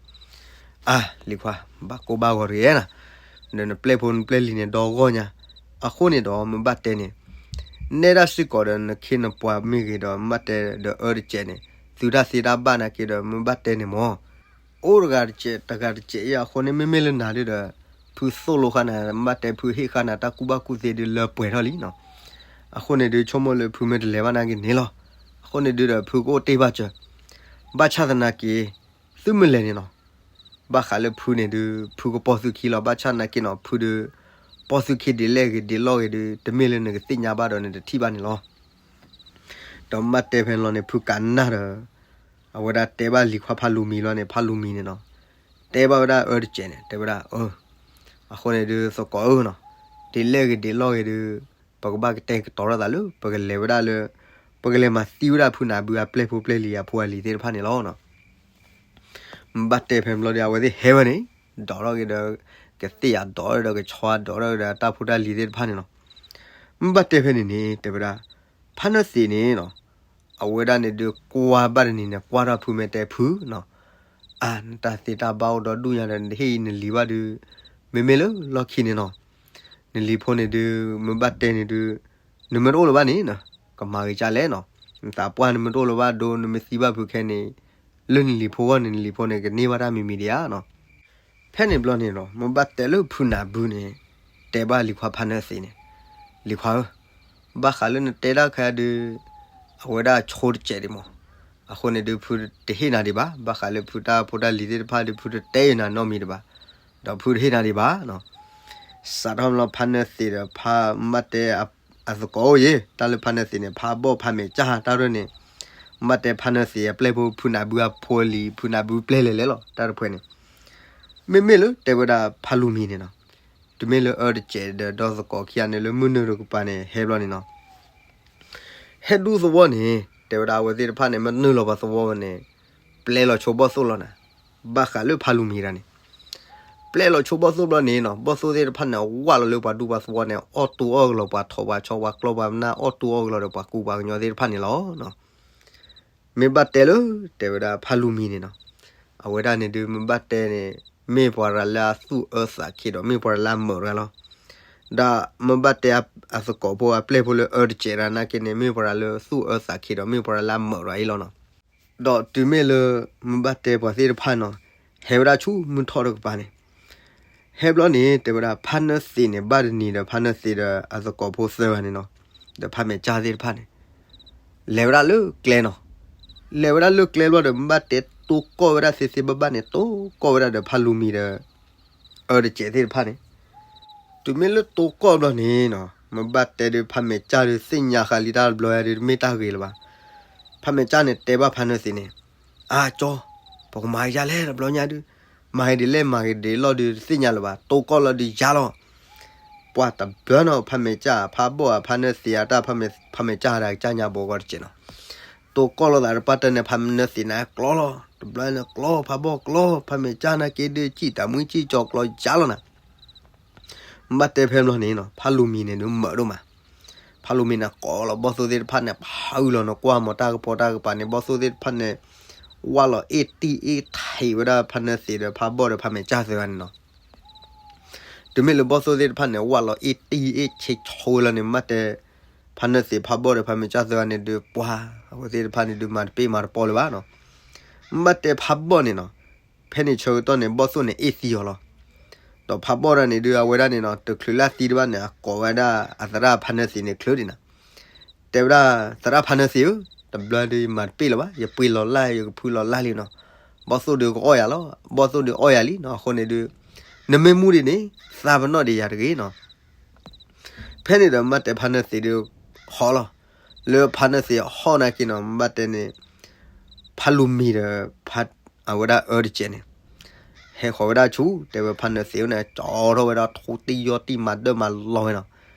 အၢ လံၤခွါ ဘၣ်ကိၢ်ဘၣ်ဂီၤတဂ့ၤနၤ, ဒီးနပျဲၢ်ဖိနပျဲၢ်လံၤန့ၣ် ဒီဂီၢ်ညါ, အဃိန့ၣ်ဒီး မ့ၢ်ဘၣ်တဲန့ၣ် နဲဒၣ်စ့ၢ်ကီးဒီး နခ့နပှၤမ့ၢ်ဂ့ၤဒီး မ့ၢ်ဘၣ်တဲဒီးအၢတစဲးန့ၣ် သုတၢ်သ့တၢ်ဘၣ်နာ်က့ဒီး မ့ၢ်ဘၣ်တဲန့ၣ်မၢ် အိၣ်တဂၤတစဲး တဂၤတစဲးအံၤအဃိန့ၣ် မ့မ့ၢ်လၢနၤဒုးဒီး ဖုသိၣ်လိဃာ်နၤ မ့ၢ်ဘၣ်တဲဖုဟ့ၣ်ဃာ်နၤတၢ်ကူၣ်ဘၣ်ကူၣ်သ့ဒုးလၢပှဲၤထီၣ်လံနီၤ. အဃိန့ၣ်ဒုး ဆိကမိၣ်လၢဖုမ့ၢ်တလဲၤဘၣ်နာ်က့န့ၣ်လီၤ. အဃိန့ၣ်ဒုးဒီး ဖုကအိၣ်တ့ၢ်ဘၣ်စၢၤ, ဘၣ်ဆၣ်သနာ်က့ သုမ့ၢ်လဲၤန့ၣ်နီၤ ဘၣ်ဃးလၢဖုန့ၣ်ဒုး ဖုကပိာ်သုခံလီၤ. ဘၣ်ဆၣ်သနာ်က့နီၤ ဖုဒုး ပိာ်သုခံဒ်လဲၣ်ဂ့ၤဒ်လဲၣ်ဂ့ၤဒုး တမ့ၢ်လၢနကသ့ၣ်ညါဘၣ်ဒီးနတထံၣ်ဘၣ်န့ၣ်လီၤ. ဒီးမ့ၢ်ဘၣ်တဲဖဲန့ၣ်လီၤန့ၣ် ဖုကးနၢ်ဒီး အဝဲဒၣ်တဲဘၣ်လံၤခွါဖးလူၤမံၤလီၤန့ၣ် ဖးလူၤမံၤန့ၣ်နီၤ တဲဘၣ်ဝဲဒၣ်အၢတစဲးန့ၣ် တဲဝဲဒၣ် အၢ အဃိန့ၣ်ဒုး သကိးဧၢနီၤ ဒ်လဲၣ်ဂ့ၤဒ်လဲၣ်ဂ့ၤဒုး ပကဘၣ်ကတဲာ်ကတီၤထီၣ်သးလၢ ပကလဲၤဝဲဒၣ်လၢ ပကလဲၤမၤသံဝဲဒၣ်ဖုနၢ်ဘုအပျဲၢ်ဖိပျဲၢ်လံၤအဖိအလံၤသ့ၣ်တဖၣ်န့ၣ်လီၤ. မ့ၢ်ဘၣ်တဲဖဲန့ၣ်ဘျီဒီး အဝဲသ့ၣ်ဟဲဝဲန့ၣ် ဒိးထီၣ်က့ၤဒီး ကသ့ၣ်ယၤဒိးဒီးကဆီဒိးထီၣ်က့ၤဒီးတၢ်ဖိတၢ်လံၤသ့ၣ်တဖၣ်န့ၣ်လီၤ. မ့ၢ်ဘၣ်တဲဖဲန့ၣ်န့ၣ် တဲဝဲဒၣ် ဖါနၢသံးန့ၣ်နီၤ, အဝဲဒၣ်န့ၣ်ဒုးကွၢ်ဘၣ်တနံၤန့ၣ် ကွၢ်ထီၣ်ဖုမဲာ်တဲဖုနီၤ, အါ နတၢ်သ့တၢ်ဘၣ်အိၣ်ဒီဒူၣ်ညါဒီး နဟ့ၣ်အံၤနလံၤဘၣ်ဒုး, မ့မ့ၢ်လၢလီၢ်ခံန့ၣ်နီၤ, နလံၤဖိန့ၣ်ဒုး မ့ၢ်ဘၣ်တဲန့ၣ်ဒုး နမ့ၢ်တအိၣ်လၢၤဘၣ်န့ၣ်နီၤ, ကမၤဂ့ၤကၢ်လဲၣ်နီၤ, နသးပှၢ်နမ့ၢ်တအိၣ်လၢၤဘၣ်ဒီး နမ့ၢ်သံဘၣ်ဖုခဲန့ၣ် လၢနလံၤဖိဂီၢ်န့ၣ် နလံၤဖိန့ၣ် ကန့ၢ်ဘၣ်တၢ်မံၤမံၤဒံးဧါနီၤ. ဖဲန့ၣ်ဘျီန့ၣ်နီၤ မ့ၢ်ဘၣ်တဲလၢဖုနၢ်ဘုန့ၣ် တဲဘၣ်လံၤခွါဖါနၢသံးန့ၣ်, လံၤခွါဧၢ, ဘၣ်ဃးလၢနတဲတၢ်ခဲအံၤဒုး အဝဲဒၣ်ဆိတစဲးဒံးမး, အဃိန့ၣ်ဒုး ဖုတဟ့ၣ်နၤဒံးဘၣ်, ဘၣ်ဃးလၢဖုတၢ်ဖိတၢ်လံၤသ့ၣ်တဖၣ်ဒုး ဖုတတဲအီၤနၤနီတမံၤဒံးဘၣ်, ဒီးဖုတဟ့ၣ်နၤဒံးဘၣ်နီၤ. စးထီၣ်လီၤ ဖါနၢသံးဒီးဖါ မ့ၢ်ဘၣ်တဲအသကိးအိၣ်ယဲၤ, တၢ်လၢဖါနၢသံးန့ၣ် ဖါဘီၣ်ဖါမဲာ်ကၢ်တၢ်ရဲၣ်န့ၣ်, မ့ၢ်ဘၣ်တဲဖါနၢသံးအပျဲၢ်ဖိ ဖုနၢ်ဘုအဖိအလံၤ ဖုနၢ်ဘုပျဲၢ်လဲၤလဲၤလီၤ တၢ်တဖှဲန့ၣ်, မ့မ့ၢ်လၢတဲဝဲဒၣ်ဖါလူၤမံၤန့ၣ်နီၤ, တုၤမ့ၢ်လၢအၢတစဲးဒီးဒီသကိးခံဂၤန့ၣ် လၢမုၢ်နုာ်တကပၤန့ၣ် ဟဲဘျီန့ၣ်နီၤ, ဟဲဒူသဝီန့ၣ် တဲဝဲဒၣ်အဝဲသ့ၣ်တဖၣ်န့ၣ် မ့ၢ်နုာ်လီၤပှၤသဝီဝဲန့ၣ် ပျဲလီၤဆိဘီၣ်သိၣ်လီၤနၤ, ဘၣ်ဃးလၢဖါလူၤမံၤတၢ်န့ၣ် ပျဲလီၤဆိဘီၣ်သိၣ်ဘျီန့ၣ်နီၤ, ဘီၣ်သိၣ်သ့ၣ်တဖၣ်န့ၣ် ဝၢ်လီၤလၢပှၤဒူပှၤသဝီန့ၣ် အီၣ်တူၢ်အီၣ်ကလီၤပှၤထိၣ်ပှၤဆီပှၤကျီပှၤနၢ် အီၣ်တူၢ်အီၣ်ကလီၤဒီးပှၤကူပှၤကညီသ့ၣ်တဖၣ်န့ၣ်လီၤ. မ့ၢ်ဘၣ်တဲလၢ တဲဝဲဒၣ်ဖါလူၤမံၤန့ၣ်နီၤ, အဝဲဒၣ်န့ၣ်ဒုး မ့ၢ်ဘၣ်တဲန့ၣ် မ့ၢ်ပှၤတဂၤလၢအသူၣ်အၢသးခံဒီး မ့ၢ်ပှၤတဂၤလၢအမုာ်တဂၤလီၤ. ဒီးမ့ၢ်ဘၣ်တဲအသကိးဖိအပျဲၢ်ဖိလၢအၢတစဲးတဂၤ နာ်က့န့ၣ် မ့ၢ်ပှၤတဂၤလၢသူၣ်အၢသးခံဒီး မ့ၢ်ပှၤတဂၤလၢအမုာ်တဂၤအံၤလီၤနီၤ. ဒီးတုၤမ့ၢ်လၢ မ့ၢ်ဘၣ်တဲပှၤသ့ၣ်တဖၣ်နီၤ, ဟဲဝဲဒၣ်ဆူမုၢ်ထီၣ်တကပၤန့ၣ်, ဟဲဘျီန့ၣ် တဲဝဲဒၣ်ဖါနၢသံးန့ၣ် ဘၣ်တနံၤဒီး ဖါနၢသံးဒီးအသကိးဖိသၢဂၤန့ၣ်နီၤ, ဒီးဖါမဲာ်ကၢ်သ့ၣ်တဖၣ်န့ၣ် လဲၤဝဲဒၣ်လၢကျဲနီၤ. လဲၤဝဲဒၣ်လၢကျဲဘျီဒီး မ့ၢ်ဘၣ်တဲတိၢ်ကီၢ်ဝဲဒၣ်သ့သ့ဘၣ်ဘၣ်န့ၣ် တိၢ်ကီၢ်ဝဲဒၣ်ဒီးဖါလူၤမံၤဒီး အၢတစဲးသ့ၣ်တဖၣ်န့ၣ်, တုၤမ့ၢ်လၢတိၢ်ကီၢ်ဘျီန့ၣ်နီၤ, မ့ၢ်ဘၣ်တဲဒုး ဖါမဲာ်ကၢ်ဒုးသ့ၣ်ညါဃာ်လံတၢ်တဘျီယၤဒုး တမ့ၢ်တၢ်ဂ့ၤလၢၤဘၣ်. ဖါမဲာ်ကၢ်န့ၣ် တဲဘၣ်ဖါနၢသံးန့ၣ်, အါကၠီ, ပကမၤကယၤလဲၣ်တဘျီညါဒုး, မၤဂ့ၤဒ်လဲၣ်မၤဂ့ၤဒ်လဲၣ်ဒုး တသ့ၣ်ညါလၢၤဘၣ်, တိၢ်ကီၢ်လီၤဒုးယၤလီၤ. ပှၤတဘျီနီၤ ဖါမဲာ်ကၢ် ဖါဘီၣ်ဧါ ဖါနၢသံးအတၢ် ဖါမဲာ်ကၢ်ဒၣ်ကစၢ်ညါဘီကီၢ်တစဲးနီၤ, တိၢ်ကီၢ်လိာ်သးတပၣ်တၢၢ်န့ၣ် ဖါနၢသံးန့ၣ်ကျီလီၤ. တဘျီန့ၣ်ကျီ ဖါဘီၣ်ကျီ ဖါမဲာ်ကၢ်နာ်က့ဒုး စံၣ်တၢ်မှံစံၣ်ကၠီၤကျီယၤလီၤနၤ. ဘၣ်တဲဖဲဘျီန့ၣ်နီၤ ဖါလူၤမံၤန့ၣ်ဒုးမုာ်ဒိၣ်မး, ဖါလူၤမံၤန့ၣ်ကိးလီၤဘီၣ်သိၣ်သ့ၣ်တဖၣ်န့ၣ် ဖုလီၤနကွၢ်မီၤတၢ်ကပီၤတၢ်ကပၤန့ၣ် ဘီၣ်သိၣ်သ့ၣ်တဖၣ်န့ၣ် ဝၢ်လီၤအ့ၣ်တံၢ်အ့ၣ်ထံးဝဲဒၣ်ဖါနၢသံးဒီးဖါဘီၣ်ဒီးဖါမဲာ်ကၢ်သၢဂၤန့ၣ်နီၤ. တုၤမ့ၢ်လၢဘီၣ်သိၣ်သ့ၣ်တဖၣ်န့ၣ် ဝၢ်လီၤအ့ၣ်တံၢ်အ့ၣ်ဆံးဆိလီၤန့ၣ် မ့ၢ်ဘၣ်တဲ ဖါနၢသံးဖါဘီၣ်ဒီးဖါမဲာ်ကၢ်သၢဂၤန့ၣ်ဒုး ပှၤအဝဲသ့ၣ်တဖၣ်န့ၣ်ဒုး မၤတပ့ၢ်မၤတပီလၢၤဘၣ်နီၤ. မ့ၢ်ဘၣ်တဲဖါဘီၣ်န့ၣ်နီၤ, ဖဲန့ၣ်ဆၢကတီၢ်န့ၣ် ဘီၣ်သိၣ်န့ၣ်အ့ၣ်သံအီၤလီၤ. ဒီးဖါဘီၣ်တဂၤန့ၣ်ဒုး အဝဲဒၣ်န့ၣ်နီၤ တချုးလၢအသံတဘၣ်န့ၣ် အကိးဝဲဒၣ်အသရၣ်ဖါနၢသံးန့ၣ်ချုးဒံးနီၤ. တဲဝဲဒၣ် သရၣ်ဖါနၢသံးဧၢ, တဘျီဒုးယမၤတပ့ၢ်လၢၤဘၣ်, ယပှ့ၤလီၤလၢ် ယကဖုလီၤလၢ်လံနီၤ. ဘီၣ်သိၣ်ဒုးကအီၣ်ယၤလီၤ, ဘီၣ်သိၣ်ဒုးအီၣ်ယၤလံနီၤ. အဃိန့ၣ်ဒုး နမ့ၢ်မူဒံးန့ၣ် သးပနီၣ်ဒံးယၤတဂ့ၤနီၤ. ဖဲန့ၣ်ဒီးမ့ၢ်ဘၣ်တဲဖါနၢသံးဒုးဟီၣ်လီၤ. လၢဖါနၢသံးဟီၣ်နာ်က့နီၤ မ့ၢ်ဘၣ်တဲန့ၣ် ဖါလူၤမံၤဒီး အဝဲဒၣ်အၢတစဲးန့ၣ် ဟဲဃီၤဝဲဒၣ်ဆူ တဲဝဲဖါနၢသံးန့ၣ် ကၠီထီၣ်ဝဲဒၣ်ထူတံၢ်ယီၢ်တံၢ်မၤဒၢၣ်မၤလီၤဝဲနီၤ.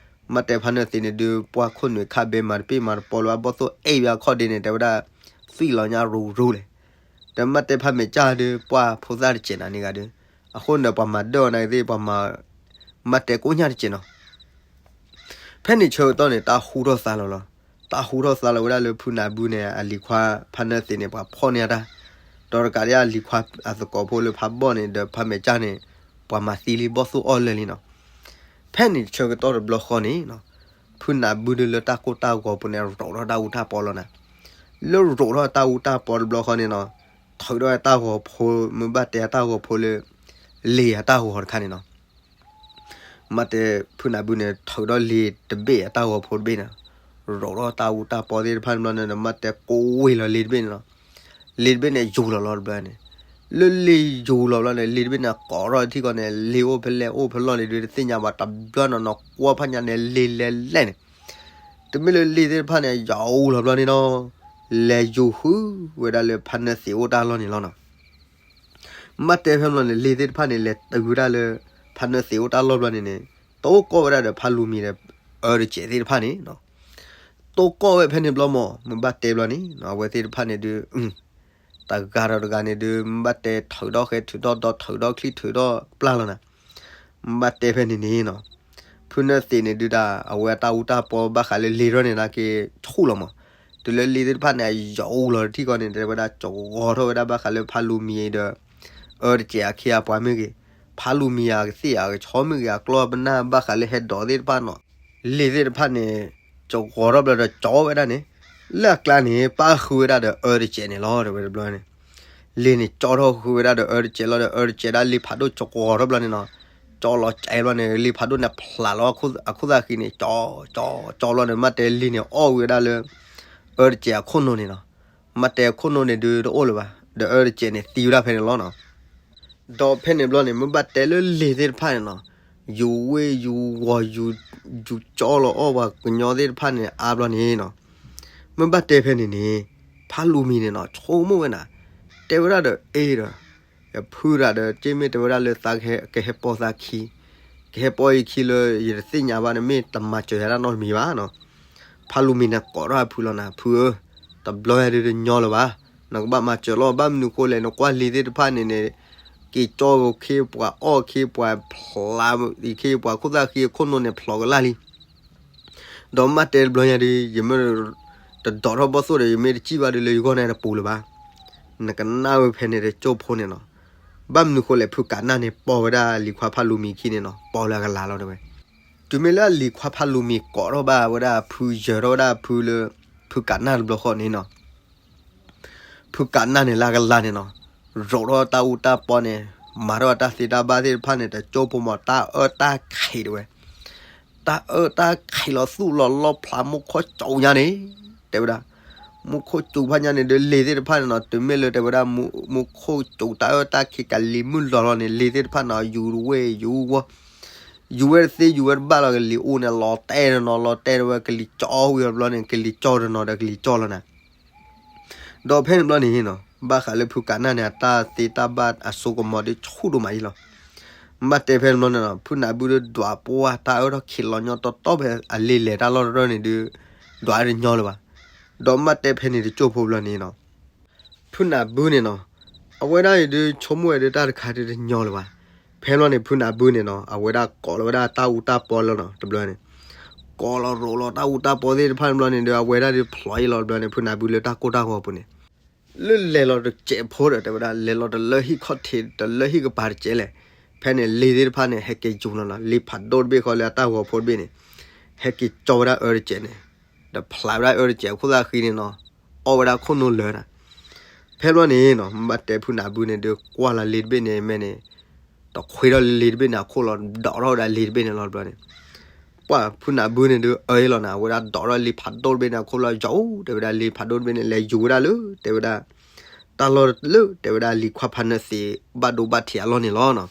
မ့ၢ်ဘၣ်တဲဖါနၢသံးန့ၣ်ဒုး ပှၢ်ခိၣ်နူာ်ခါဘဲမၤတပ့ၢ်မၤတပီလၢၤဘၣ် ဘီၣ်သိၣ်အဲၣ်ဝဲအခီၣ်ဒ့န့ၣ် တဲဝဲဒၣ် သွံၣ်လီၤညါရူၤရူၤလဲၣ်. ဒီးမ့ၢ်ဘၣ်တဲဖါမဲာ်ကၢ်ဒုး ပှၢ်ဖိသၣ်တစဲးနၤန့ၣ်ဂၤဒုး အဃိန့ၣ်ဒီးပှၤမၤဒၢၣ်အီၤနာ်က့သ့ၣ် ပှၤမၤ မ့ၢ်ဘၣ်တဲကိးညါတစဲးနီၤ. ဖဲန့ၣ်ဆၢကတီၢ်န့ၣ် တၢ်ဟူထီၣ်သါလီၤလီၤ. တၢ်ဟူထီၣ်သါလီၤဝဲဒၣ်လၢဖုနၢ်ဘုန့ၣ် အလံၤခွါဖါနၢသံးန့ၣ် ပှၤဖီၣ်န့ၢ်အတၢ်, ဒီးတကးဒံးအလံၤခွါအသကိးဖိလၢဖါဘီၣ်န့ၣ် ဒီးဖါမဲာ်ကၢ်န့ၣ် ပှၤမၤသံလံ ဘီၣ်သိၣ်အီၣ်လၢာ်လံနီၤ. ဖဲန့ၣ်ဆၢကတီၢ်တဘျီဃီန့ၣ် ဖုနၢ်ဘုဒုးလၢတၢ်ကိၢ်တၢ်ဂီၤပူၤန့ၣ် ရိးထီၣ်တၢ်အူတၢ်ပီလီၤနၤ. လၢရိးထီၣ်တၢ်အူတၢ်ပီတဘျီဃီန့ၣ်နီၤ ထုးထီၣ်တၢ်ဂီၤဖိ မ့ၢ်ဘၣ်တဲအတၢ်ဂီၤဖိလၢ လ့ၤအတၢ်ဂီၤတခါန့ၣ်နီၤ. မ့ၢ်ဘၣ်တဲဖုနၢ်ဘုန့ၣ် ထုးထီၣ်လ့ၤတဘ့ၣ်အတၢ်ဂီၤဖိတဘ့ၣ်န့ၣ် ရိးထီၣ်တၢ်အူတၢ်ပီသ့ၣ်တဖၣ်တဘျီန့ၣ် မ့ၢ်ဘၣ်တဲကိးဝ့ၤလီၤလ့ၤတဘ့ၣ်န့ၣ်နီၤ. လ့ၤတဘ့ၣ်န့ၣ် ယူၤလီၤလီၤတဘျီန့ၣ်. လၢလ့ၤယူၤလီၤဘျီန့ၣ် လ့ၤတဘ့ၣ်န့ၣ် ကိးထီၣ်ထံကီၢ်န့ၣ် လ့ၤအိၣ်ဖဲလဲၣ်အိၣ်ဖဲလဲၣ်န့ၣ်ဒုး တသ့ၣ်ညါဘၣ် တဘျီနီၤနီၤ ကွၢ်ဖးညါန့ၣ် လ့ၤလဲၤလဲၣ်န့ၣ် တမ့ၢ်လၢလ့ၤသ့ၣ်တဖၣ်န့ၣ် ယူၤလီၤဘျီန့ၣ်နီၤ လဲၤယူၤဃုဝဲဒၣ်လၢဖါနၢသံးအိၣ်တၢ်လီၢ်န့ၣ်လီၤနီၤ. မ့ၢ်ဘၣ်တဲဖဲန့ၣ်န့ၣ် လ့ၤသ့ၣ်တဖၣ်န့ၣ် လဲၤတုၤဝဲဒၣ်လၢ ဖါနၢသံးအိၣ်တၢ်လီၢ်ဘျီန့ၣ်န့ၣ် တိၢ်ကီၢ်ဝဲဒၣ်ဒီးဖါလူၤမံၤဒီး အၢတစဲးသ့ၣ်တဖၣ်န့ၣ်နီၤ. တိၢ်ကီၢ်ဝဲဖဲန့ၣ်ဘျီမး မ့ၢ်ဘၣ်တဲဘျီန့ၣ် အဝဲသ့ၣ်တဖၣ်န့ၣ်ဒုး တဂၤဒီးတဂၤန့ၣ်ဒုး မ့ၢ်ဘၣ်တဲထုးထီၣ်ဃဲထုးထီၣ်ဒီးထုးထီၣ်ချံထုးထီၣ်ပျၢ်လီၤနၤ. မ့ၢ်ဘၣ်တဲဖဲန့ၣ်န့ၣ်နီၤ ဖုနၢသံးန့ၣ်ဒုးတၢ် အဝဲအတၢ်အူတၢ်ပီဘၣ်ဃးလၢလ့ၤထီၣ်န့ၣ်နာ်က့ဆူၣ်လီၤမး. တုၤလၢလ့ၤသ့ၣ်တဖၣ်န့ၣ် အယိာ်အူလီၤတထံၣ်ဃီန့ၣ် တဲဝဲဒၣ်ကၠီဂီၤထီၣ်ဝဲဒၣ်ဘၣ်ဃးလၢဖးလူၤမံၤဒီး အၢတစဲးအခ့အပှၤမ့ၢ်ဂ့ၤ, ဖးလူၤမံၤအကသ့ၣ်အကဆီမ့ၢ်ဂ့ၤ, အကျီၢ်ပနၢ်ဘၣ်ဃးလၢဟဲဒိးသ့ၣ်တဖၣ်နီၤ, လ့ၤသ့ၣ်တဖၣ်န့ၣ် ကၠီဂီၤထီၣ်ဘျီဒီးကၠီဝဲဒၣ်န့ၣ် လၢအကျါန့ၣ် ပၣ်ဃုာ်ဝဲဒၣ်ဒီးအၢတစဲးန့ၣ်လီၤ တဲဝဲတဘျီန့ၣ်. လ့ၤန့ၣ်ကၠီထီၣ်ဃုာ်ဝဲဒၣ်ဒီးအၢတစဲးလီၤဒီး အၢတစဲးဒၣ်လ့ၤဖးဒိၣ်ကၠီဂီၤထီၣ်ဘျီန့ၣ်နီၤ, ကၠီလီၤကဲဘျီန့ၣ် လ့ၤဖးဒိၣ်န့ၣ်ဖျးလီၤအခိၣ်သၣ်ဃံန့ၣ် ကၠီ ကၠီ ကၠီဘျီန့ၣ် မ့ၢ်တဲလ့ၤန့ၣ်အီၣ်ဝဲဒၣ်လၢ အၢတစဲးအခိၣ်နူာ်န့ၣ်နီၤ. မ့ၢ်တဲအခိၣ်နူာ်န့ၣ်ဒုးတအိၣ်လၢၤဘၣ်, ဒီးအၢတစဲးန့ၣ်သံဝဲဒၣ်ဖဲန့ၣ်လီၤနီၤ. ဒီးဖဲန့ၣ်ဘျီန့ၣ် မ့ၢ်ဘၣ်တဲလၢလ့ၤသ့ၣ်တဖၣ်န့ၣ်နီၤ, ယူၤဝ့ၢ်ယူၤဝီၤ ယူၤကၠီလီၤအီၣ်ပှၤကညီသ့ၣ်တဖၣ်န့ၣ်အါဘျီန့ၣ်နီၤ, မ့ၢ်ဘၣ်တဲဖဲန့ၣ်န့ၣ် ဖးလူၤမံၤန့ၣ်နီၤ ဆိကမိၣ်ဝဲနၤ, တဲဝဲဒၣ်ဒီးအ့ဒီး ယဖုတဂၤဒီး က့မ့ၢ်တဲဝဲဒၣ်လၢသးကဟဲပီသးခံ, ကဟဲပီယခံလၢယတသ့ၣ်ညါဘၣ်န့ၣ် မ့ၢ်တမၤစၢၤယၤတၢ်နီတမံၤဘၣ်နီၤ. ဖးလူၤမံၤန့ၣ်ကိးထီၣ်အဖုလီၤနၤ, ဖုဧၢ, တဘျီယၤဒုးတညီလၢၤဘၣ်, နကဘၣ်မၤစၢၤလီၤ, ဘၣ်မနုၤဃိလဲၣ် နကွၢ်လ့ၤသ့ၣ်တဖၣ်န့ၣ်န့ၣ် က့ၤကၠီခ့ပှၤအီၣ်ခ့ပှၤဖျးခ့ပှၤခိၣ်သၣ်ဃံအခိၣ်နူာ်န့ၣ်ဖျိးကလာ်လံ ဒီးမ့ၢ်တဲတဘျီညါဒုး ယမ့ၢ်တဒိးထီၣ်ဘီၣ်သိၣ်ဒီး ယမ့ၢ်တစံၣ်ဘၣ်ဒုးလၢယဂီၢ်န့ၣ်တပူၤလၢၤဘၣ်. နကနၣ်ဝဲဖဲန့ၣ်တကၠိၢ်ဖိန့ၣ်နီၤ. ဘၣ်မနုၤဃိလဲၣ် ဖုကးနၢ်န့ၣ် ပိာ်ဝဲဒၣ်လံၤခွါဖးလူၤမံၤခံန့ၣ်နီၤ ပိာ်လၢအကလၤလီၤတဲဝဲ. တုၤမ့ၢ်လၢအလံၤခွါဖးလူၤမံၤကိးထီၣ်ဘၣ်ဝဲဒၣ်ဖု ယၢၤထီၣ်ဝဲဒၣ်ဖုလၢ ဖုကးနၢ်တဘျီဃီန့ၣ်နီၤ ဖုကးနၢ်န့ၣ်လၢအကလၤန့ၣ်နီၤ ရိးထီၣ်တၢ်အူတၢ်ပီန့ၣ် မၤထီၣ်တၢ်သ့တၢ်ဘၣ်သ့ၣ်တဖၣ်န့ၣ် တကၠိၢ်ဖိမး တၢ်အၢတၢ်ခံးတဲဝဲ. တၢ်အၢတၢ်ခံးလီၤသူၣ်လီၤလီဖျးမူခိၣ်စူၤညါန့ၣ် တဲဝဲဒၣ်. မူခိၣ်စူၤဖးညါန့ၣ်ဒီး လ့ၤသ့ၣ်တဖၣ်န့ၣ်နီၤ တုၤမ့ၢ်လၢတဲဝဲဒၣ် မူခိၣ်စူၤတၢ်အၢတၢ်ခံးကလံၤမုၢ်လီၤလီၤန့ၣ် လ့ၤသ့ၣ်တဖၣ်န့ၣ် ယူၤဝ့ၢ်ယူၤဝီၤ ယူၤဝဲတသ့ ယူၤဝဲတဘၣ်လီၤ ကလံၤအူန့ၣ် လီၤတဲာ်တနီၤ လီၤတဲာ်တဝဲ ကလံၤကၠီဝံၤဘျီန့ၣ် ကလံၤကၠီတနီၤဒီးကလံၤကၠီလီၤနၤ. ဒီးဖဲန့ၣ်ဘျီန့ၣ်နီၤ ဘၣ်ဃးလၢဖုကးနၢ်န့ၣ် အတၢ်သ့တၢ်ဘၣ်အစိကမီၤဒုးဆူၣ်ဒိၣ်မးအံၤလီၤ. ဘၣ်တဲဖဲန့ၣ်ဘျီန့ၣ်နီၤ ဖုနၢ်ဘုဒုးဒွးပှၢ်တၢ်အၢထီၣ်ခံးလီၤညီတီတီဖဲအလ့ၤလဲၤတၢ်လီၢ်တရၢၢ်န့ၣ်ဒုး ဒွးတညီလၢၤဘၣ်. ဒီးဘၣ်တဲဖဲန့ၣ်တကၠိၢ်ဖိဘျီန့ၣ်နီၤ ဖုနၢ်ဘုန့ၣ်နီၤ အဝဲဒၣ်အံၤဒုးဆိကမိၣ်ဝဲဒၣ်တၢ်တခါဒုးတညီလၢၤဘၣ်. ဖဲဘျီန့ၣ် ဖုနၢ်ဘုန့ၣ်နီၤ အဝဲဒၣ်ကိးလီၤဝဲဒၣ်တၢ်အူတၢ်ပီလၢနီၤ တဘျီန့ၣ် ကိးလီၤရိးလီၤတၢ်အူတၢ်ပီသ့ၣ်တဖၣ်န့ၣ်ဘျီန့ၣ်ဒီး အဝဲဒၣ်ဒုးဖျိးအံၤလီၤတဘျီန့ၣ် ဖုနၢ်ဘုလၢတၢ်ကိၢ်တၢ်ဂီၤအပူၤန့ၣ် လၢလဲၤလီၤတစဲးဖိဒီး တဲဝဲဒၣ် လဲၤလီၤတလၢဟံၣ်ခီၣ်ထံး တလၢဟံၣ်ကပၤတစဲးလဲၣ်. ဖဲန့ၣ် လ့ၤသ့ၣ်တဖၣ်န့ၣ် ဟဲက့ၤယူၤလီၤနီၤ လ့ၤဖးဒိၣ်တဘ့ၣ်ဃီလၢအတၢ်ဂီၤဖိတဘ့ၣ်န့ၣ် ဟဲက့ၤကၠီဝဲဒၣ်အၢတစဲးန့ၣ် ဒီးဖျးဝဲဒၣ်အၢတစဲးအခိၣ်သၣ်ဃံန့ၣ်နီၤ အီၣ်ဝဲဒၣ်ခိၣ်နူာ်လၢာ်နၤ. ဖဲဘျီန့ၣ်နီၤ ဘၣ်တဲဖုနၢ်ဘုန့ၣ်ဒီး ကွၢ်လီၤလ့ၤတဘ့ၣ်န့ၣ် မ့ၢ်န့ၣ် တခွ့ထီၣ်လ့ၤတဘ့ၣ်န့ၣ်အခိၣ်လီၤ ဒိးထီၣ်ဝဲဒၣ်လ့ၤတဘ့ၣ်န့ၣ်လီၤတဘျီန့ၣ် ပှၢ်ဖုနၢ်ဘုန့ၣ်ဒီးအၢအံၤလီၤနၤ အဝဲဒၣ်ဒိးထီၣ်လ့ၤဖးဒိၣ်တဘ့ၣ်န့ၣ်အခိၣ်လီၤ ယီၤ တဲဝဲဒၣ် လ့ၤဖးဒိၣ်တဘ့ၣ်န့ၣ် လဲၤယူၤဝဲဒၣ်လၢ တဲဝဲဒၣ် တၢ်လီၢ်လၢ တဲဝဲဒၣ်လံၤခွါဖးနၢသံး ဘၣ်ဒိဘၣ်ထံးအလီၢ်န့ၣ်လီၤနီၤ.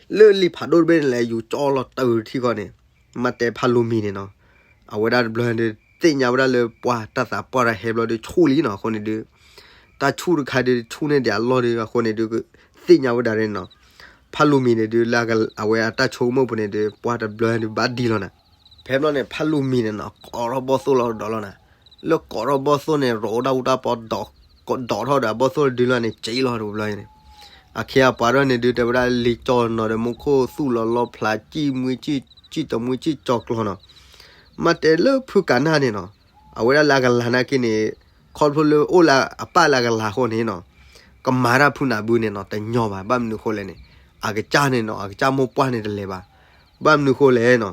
လၢလ့ၤဖးဒိၣ်တဘ့ၣ်န့ၣ် လဲၤယူၤကၠီလီၤတၢ်ဝံၤတထံၣ်ဃီန့ၣ် မ့ၢ်တဲဖးလူၤမံၤန့ၣ်နီၤ အဝဲဒၣ်တဘျီဒီး သ့ၣ်ညါဝဲဒၣ်လၢပှၢ်တၢ်သးပှၢ်တၢ်ဟဲဘျီဒီးဆူၣ်လံနီၤ အဃိန့ၣ်ဒီး တၢ်ဆူၣ်တခါဒီး ဆူၣ်န့ၢ်ဒံးအလီၢ်ဒီး အဃိန့ၣ်ဒီး သ့ၣ်ညါဝဲဒၣ်န့ၣ်နီၤ ဖးလူၤမံၤန့ၣ်ဒီး လၢအဝဲအတၢ်ဆိကမိၣ်ပူၤန့ၣ်ဒီး ပှၢ်တဘျီဒီးဘၣ်ဒံလီၤနၤ. ဖဲဘျီန့ၣ် ဖးလူၤမံၤန့ၣ်နီၤ ကိးထီၣ်ဘီၣ်သိၣ်လီၤဒီးလီၤနၤ. လၢကိးထီၣ်ဘီၣ်သိၣ်န့ၣ် ရိးတၢ်အူတၢ်ပီ ဒိးထီၣ်ဒီးအဘီၣ်သိၣ်တဒုလီၤန့ၣ် က့လီၤတဘျီန့ၣ် အခ့အပှၤထီၣ်န့ၣ်ဒုး တဲဝဲဒၣ်လံၤကၠီနီၤဒီး မူခိၣ်သူၣ်လီၤလီဖျး ကံၣ်မှံကံၣ် ကံၣ်တမှံကံၣ်ကၠီကျီနီၤ. မ့ၢ်တဲလၢဖုကးနၢ်န့ၣ်နီၤ အဝဲဒၣ်လၢအကလၤနာ်က့န့ၣ် ခီဖျိလၢအိၣ်လၢအပၢ်လၢအကလၤအဃိန့ၣ်နီၤ ကမၤတၢ်ဖုနၢ်ဘုန့ၣ်နီၤ တညီဘၣ်. ဘၣ်မနုၤဃိလဲၣ်န့ၣ် အကစၢ်န့ၣ်နီၤ အကစၢ်မိၢ်ပှၢ်န့ၣ်တလဲၤဘၣ်. ဘၣ်မနုၤဃိလဲၣ်နီၤ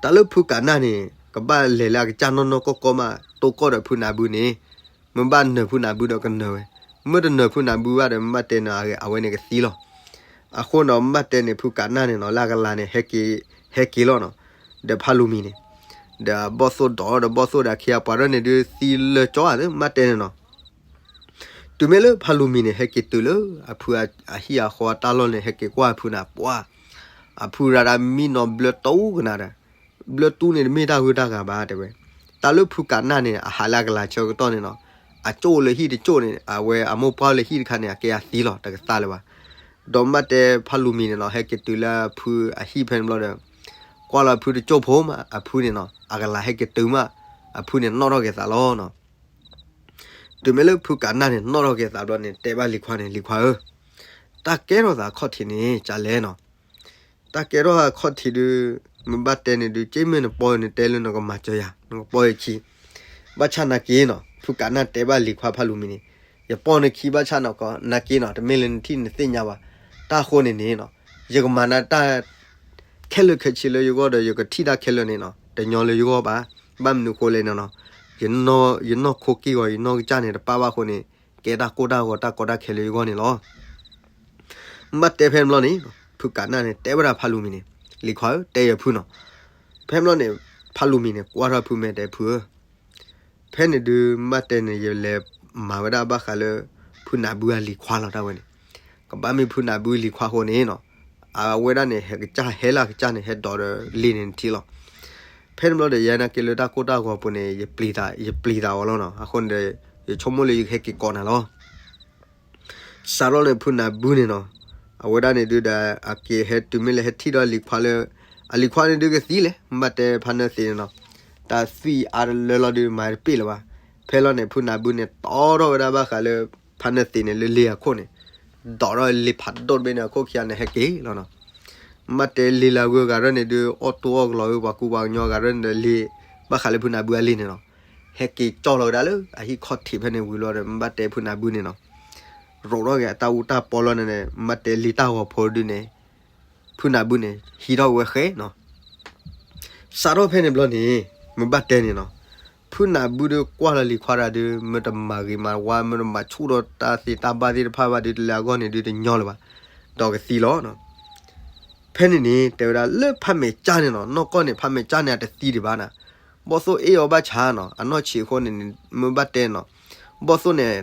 တၢ်လၢဖုကးနၢ်န့ၣ် ကဘၣ်လဲၤလၢအကစၢ်နီၢ်နီၢ်ကီၢ်ကီၢ်မး တိၢ်ကီၢ်ဒီးဖုနၢ်ဘုန့ၣ် မ့ၢ်ဘၣ်နၢၤဖုနၢ်ဘုဒီးကနၢၤဝဲ, မ့ၢ်တနၢၤဖုနၢ်ဘုဘၣ်ဒီး မ့ၢ်ဘၣ်တဲန့ၣ် အဝဲန့ၣ်ကသံလီၤ. အဃိနီၤ မ့ၢ်ဘၣ်တဲန့ၣ် ဖုကးနၢ်န့ၣ်နီၤ လၢအကလၤန့ၣ် ဟဲက့ၤလီၤနီၤ ဒီးဖးလူၤမံၤန့ၣ် ဒီးဘီၣ်သိၣ်ဒီး ဒီးဘီၣ်သိၣ်ဒီး အခ့အပှၤထီၣ်န့ၣ်ဒုး သံလၢကၠီဧါ မ့ၢ်ဘၣ်တဲန့ၣ်နီၤ တုၤမ့ၢ်လၢဖးလူၤမံၤန့ၣ် ဟဲက့ၤတုၤလၢ အဖုအဟံၣ်အဃီအတၢ်လီၢ်န့ၣ် ဟဲက့ၤကွၢ်အဖုန့ၣ် ပှၢ် အဖုရၤဒၣ်မံနီၤဘျၢတူကနၣ်ဒီး ဘျၢတူန့ၣ်တမ့ၢ်တၢ်ဂုၤတၢ်ဂၤဘၣ်တဲဝဲ. တၢ်လၢဖုကးနၢ်န့ၣ် အဟးလၢအကလၤဆၢကတီၢ်န့ၣ်နီၤ အကၠိၣ်လၢဟံၣ်တကၠိၣ်န့ၣ် အဝဲအမိၢ်ပှၢ်လၢဟံၣ်တခါန့ၣ် အကဲအသံလီၤ တကသါလၢၤဘၣ်. ဒီးမ့ၢ်ဘၣ်တဲဖးလူၤမံၤန့ၣ်နီၤ ဟဲက့ၤတုၤလၢအဖုအဟံၣ်ဖဲန့ၣ်ဘျီဒီး ကွၢ်လီၤအဖုတကၠိၣ်ဖိမး အဖုန့ၣ်နီၤ အကလၤဟဲက့ၤတုၤမး အဖုန့ၣ်နီၣ်ထီၣ်က့ၤသးလီၤနီၤ. တုၤမ့ၢ်လၢဖုကးနၢ်န့ၣ် နီၣ်ထီၣ်က့ၤသးဘျီန့ၣ် တဲဘၣ်လံၤခွါန့ၣ် လံၤခွါဧၢ, တၢ်ကဲထီၣ်သးခီၣ်ထံးန့ၣ် ကလဲၣ်နီၤ. တၢ်ကဲထီၣ်အခီၣ်ထံးဒုး, မ့ၢ်ဘၣ်တဲန့ၣ်ဒုး က့မ့ၢ်နပီၢ်နတဲလၢနကမၤစၢၤယၤ, နကပီၢ်ယခံ, ဘၣ်ဆၣ်နာ်က့နီၤ, ဖုကးနၢ်တဲဘၣ်လံၤခွါဖးလူၤမံၤန့ၣ်, ယပီၢ်နခံဘၣ်ဆၣ်နီၤကီး နာ်က့နီၤ, တမ့ၢ်လၢနထံၣ်နသ့ၣ်ညါဘၣ်, တၢ်အဃိန့ၣ်န့ၣ်နီၤ, ယကမၤနၤတၢ် ခဲလၢာ်ခဲဆ့လၢယဂီၢ်ဒီး ယကထံၣ်တၢ်ခဲလၢာ်န့ၣ်နီၤ, တညီလၢယဂီၢ်ဘၣ်, ဘၣ်မနုၤဃိလဲၣ်န့ၣ်နီၤ, ယနီၢ်ခိက့ၢ်ဂီၤ ယနီၢ်ကစၢ်န့ၣ်တပၣ်ဘၣ်အဃိန့ၣ်, ကဲတၢ်ကိၢ်တၢ်ဂီၤတၢ်ကီတၢ်ခဲလၢာ်ယဂီၢ်န့ၣ်လီၤ. မ့ၢ်ဘၣ်တဲဖဲန့ၣ်ဘျီန့ၣ်, ဖုကးနၢ်န့ၣ် တဲဝဲဒၣ်ဖးလူၤမံၤန့ၣ်, လံၤခွါဧၢ, တဲယၤဖုနီၤ. ဖဲန့ၣ်ဘျီန့ၣ်, ဖးလူၤမံၤန့ၣ် ကွၢ်ထီၣ်ဖုမဲာ်တဲဖုဧၢ, ဖဲန့ၣ်ဒုး မ့ၢ်ဘၣ်တဲန့ၣ် ယလဲၤမၤဝဲဒၣ်ဘၣ်ဃးလၢ ဖုနးဘုအလံၤခွါလီၤ တၢ်ဝဲန့ၣ်, ကဘၣ်မ့ၢ်ဖုနးဘုလံၤခွါအဃိန့ၣ်နီၤ, အဝဲဒၣ်န့ၣ် ဟဲကစၢ်ဟဲလၢကစၢ်န့ၣ် ဟဲဒိးဒီးလ့န့ၣ်ထံလီၤ. ဖဲန့ၣ်ဘျီဒီး ယဲနာ်က့လၢတၢ်ကိၢ်တၢ်ဂီၤပူၤန့ၣ် ယပျံၤသးအီၤလီၤနီၤ, အဃိန့ၣ်ဒီး ယဆိကမိၣ်လၢယကဟဲက့ၤကိးနၤလီၤ. စးထီၣ်န့ၣ် ဖုနးဘုန့ၣ်နီၤ, အဝဲဒၣ်န့ၣ်ဒုးဒီး အက့ၤဟဲတုၤမ့ၢ်လၢဟဲထံၣ်ဒီးအလံၤခွါလၢ, အလံၤခွါန့ၣ်ဒုးကသံလဲၣ်, မ့ၢ်ဘၣ်တဲဖးနၢသံးန့ၣ်နီၤ, တၢ်သွံၣ်အါတလၢလီၤဒုး မၤတပ့ၢ်လၢၤဘၣ်. ဖဲလီၤန့ၣ် ဖုနးဘုန့ၣ် တီထီၣ်ဝဲဒၣ်ဘၣ်ဃးလၢ ဖးနၢသံးန့ၣ်လၢလ့အခိၣ်န့ၣ်, ဒိးထီၣ်လ့ဖးဒိၣ်တဘ့ၣ်န့ၣ် အခိၣ်ခံဂၤန့ၣ် ဟဲက့ၤလီၤနီၤ. မ့ၢ်ဘၣ်တဲလ့လၢအဂုၤအဂၤရဲၣ်န့ၣ်ဒုး အီၣ်တိၢ်အီၣ်ကလီၤဝဲ ပှၤကူပှၤကညီအဂၤရဲၣ်န့ၣ်ဒီး လ့ဘၣ်ဃးလၢဖုနးဘုအလ့န့ၣ်နီၤ, ဟဲက့ၤကၠီၣ်လီၤဝဲဒၣ်လၢအဟံၣ်ခီၣ်ထံးဖဲန့ၣ်ဝံၤလီၤဒီး မ့ၢ်ဘၣ်တဲဖုနးဘုန့ၣ်နီၤ, ရိးထီၣ်က့ၤအတၢ်အူတၢ်ပီလီၤန့ၣ်န့ၣ် မ့ၢ်ဘၣ်တဲလ့တၢ်ဂီၤဖိဒုးန့ၣ် ဖုနးဘုန့ၣ် ဟံးထီၣ်ဝဲဃဲနီၤ. စးထီၣ်ဖဲန့ၣ်ဘျီန့ၣ် မ့ၢ်ဘၣ်တဲန့ၣ်နီၤ, ဖုနးဘုဒုးကွၢ်လီၤလံၤခွါတၢ်ဒုး မ့ၢ်တမၤဂ့ၤမၤဝါ မ့ၢ်တမၤဆူၣ်ဒီးတၢ်သ့တၢ်ဘၣ်သ့ၣ်တဖၣ်ဘၣ်ဒုး တလဲၤအဂီၢ်န့ၣ်ဒုးတညီလၢၤဘၣ်, ဒီးကသံလီၤ. ဖဲန့ၣ်န့ၣ် တဲဝဲဒၣ်လၢဖးမဲာ်ကၠၢ်န့ၣ်နီၤ, နီၢ်ကီၢ်န့ၣ် ဖးမဲာ်ကၠၢ်န့ၣ် အတသံဒံးဘၣ်နၤ, ဘီၣ်သိၣ်အ့ၣ်အီၤဘၣ်ဆၣ်နီၤ, အနီၢ်ဆံးအဃိန့ၣ် မ့ၢ်ဘၣ်တဲနီၤ, ဘီၣ်သိၣ်န့ၣ်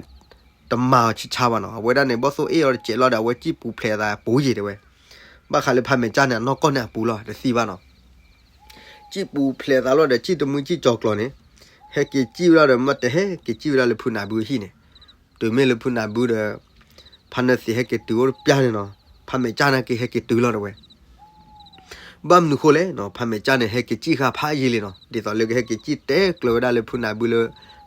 တမၤအီၤဆံးဆါဘၣ်နီၤ, အဝဲဒၣ်န့ၣ် ဘီၣ်သိၣ်အ့ၣ်အီၤတစဲးလီၤဒီး အဝဲစံၣ်ပူၤဖျဲးအသးပူၤယံၤတဲဝဲ, ဘၣ်ဃးလၢဖးမဲာ်ကၠၢ်န့ၣ် အနီၢ်ကီၢ်န့ၣ်အပူၤလီၤ တသံဘၣ်နီၤ. စံၣ်ပူၤဖျဲးသးလီၤဒီး စံၣ်တမုၢ်စံၣ်ကၠီၤကျီၤန့ၣ်, ဟဲက့ၤစံၣ်ဝဲဒၣ်ဒီး မ့ၢ်ဘၣ်တဲဟဲက့ၤစံၣ်ဝဲဒၣ်လၢဖုနးဘုအဟံၣ်န့ၣ်, တုၤမ့ၢ်လၢဖုနးဘုဒီး ဖးနၢသံးဟဲက့ၤတုၤအိၣ်တပျၢ်န့ၣ်နီၤ, ဖးမဲာ်ကၠၢ်န့ၣ်က့ၤဟဲက့ၤတုၤလီၤတဲဝဲ. ဘၣ်မနုၤဃိလဲၣ်နီၤ, ဖးမဲာ်ကၠၢ်န့ၣ် ဟဲက့ၤစံၣ်ဃာ်ဖးယံာ်လံနီၤ, ဒ်သိးလၢကဟဲက့ၤစံၣ်တဲကျၢၤဝဲဒၣ်လၢဖုနးဘုလၢ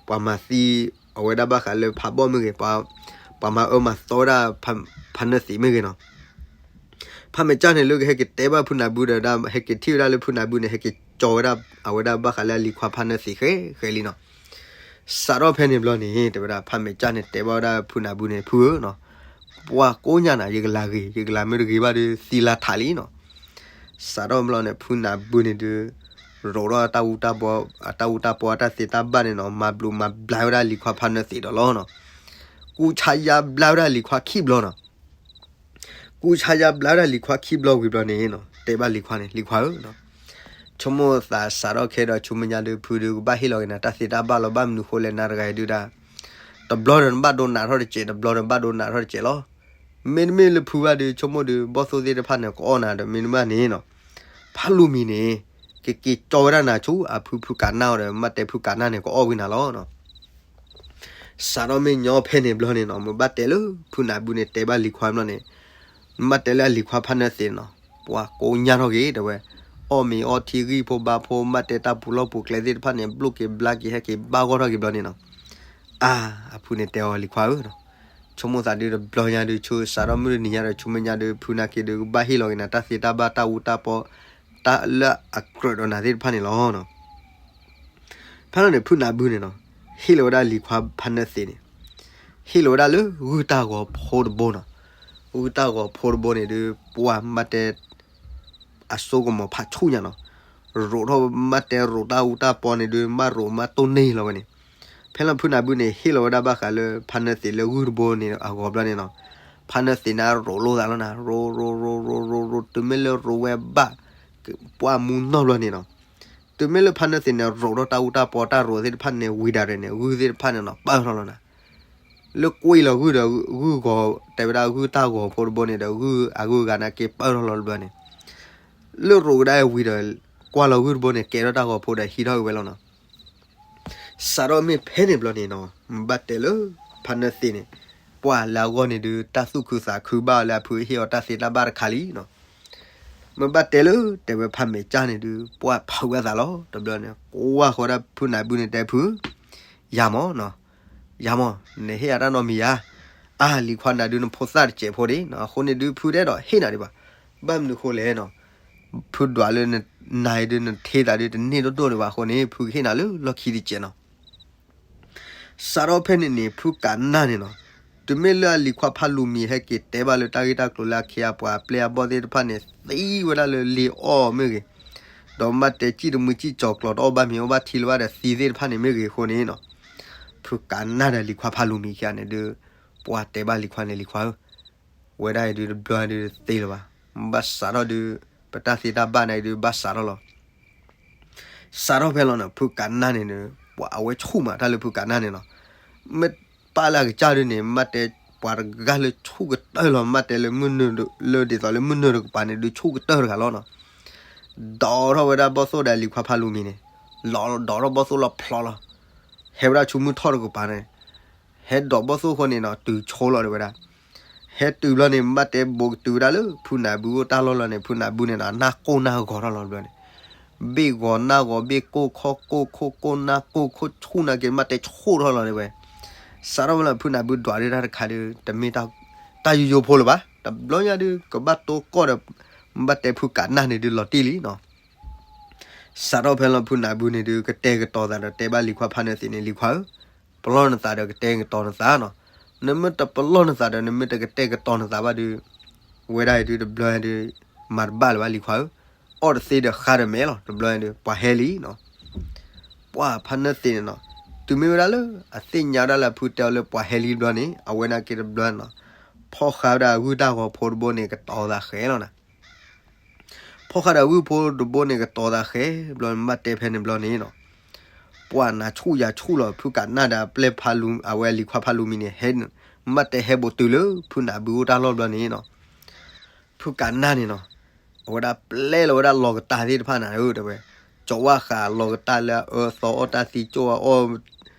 ပှၤမၤသံအဝဲဒၣ်ဘၣ်ဃးလၢဖးဘီၣ်မ့ၢ်ဂ့ၤ, ပှၤမၤအၢမၤသီဝဲဒၣ်ဖးနၢသံးမ့ၢ်ဂ့ၤနီၤ. ဖးမဲာ်ကၠၢ်န့ၣ်လၢကဟဲက့ၤတဲဘၣ်ဖုနးဘုဒီး ဟဲက့ၤထံၣ်ဝဲဒၣ်လၢဖုနးဘုန့ၣ် ဟဲက့ၤကၠီၤဝဲဒၣ်အဝဲဒၣ်ဘၣ်ဃးလၢအလံၤခွါဖးနၢသံးဃဲဃဲလံနီၤ. စးထီၣ်ဖဲန့ၣ်ဘျီန့ၣ် တဲဝဲဒၣ် ဖးမဲာ်ကၠၢ်န့ၣ်တဲဘၣ်ဝဲဒၣ်ဖုနးဘုန့ၣ် ဖုဧၢနီၤ, ပှၤကိးညါနၤ ယကလၤဂ့ၤ ယကလၤမ့ၢ်တဂ့ၤဘၣ်ဒီး သံလၢထးလံနီၤ. စးထီၣ်ဘျီန့ၣ် ဖုနးဘုန့ၣ်ဒုး ရိးထီၣ်တၢ်အူတၢ်ပီ, အတၢ်အူတၢ်ပီအတၢ်သ့တၢ်ဘၣ်န့ၣ်နီၤ, မၤဘျုးမၤဘျါဝဲဒၣ်လံၤခွါဖးနၢသံးဒီးလီၤနီၤ. ကူဆါယါဘျါဝဲဒၣ်လံၤခွါခံဘျီနီၤ. ကူဆါယါဘျါဝဲဒၣ်လံၤခွါခံဘျီဝံၤဘျီန့ၣ်နီၤ, တဲဘၣ်လံၤခွါန့ၣ်, လံၤခွါဧၢ, ဆိကမိၣ်သးစးထီၣ်ခဲဒီး ဆူမဲာ်ညါဒုး ဖုဒုးကဘၣ်ဟ့ၣ်လီၤက့ၤနၤတၢ်သ့တၢ်ဘၣ်လီၤ. ဘၣ်မနုၤဃိလဲၣ် နၤတဂၤအံၤဒုးဒၣ် တဘျီဒီးနဘၣ်ဒိနးထီၣ်တစဲး, တဘျီဒီးနဘၣ်ဒိနးထီၣ်တစဲးလီၤ. မ့တမ့ၢ်လၢဖုဘၣ်ဒုး ဆိကမိၣ်ဒုး ဘီၣ်သိၣ်သ့ၣ်တဖၣ်န့ၣ် ကအီၣ်နၤဒီး မ့တမ့ၢ်န့ၣ်နီၤ, ဖးလူၤမံၤန့ၣ် ကက့ၤကၠီဝဲဒၣ်နၤဆူအဖု ဖုကးနၢ်အီၤဒီး မ့ၢ်တဲဖုကးနၢ်န့ၣ် ကအီၣ်ဝံၤနၤလီၤနီၤ. စးထီၣ်မ့ၢ်ညီဖဲန့ၣ်ဘျီန့ၣ်နီၤ, မ့ၢ်ဘၣ်တဲလၢဖုနးဘုန့ၣ် တဲဘၣ်လံၤခွါဘျီန့ၣ်, မ့ၢ်ဘၣ်တဲလၢအလံၤခွါဖးနၢသံးနီၤ, ပှၤကိးညါထီၣ်က့ၤတဲဝဲ, အီၣ်မ့ၤအီထံဂံၢ်ဖိဘါဖိ, မ့ၢ်ဘၣ်တဲတၢ်ပူၤလီၢ်ပူၤကျဲသ့ၣ်တဖၣ်န့ၣ် ဘျိၣ်က့ၤဘျါက့ၤ ဟဲက့ၤဘၣ်ဂီၢ်ထီၣ်က့ၤဘျီန့ၣ်နီၤ. အါ, အဖုန့ၣ်တဲအီၤလံၤခွါဧၢနီၤ, ဆိကမိၣ်သးဒုးတဘျီညါဒုး ဆူစးထီၣ်မုၢ်တနံၤညါဒီး ဆူမဲာ်ညါဒုး ဖုနာ်က့ၤဒုး ကဘၣ်ဟ့ၣ်လီၤက့ၤနၤတၢ်သ့တၢ်ဘၣ် တၢ်အူတၢ်ပီ တၢ်လၢအကြၢးဒီးနၤသ့ၣ်တဖၣ်န့ၣ်လီၤနီၤ. ဖဲလီၤန့ၣ် ဖုနးဘုန့ၣ်နီၤ, ဟ့ၣ်လီၤဝဲဒၣ်လံၤခွါဖးနၢသံးန့ၣ်, ဟ့ၣ်လီၤဝဲဒၣ်လၢဂုၢ်တၢ်ဂီၤဖိတဘိနီၤ. ဂုၢ်တၢ်ဂီၤဖိတဘိန့ၣ်ဒုး ပှၤမ့ၢ်တဲ အစိကမီၤဖးဆူၣ်ညါနီၤ, ရိးထီၣ်မ့ၢ်တဲရိးတၢ်အူတၢ်ပီန့ၣ်ဒုး မ့ၢ်ရိးမ့ၢ်တိၢ်န့ၢ်လီၤဝဲန့ၣ်. ဖဲလီၤဖုနးဘုန့ၣ် ဟ့ၣ်လီၤဝဲဒၣ်ဘၣ်ဃးလၢဖးနၢသံးလၢဂုၢ်တဘိန့ၣ်အဂီၤဘျီန့ၣ်နီၤ, ဖးနၢသံးန့ၣ်ရိးလိာ်သးလီၤနၤ, ရိးရိးရိးရိးရိးရိး တုၤမ့ၢ်လၢရိးဝဲဘၣ် ပှၢ်မူနီၢ်ဘျီန့ၣ်နီၤ, တုၤမ့ၢ်လၢဖးနၢသံးန့ၣ် ရိးထီၣ်တၢ်အူတၢ်ပီတၢ်ရိးသ့ၣ်တဖၣ်န့ၣ် ဝံၤဒၣ်ရဲၣ်န့ၣ် ဂုၢ်သ့ၣ်တဖၣ်န့ၣ်နီၤ ပၢၢ်ထီၣ်လီၤနၤ. လၢကွံာ်လီၤဂုၢ်ဒီး ဂုၢ်ဂီၤ တဲဝဲဒၣ်ဂုၢ်တၢ်ဂီၤဖိတဘိန့ၣ်ဒီး ဂုၢ်အဂုၢ်အဂၤန့ၣ်က့ၤပၢၢ်ထီၣ်လီၤတဘျီန့ၣ်, လၢရိးကဒါဝံၤဒီး ကွၢ်လီၤဂုၢ်တဘိန့ၣ် ကဲထီၣ်တၢ်ဂီၤဖိဒီးဟံးထီၣ်က့ၤဝဲလီၤနီၤ. စးထီၣ်မ့ၢ်ဖဲန့ၣ်ဘျီန့ၣ်နီၤ, မ့ၢ်ဘၣ်တဲလၢ ဖးနၢသံးန့ၣ် ပှၢ်လၢအဂီၢ်န့ၣ်ဒုး တၢ်သူၣ်ခုသးခုဘၣ်အီၤလၢအဖုဟ့ၣ်အီၤတၢ်သ့တၢ်ဘၣ်တခါလံနီၤ. မ့ၢ်ဘၣ်တဲလၢ တဲဝဲဖးမဲာ်ကၠၢ်န့ၣ်ဒုး ပှၢ်ဖုးဝဲသးလီၤ တဘျီန့ၣ် ကွၢ်ဃီဒၣ်ဖုနးဘုန့ၣ်တဲဖု ယၤမၢ်နီၤ, ယၤမၢ် နဟ့ၣ်ယၤတၢ်နီတမံၤယၤ, အါ လံၤခွါနၤဒုးနဖိသၣ်တစဲးဖိဒံးနီၤ, အဃိန့ၣ်ဒုးဖုတဲဒီးဟ့ၣ်နၤဒံးဘၣ်. ဘၣ်မနုၤဃိလဲၣ်နီၤ, ဖုဒွးလၢနနၤအံၤဒုး နထ့သးဒုးတန့ၢ်ဒိၣ်ဒိၣ်န့ၣ်ဘၣ်အဃိန့ၣ် ဖုကဟ့ၣ်နၤလၢလီၢ်ခံတစဲးနီၤ. စးထီၣ်ဖဲန့ၣ်န့ၣ် ဖုကးနၢ်န့ၣ်နီၤ, တုၤမ့ၢ်လၢအလံၤခွါဖးလူၤမံၤဟဲက့ၤတဲဘၣ်လၢတၢ်ဂ့ၢ်တၢ်ကျိၤလၢအခ့အပှၤအပျဲၢ်အဘီၣ်သ့ၣ်တဖၣ်န့ၣ် သံဝဲဒၣ်လၢလ့အီၣ်မ့ၢ်ဂ့ၤ, ဒီးမ့ၢ်တဲစံၣ်တမှံစံၣ်ကၠီၤကျီၤ တအီၣ်ဘၣ်မ့ၤအီၣ်ဘၣ်ထံလၢၤဘၣ်ဒီးသံသ့ၣ်တဖၣ်န့ၣ်မ့ၢ်ဂ့ၤအဃိန့ၣ်နီၤ, ဖုကးနၢ်ဒီးလံၤခွါဖးလူၤမံၤခံဂၤန့ၣ်ဒုး ပှၤတဲဘၣ်လံၤခွါန့ၣ် လံၤခွါဧၢ, ဝဲဒၣ်အံၤဒုးတဘျီဒုးတသ့လၢၤဘၣ်, ဘၣ်စးထီၣ်ဒုး ပတၢ်သ့တၢ်ဘၣ်န့ၣ်အံၤဒုးဘၣ်စးထီၣ်လီၤ. စးထီၣ်ဖဲလီၤန့ၣ် ဖုကးနၢ်န့ၣ်ဒီး ပှၤအဝဲဆူၣ်မးတၢ်လၢဖုကးနၢ်န့ၣ်နီၤ, မ့ၢ်ပာ်လၢအကစၢ်ဒုးန့ၣ် မ့ၢ်တဲပှၤတဂၤလၢဆူၣ်ကတၢၢ်လီၤ, မ့ၢ်တဲလၢမုၢ်နုာ်လၢဒ်သိးလၢမုၢ်နုာ်တကပၤန့ၣ် ဒုးဆူၣ်ကတၢၢ်တဂၤလီၤနီၤ. ဒိးထီၣ်ဝဲဒၣ်ဘီၣ်သိၣ်ဒီးလံၤခွါဖးလူၤမံၤန့ၣ်, လီၤဒိးထီၣ်ဘီၣ်သိၣ်လီၤဖျီလီၤ, ဟဲဝဲဒၣ်ဆူမုၢ်ထီၣ်တကပၤန့ၣ်, ဟဲဒိးဘီၣ်သိၣ်အဃိန့ၣ်နီၤ တုၤဆိလီၤတဲဝဲဒၣ်, ဟဲတုၤဘျီန့ၣ် မ့ၢ်တဲဘူးကတုၤဝဲဒၣ်လၢဖုနၢ်ဘုအိၣ်တၢ်လီၢ်လီၤန့ၣ် ဖုနၢ်ဘုန့ၣ်နီၤ နၢ်ကိၢ်နၢ်ဂီၤထီၣ်လီၤတဘျီန့ၣ်, ဘ့ၣ်ဂီၤနၢ်ဂီၤ ဘ့ၣ်ကိၢ်ခီၣ်ကိၢ်ခိၣ်ကိၢ်နၢ်ကိၢ်ခိၣ်ဆူၣ်နာ်က့ မ့ၢ်တဲဆူၣ်ထီၣ်လီၤတဲဝဲ. စးထီၣ်ဝဲလၢဖုနၢ်ဘုဒွးဒုးတၢ်တခါဒုး တမ့ၢ်တၢ်ယိယိဖိလၢၤဘၣ်, တဘျီညါဒုး ကဘၣ်တိကီၢ်ဒီး ဘၣ်တဲဖုကးနၢ်န့ၣ်ဒုးလီၤတံၢ်လံနီၤ. စးထီၣ်ဖဲလီၤဖုနၢ်ဘုန့ၣ်ဒုး ကတဲာ်ကတီၤသးဒီးတဲဘၣ်လံၤခွါဖးနၢ်သ့ၣ်န့ၣ် လံၤခွါဧၢ, ပလီၢ်နသးဒီးကတဲာ်ကတီၤနသးနီၤ. နမ့ၢ်တပလီၢ်နသးဒီး နမ့ၢ်တကတဲာ်ကတီၤနသးဘၣ်ဒုး ဝဲဒၣ်အံၤဒုးတဘျီဒုး မၤတဘၣ်လၢၤဘၣ် လံၤခွါဧၢ, အီၣ်တသ့ဒီးဃါဒီးမဲာ်လီၤ တဘျီဒုး ပှၤဟဲလံနီၤ. ပှၤဖးနၢ်သ့ၣ်န့ၣ်နီၤ, တုၤမ့ၢ်ဝဲဒၣ်လၢ အသ့ၣ်ညါဝဲဒၣ်လၢအဖုတဲအီၤလၢပှၤဟဲလံတဘျီန့ၣ် အဝဲနာ်က့တဘျီနီၤ, ဖီၣ်ဃာ်ဝဲဒၣ်အဂုၢ်တၢ်ဂီၤဖိတဘိန့ၣ် ကတီၤသးဃဲလီၤနၤ. ဖီၣ်ဃာ်ဒီးအဂုၢ်ဖိတဘိန့ၣ် ကတီၤသးဃဲဘျီ မ့ၢ်ဘၣ်တဲဖဲန့ၣ်ဘျီန့ၣ်နီၤ, ပှၤနၤဆူၣ်ယၤဆူၣ်လီၤ ဖုကးနၢ်ဒီးအပျဲၢ်ဖးလူၤ အဝဲလံၤခွါဖးလူၤမံၤန့ၣ် ဟဲ မ့ၢ်ဘၣ်တဲဟဲဘူးတုၤလၢ ဖုနၢ်ဘုအိၣ်တၢ်လီၢ်ဘျီန့ၣ်နီၤ. ဖုကးနၢ်န့ၣ်နီၤ, အဝဲဒၣ်ပျဲလီၤဝဲဒၣ်လီၤကတၢ်သ့ၣ်တဖၣ်န့ၣ်ဧၢ တဲဝဲ, ကၠီၤဝါဃးလီၤကတၢ်လၢအအၢသီအီၣ်တၢ်သံကၠိၣ်အီၣ်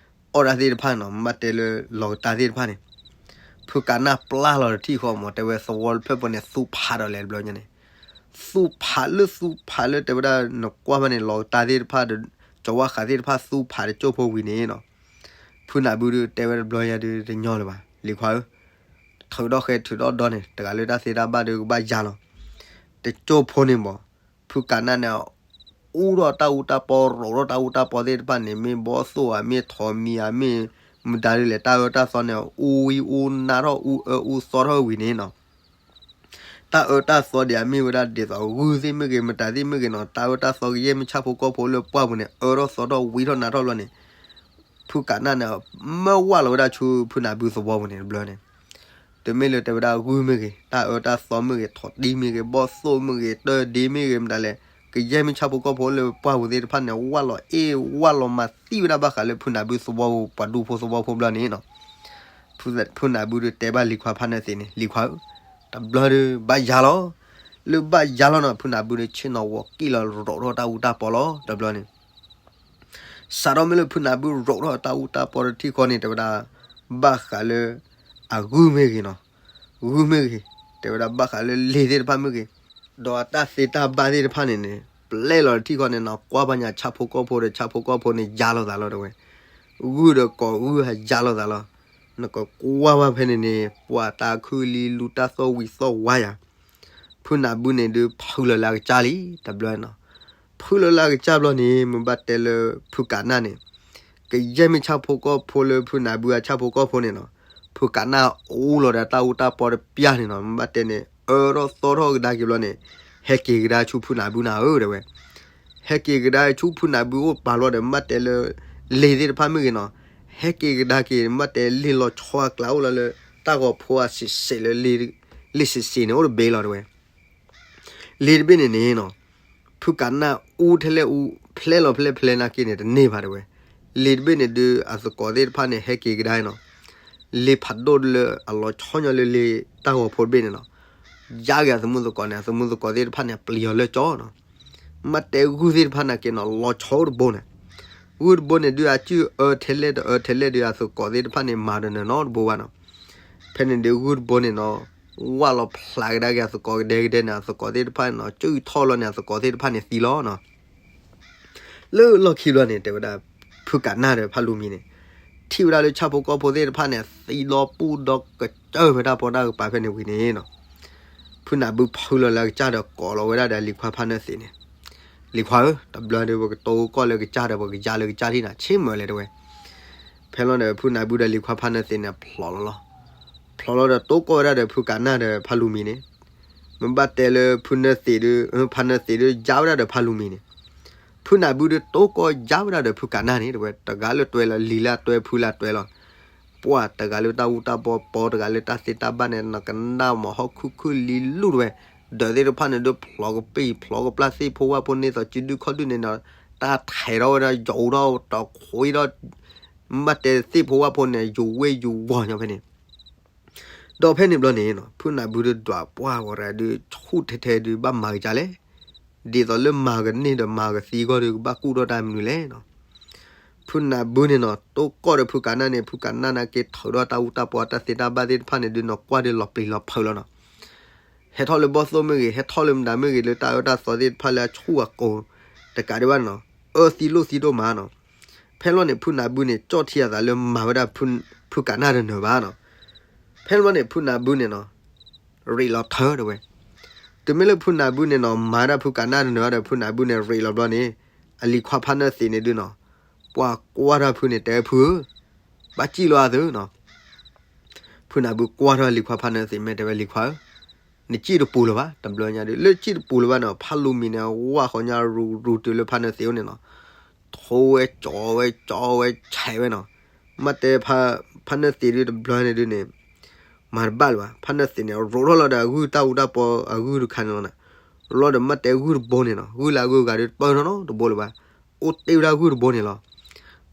အီၣ်တၢ်သ့ၣ်တဖၣ်န့ၣ်နီၤ, မ့ၢ်ဘၣ်တဲလၢလီၤကတၢ်သ့ၣ်တဖၣ်န့ၣ်, ဖုကးနၢ်ပျဲလီၤတထံၣ်ဃီမး တဲဝဲသဝီဖျၢၣ်ဖိန့ၣ် သူဖးဒီးလဲၤတဘျီညါန့ၣ်, သူဖးလၢသူဖးလၢတဲဝဲဒၣ်နကွၢ်ဘၣ်န့ၣ် လီၤကတၢ်သ့ၣ်တဖၣ်ဒီး ကၠီၤဝါဃးသ့ၣ်တဖၣ်သူဖးတကၠိၢ်ဖိဝံၤန့ၣ်နီၤ, ဖုနၢ်ဘုဒုးတဲဝဲတဘျီညါဒုးတညီလၢၤဘၣ် လံၤခွါဧၢ, ထုးထီၣ်ဃဲထုးထီၣ်ဒီန့ၣ် တဂၤလၢတၢ်သ့တၢ်ဘၣ်ဒုးကဘၣ်ယါလီၤ, တကၠိၢ်ဖိန့ၣ်မး, ဖုကးနၢ်န့ၣ် အူထီၣ်တၢ်အူတၢ်ပီ ရိးထီၣ်တၢ်အူတၢ်ပီသ့ၣ်တဖၣ်န့ၣ် မ့ၢ်ဘီၣ်သိၣ်ဧါ မ့ၢ်ထိးမံၤဧါ မ့ၢ်မတၤဒ်လဲၣ် တၢ်အၢတၢ်သီန့ၣ် အူဝံအူနါထီၣ်အူအၢအူသီထီၣ်ဝံၤန့ၣ်နီၤ, တၢ်အၢတၢ်သီဒံးအမ့ၢ်ဝဲဒၣ်ဒ်သိးဂုၢ်သ့ၣ်မ့ၢ်ဂ့ၤ မတၤသ့ၣ်မ့ၢ်ဂ့ၤနီၤ တၢ်အၢတၢ်သီကယဲၢ်မ့ၢ်ဆၣ်ဖိကီၢ်ဖိလၢပှၢ်ပူၤန့ၣ် အၢထီၣ်သီထီၣ်ဝံထီၣ်နါထီၣ်ဘျီန့ၣ်, ဖုကးနၢ်န့ၣ် မၢဝဲလီၤဝဲဒၣ်ဆူဖုနၢ်ဘုသဝီပူၤန့ၣ်တဘျီန့ၣ်, တမ့ၢ်လၢတဲဝဲဒၣ်ဂုၢ်မ့ၢ်ဂ့ၤ တၢ်အၢတၢ်သီမ့ၢ်ဂ့ၤ ထိးတံၢ်မ့ၢ်ဂ့ၤ ဘီၣ်သိၣ်မ့ၢ်ဂ့ၤ တၢ်ဒ့မ့ၢ်ဂ့ၤ မတၤလဲၣ် ကယဲၢ်မ့ၢ်ဆၣ်ဖိကီၢ်ဖိလၢပှၢ်ပူၤသ့ၣ်တဖၣ်န့ၣ် ဝၢ်လီၤအ့ၣ်ဝၢ်လီၤမၤသံဝဲဒၣ်ဘၣ်ဃးလၢဖုနၢ်ဘုသဝီပူၤ ပှၤဒူဖိသဝီဖိဘျီန့ၣ်နီၤ, ဖုနၢ်ဘုဒုးတဲဘၣ်လံၤခွါဖးနၢ်သ့ၣ်န့ၣ် လံၤခွါဧၢ, တဘျီဒုးဘၣ်ယါလီၤ, လၢဘၣ်ယါလီၤနီၤ ဖုနၢ်ဘုဒုးဆ့ၣ်နီၤဝီၤကံၣ်လီၤရိးထီၣ်တၢ်အူတၢ်ပီလီၤ တဘျီန့ၣ် စးထီၣ်မ့ၢ်လၢဖုနၢ်ဘုရိးထီၣ်တၢ်အူတၢ်ပီတထံၣ်ဃီန့ၣ် တဲဝဲဒၣ် ဘၣ်ဃးလၢ အဂုၢ်မ့ၢ်ဂ့ၤနီၤ, ဂုၢ်မ့ၢ်ဂ့ၤ တဲဝဲဒၣ်ဘၣ်ဃးလၢလ့ၤသ့ၣ်တဖၣ်မ့ၢ်ဂ့ၤ, ဒီးအတၢ်သ့တၢ်ဘၣ်သ့ၣ်တဖၣ်န့ၣ်န့ၣ် ပျဲလီၤတထံၣ်ဃီန့ၣ်နီၤ ကွၢ်ဘၣ်ညါဆၣ်ဖိကီၢ်ဖိဒီးဆၣ်ဖိကီၢ်ဖိန့ၣ်ယါလိာ်သးလီၤတဲဝဲ, ဂုၢ်ဒီးကိးဂုၢ်ဟးယါလိာ်သးလီၤ, နကကွၢ်ဘၣ်ဖဲန့ၣ်န့ၣ် ပှၤတၢ်ခုၣ်လံလူတၢ်သီၣ်ဝံၤသီၣ်ဝါယၤ ဖုနၢ်ဘုန့ၣ်ဒုးဖုလီၤလၢအကစၢ်လံ တဘျီနီၤ, ဖုလီၤလၢအကစၢ်ဘျီန့ၣ် မ့ၢ်ဘၣ်တဲလၢဖုကးနၢ်န့ၣ် ကယဲၢ်မ့ၢ်ဆၣ်ဖိကီၢ်ဖိလၢဖုနၢ်ဘုအဆၣ်ဖိကီၢ်ဖိန့ၣ်နီၤ, ဖုကးနၢ်အူလီၤဒီးတၢ်အူတၢ်ပီတပျၢ်န့ၣ်နီၤ မ့ၢ်ဘၣ်တဲန့ၣ် အၢထီၣ်သီထီၣ်ကဒါက့ၤဘျီန့ၣ် ဟဲက့ၤကဒါဆူဖုနၢ်ဘုနၤဧၢ တဲဝဲ ဟဲက့ၤကဒါဆူဖုနၢ်ဘုအိၣ်ပာ်လီၤဒီး မ့ၢ်ဘၣ်တဲလၢ လ့ၤသ့ၣ်တဖၣ်မ့ၢ်ဂ့ၤနီၤ, ဟဲက့ၤကဒါက့ၤ မ့ၢ်ဘၣ်တဲလ့ၤလီၤဆီအကျါအိၣ်လီၤလၢ တၢ်ဂီၤဖိအစံးစဲးလၢ လ့ၤစံးစံးန့ၣ်အိၣ်တဘ့ၣ်လီၤတဲဝဲ, လ့ၤတဘ့ၣ်န့ၣ်န့ၣ်နီၤ, ဖုကးနၢ်အူထဲလဲၣ်အူ ဖျဲလီၤဖျဲဖျဲနာ်က့န့ၣ် တန့ၢ်ဘၣ်တဲဝဲ, လ့ၤတဘ့ၣ်န့ၣ်ဒုး အသကိးသ့ၣ်တဖၣ်န့ၣ် ဟဲက့ၤကဒါနီၤ, လ့ၤဖးဒိၣ်လၢအလီၤဆီညီလၢလ့ၤတၢ်ဂီၤဖိတဘ့ၣ်န့ၣ်နီၤ, ယါက့ၤအသမူသကိးန့ၣ် အသမူသကိးသ့ၣ်တဖၣ်န့ၣ် ပျံၤအီၤလၢကၠီနီၤ, မ့ၢ်ဘၣ်တဲဂုၢ်သ့ၣ်တဖၣ်နာ်က့နီၤ လီၤဆီအိၣ်တဘိန့ၣ်, ဂုၢ်တဘိန့ၣ်ဒုး အစုၣ်အၢထဲလဲၣ်တအၢထဲလဲၣ်ဒုး အသကိးသ့ၣ်တဖၣ်န့ၣ် မၤဒီးနနီတဘိဘၣ်နီၤ, ဖဲန့ၣ်ဒုး ဂုၢ်တဘိန့ၣ်နီၤ, ဝၢ်လီၤဖျးကဒါက့ၤအသကိးကဒဲကဒဲန့ၣ် အသကိးသ့ၣ်တဖၣ်န့ၣ်နီၤ စုၣ်ထီၣ်လီၤန့ၣ် အသကိးသ့ၣ်တဖၣ်န့ၣ်သံလီၤနီၤ လၢလီၢ်ခံဘျီန့ၣ် တဲဝဲဒၣ် ဖုကးနၢ်ဒီးဖးလူၤမံၤန့ၣ် ထံၣ်ဝဲဒၣ်လၢဆၣ်ဖိကီၢ်ဖိသ့ၣ်တဖၣ်န့ၣ် သံဒီပုၢ်ဒီကစၢၢ်ဖဲတၢ်ပီတၢ်ကပၤဖဲန့ၣ်ဝံၤန့ၣ်နီၤ, ဖု ဖုနၢ်ဘုဖုလီၤလၢအကစၢ်ဒီးကိးလီၤဝဲဒၣ်ဒီးလံၤခွါဖါနၢသ့းန့ၣ်, လံၤခွါဧၢ, တဘျီဒီးပကတိၤကီၢ်လၢကစၢ်ဒီးပကယါလၢကစၢ်ထံၣ်နၤ ဆ့ၣ်မၢလဲၣ်တဲဝဲ. ဖဲလီၤန့ၣ်ဖုနၢ်ဘုဒီးလံၤခွါဖါနၢသ့းန့ၣ် ဖျိးလီၤလီၤ. ဖျိးလီၤဒီးတိၤကီၢ်ဝဲဒၣ်ဒီးဖုကးနၢ်ဒီးဖါလူၤမံၤန့ၣ်, မ့ၢ်ဘၣ်တဲလၢဖုနၢသ့းဒီး ဖါနၢသ့းဒီးယါဝဲဒၣ်ဒီးဖါလူၤမံၤန့ၣ်, ဖုနၢ်ဘုဒီးတိၤကီၢ်ယါဝဲဒၣ်ဒီးဖုကးနၢ်န့ၣ်တဲဝဲ, တဂၤလၢတွဲလီၤ လံၤလၢအတွဲ ဖုလၢအတွဲလီၤ. ပှၢ်တဂၤလၢတၢ်အူတၢ်ပီ ပီတဂၤလၢတၢ်သ့တၢ်ဘၣ်န့ၣ် နကနၣ်မၤဟီၣ်ခုၣ်ခုၣ်လံလူၢ်တဲဝဲ, ဒီးသ့ၣ်တဖၣ်န့ၣ်ဒုးဖျိးကပံာ်ဖျိးကပျၢ်သ့ၣ်ဖိဝၣ်ဖိန့ၢ်သိးစုဒုခီၣ်ဒုန့ၣ်နီၤ, တၢ်ထဲးထီၣ်ဝဲဒၣ်ယိးထီၣ်တခွံဒီး မ့ၢ်ဘၣ်တဲသ့ၣ်ဖိဝၣ်ဖိန့ၣ် ယိးဝ့ၢ်ယိးဝီၤညီဖဲန့ၣ် ဒီးဖဲန့ၣ်ဘျီန့ၣ်နီၤ ဖုနၢ်ဘုဒီးဒွးပှၢ်ဝဲဒၣ်ဒုး ဆူၣ်ထဲထဲဒုးဘၣ်မၤကစၢ်လဲၣ်, ဒ်သိးလၢမၤကန့ၢ်ဒီးမၤကသံအဂီၢ်ဒီးကဘၣ်ကူၣ်ထီၣ်တၢ်မနုၤလဲၣ်နီၤ. ဖုနၢ်ဘုန့ၣ်နီၤ တိၤကီၢ်ဒီးဖုကးနၢ်န့ၣ် ဖုကးနၢ်နာ်က့ထုးထီၣ်တၢ်အူတၢ်ပီတၢ်သ့တၢ်ဘၣ်သ့ၣ်တဖၣ်န့ၣ်ဒုးနီၤ ကွၢ်ဒုးလီၤပျံၤလီၤဖုးလီၤနီၤ. ဟဲထီၣ်လၢဘီၣ်သိၣ်မ့ၢ်ဂ့ၤ ဟဲထီၣ်လၢမတၤမ့ၢ်ဂ့ၤ လၢတၢ်အၢတၢ်သီသ့ၣ်တဖၣ်လၢအဆူၣ်အကိၤ တကးဒံးဘၣ်နီၤ အၢသံလိၣ်သံဒိၣ်မးနီၤ. ဖဲလီၤန့ၣ် ဖုနၢ်ဘုန့ၣ် ကၠီၣ်ထံအသးလၢမၤဝဲဒၣ်ဖုကးနၢ်တနၢၤဘၣ်နီၤ. ဖဲလီၤန့ၣ် ဖုနၢ်ဘုန့ၣ်နီၤ ရ့းလီၤထၢတဲဝဲ. တုၤမ့ၢ်လၢဖုနၢ်ဘုန့ၣ်နီၤ မၤဒၣ်ဖုကးနၢ်တနၢၤဒီး ဖုနၢ်ဘုန့ၣ်ရ့းလီၤဘျီန့ၣ် အလံၤခွါဖါနၢသ့းန့ၣ်ဒုးနီၤ ပှၤကွၢ်ထီၣ်ဖုန့ၣ် တဲဝဲဖုဧၢ, ဘၣ်စံၣ်လီၤအသုနီၤ. ဖုနၢ်ဘုကွၢ်ထီၣ်လံၤခွါဖါနၢသ့းမဲာ်တဲဝဲ လံၤခွါဧၢ, နစံၣ်တပူၤလၢၤဘၣ်. တဘျီညါဒုး လၢစံၣ်တပူၤလၢၤဘၣ်န့ၣ် ဖါလူၤမံၤန့ၣ် ဝၣ်ဃီညါရူၤရူၤတုၤလၢဖါနၢသ့းအိၣ်န့ၣ်နီၤ, ထိဝဲကၠီဝဲကၠီဝဲဆဲးဝဲနီၤ. မ့ၢ်တဲ ဖါနၢသ့းဒုးတဘျီန့ၣ်ဒုးန့ၣ် မၤတဘၣ်လၢၤဘၣ်. ဖါနၢသ့းန့ၣ် ရိးထီၣ်လီၤဒီးအဂုၢ်တၢ်အူတၢ်ပီအဂုၢ်တခါန့ၣ်လီၤနီၤ. လီၤဒီးမ့ၢ်တဲဂုၢ်တဘိန့ၣ်နီၤ ဂုၢ်လၢအဂုၢ်အဂၤဒုးတပၢၢ်ထီၣ်နီတဘိလၢၤဘၣ်. အိၣ်တ့ၢ်ဝဲဒၣ်ဂုၢ်တဘိန့ၣ်လီၤ.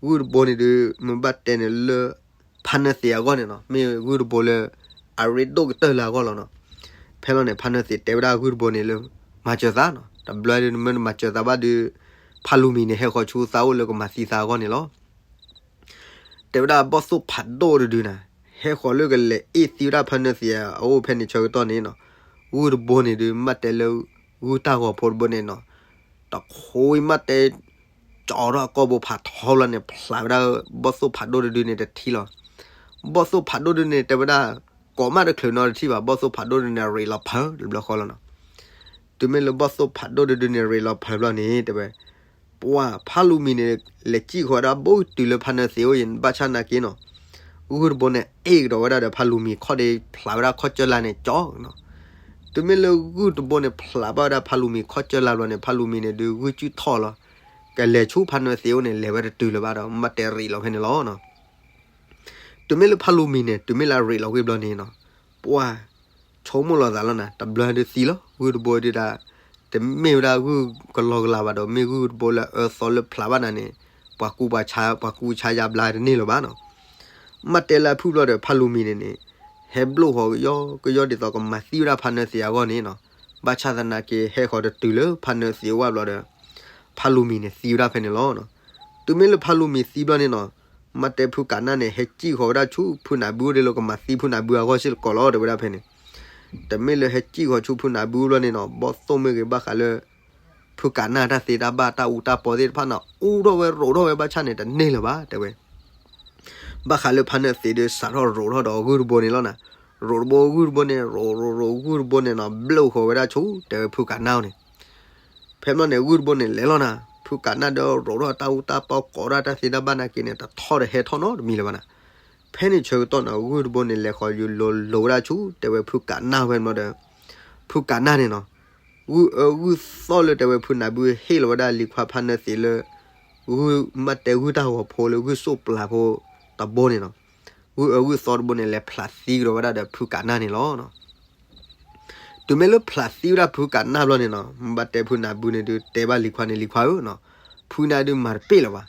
ဂုၢ်တဘိန့ၣ်ဒုး မ့ၢ်ဘၣ်တဲန့ၣ်လၢ ဖါနၢသ့းအဂီၢ်န့ၣ်နီၤ မ့ၢ်ဂုၢ်တဘိလၢ အရ့ဒိၣ်ကတၢၢ်လၢအဂီၢ်လီၤနီၤ. ဖဲလီၤန့ၣ် ဖါနၢသ့းတဲဝဲဒၣ်ဂုၢ်တဘိန့ၣ်လၢ မၤစၢၤသးနီၤ တဘျီဒုး နမ့ၢ်တမၤစၢၤသးဘၣ်ဒုး ဖါလူၤမံၤန့ၣ် ဟဲဃီၤဆူသးအိၣ်လၢကမၤသံသးအဂီၢ်န့ၣ်လီၤ. တဲဝဲဒၣ်ဘီၣ်သိၣ်ဖးဒိၣ်တဒုနီၤ ဟဲဃီၤလၢကလဲၤအ့ၣ်သံဝဲဒၣ်ဖါနၢသ့းအအိၣ်ဖဲန့ၣ်ဆၢကတီၢ်န့ၣ်နီၤ ဂုၢ်တဘိန့ၣ်ဒုး မ့ၢ်တဲလၢ ဂုၢ်တၢ်ဂီၤဖိတဘိန့ၣ်နီၤ တခူမ့ၢ်တဲ ကၠီထီၣ်အကိာ်ဘိဖးထီလီၤန့ၣ် ဖျးဝဲဒၣ်ဘီၣ်သိၣ်ဖးဒိၣ်တဒုန့ၣ်တထံၣ်လီၤ. ဘီၣ်သိၣ်ဖးဒိၣ်တဒုန့ၣ် တဲဝဲဒၣ် ကိးမးတချုးနီတထံၣ်ဘၣ် ဘီၣ်သိၣ်ဖးဒိၣ်တဒုန့ၣ် ရ့းလီၤဖးတဘျီဃီလီၤနီၤ. တုၤမ့ၢ်လၢဘီၣ်သိၣ်ဖးဒိၣ်တဒုန့ၣ် ရ့းလီၤဖးဘျီန့ၣ် တဲဝဲ ပှၢ်ဖါလူၤမံၤန့ၣ် လဲၤစံၣ်ဃီၤဝဲဒၣ်ဘိတုၤလၢဖါနၢသ့းအိၣ်အံၤ ဘၣ်ဆၣ်နာ်က့နီၤ ဂုၢ်တဘိန့ၣ် အ့ၣ်ကဒီးဝဲဒၣ်ဒီးဖါလူၤမံၤခီၣ်ဒီး ဖျးဝဲဒၣ်ခီၣ်စၢၢ်လါန့ၣ်ကၠီနီၤ. တုၤမ့ၢ်လၢဂုၢ်တဘိန့ၣ် ဖျးဘၣ်ဝဲဒၣ်ဖါလူၤမံၤခီၣ်စၢၢ်လါဘျီန့ၣ် ဖါလူၤမံၤန့ၣ်ဒုးဂုၢ်စုၣ်ထီၣ်လီၤ ကလဲၤဆူဖါနၢသ့းအိၣ်န့ၣ် လဲၤဝဲတတုၤလၢၤဘၣ်ဒီး မ့ၢ်တဲရ့းလီၤဖဲန့ၣ်လီၤနီၤ. တုၤမ့ၢ်လၢဖါလူၤမံၤန့ၣ် တုၤမ့ၢ်လၢအရ့းလီၤဝံၤဘျီန့ၣ်နီၤ ပှၢ် ဆိကမိၣ်လီၤသးလီၤနၤ တဘျီဒုးသံလီၤ ဂုၢ်တဘိဒုးဒၣ် တမ့ၢ်ဝဲဒၣ်ဂုၢ်ကလီကလီဘၣ်ဒီး မ့ၢ်ဂုၢ်တဘိလၢအအၢသီလၢဖျးဘၣ်နၤန့ၣ် ပှၤကူပှၤဆါ ပှၤကူဆါယါဘျါတန့ၢ်လၢၤဘၣ်နီၤ. မ့ၢ်တဲလၢအဖုၣ်ဘျီဒီး ဖါလူၤမံၤန့ၣ်န့ၣ် ဟဲဘျိၣ်ဃီၤကယီကယီဒ်သိးကမၤသံဝဲဒၣ်ဖါနၢသ့းအဂီၢ်န့ၣ်နီၤ. ဘၣ်ဆၣ်သနာ်က့ ဟဲဃီၤတတုၤလၢဖါနၢသ့းအဝၢ်ဘျီဒီး ဖါလူၤမံၤန့ၣ်သံဝဲဒၣ်ဖဲန့ၣ်လီၤ. တုၤမ့ၢ်လၢဖါလူၤမံၤသံဘျီန့ၣ်နီၤ မ့ၢ်တဲဖုကးနၢ်န့ၣ် ဟဲစံၣ်ဃီၤဝဲဒၣ်ဆူဖုနၢ်ဘုအိၣ်ဒ်လၢကမၤသံဖုနၢ်ဘုအဂီၢ်စ့ၢ်ကီးလီၤ တဲဝဲဒၣ်ဖဲန့ၣ်. တမ့ၢ်လၢဟဲစံၣ်ဃီၤဆူဖုနၢ်ဘုဘျီန့ၣ်နီၤ ဘီၣ်သိၣ်မ့ၢ်ဂ့ၤ ဘၣ်ဃးလၢ ဖုကးနၢ်တၢ်သ့တၢ်ဘၣ်တၢ်အူတၢ်ပီသ့ၣ်တဖၣ်န့ၣ် အူထီၣ်ဝဲရိးထီၣ်ဝဲဘၣ်ဆၣ်န့ၣ် တန့ၢ်လၢၤဘၣ် တဲဝဲ. ဘၣ်ဃးလၢဖါနၢသ့းဒီးစးထီၣ်ရိးထီၣ်ဒီးဂုၢ်တဘိန့ၣ်လီၤနၤ. ရိးတဘိဂုၢ်တဘိန့ၣ် ရိးရိးရိးဂုၢ်တဘိန့ၣ်နီၤ ဘျိၣ်ဃီၤဝဲဒၣ်ဆူ တဲဝဲဖုကးနၢ်န့ၣ်. ဖဲဘျီန့ၣ် ဂုၢ်တဘိန့ၣ်လဲၤလီၤနၤ. ဖုကးနၢ်ဒီးရိးထီၣ်တၢ်အူတၢ်ပီကိးဒၣ်တၢ်သ့တၢ်ဘၣ်နာ်က့န့ၣ် တထီၣ်ဒီးဟဲထီၣ်နီတမံၤလၢၤဘၣ်နၤ. ဖဲန့ၣ်ဆၢကတီၢ်န့ၣ် ဂုၢ်တဘိန့ၣ် လဲၤဃီၤယူၤလိၤလိၤဝဲဒၣ်ဆူ တဲဝဲဖုကးနၢ်ဝဲဘျီဒီး ဖုကးနၢ်န့ၣ်နီၤ ဂုၢ်အၢဂုၢ်သီၣ်လၢတဲဝဲဖုနၢ်ဘုဟ့ၣ်လီၤဝဲဒၣ်လံၤခွါဖါနၢသ့းလၢ ဂုၢ်မ့ၢ်တဲဂုၢ်တၢ်ဂီၤဖိလၢဂုၢ်စိးပျၤဖိတဘိန့ၣ်နီၤ ဂုၢ်အၢဂုၢ်သီတဘိန့ၣ် လဲၤဖျးသံကဒီးဝဲဒၣ်ဒီးဖုကးနၢ်န့ၣ်လီၤ. တုၤမ့ၢ်လၢဖျးသံဝဲဒၣ်ဖုကးနၢ်ဘျီန့ၣ်နီၤ ဘၣ်တဲဖုနၢ်ဘုန့ၣ်ဒုးတဲဘၣ်လံၤခွါန့ၣ် လံၤခွါဧၢနီၤ ဖုနၢ်ဒုးမၤတပ့ၢ်လၢၤဘၣ်.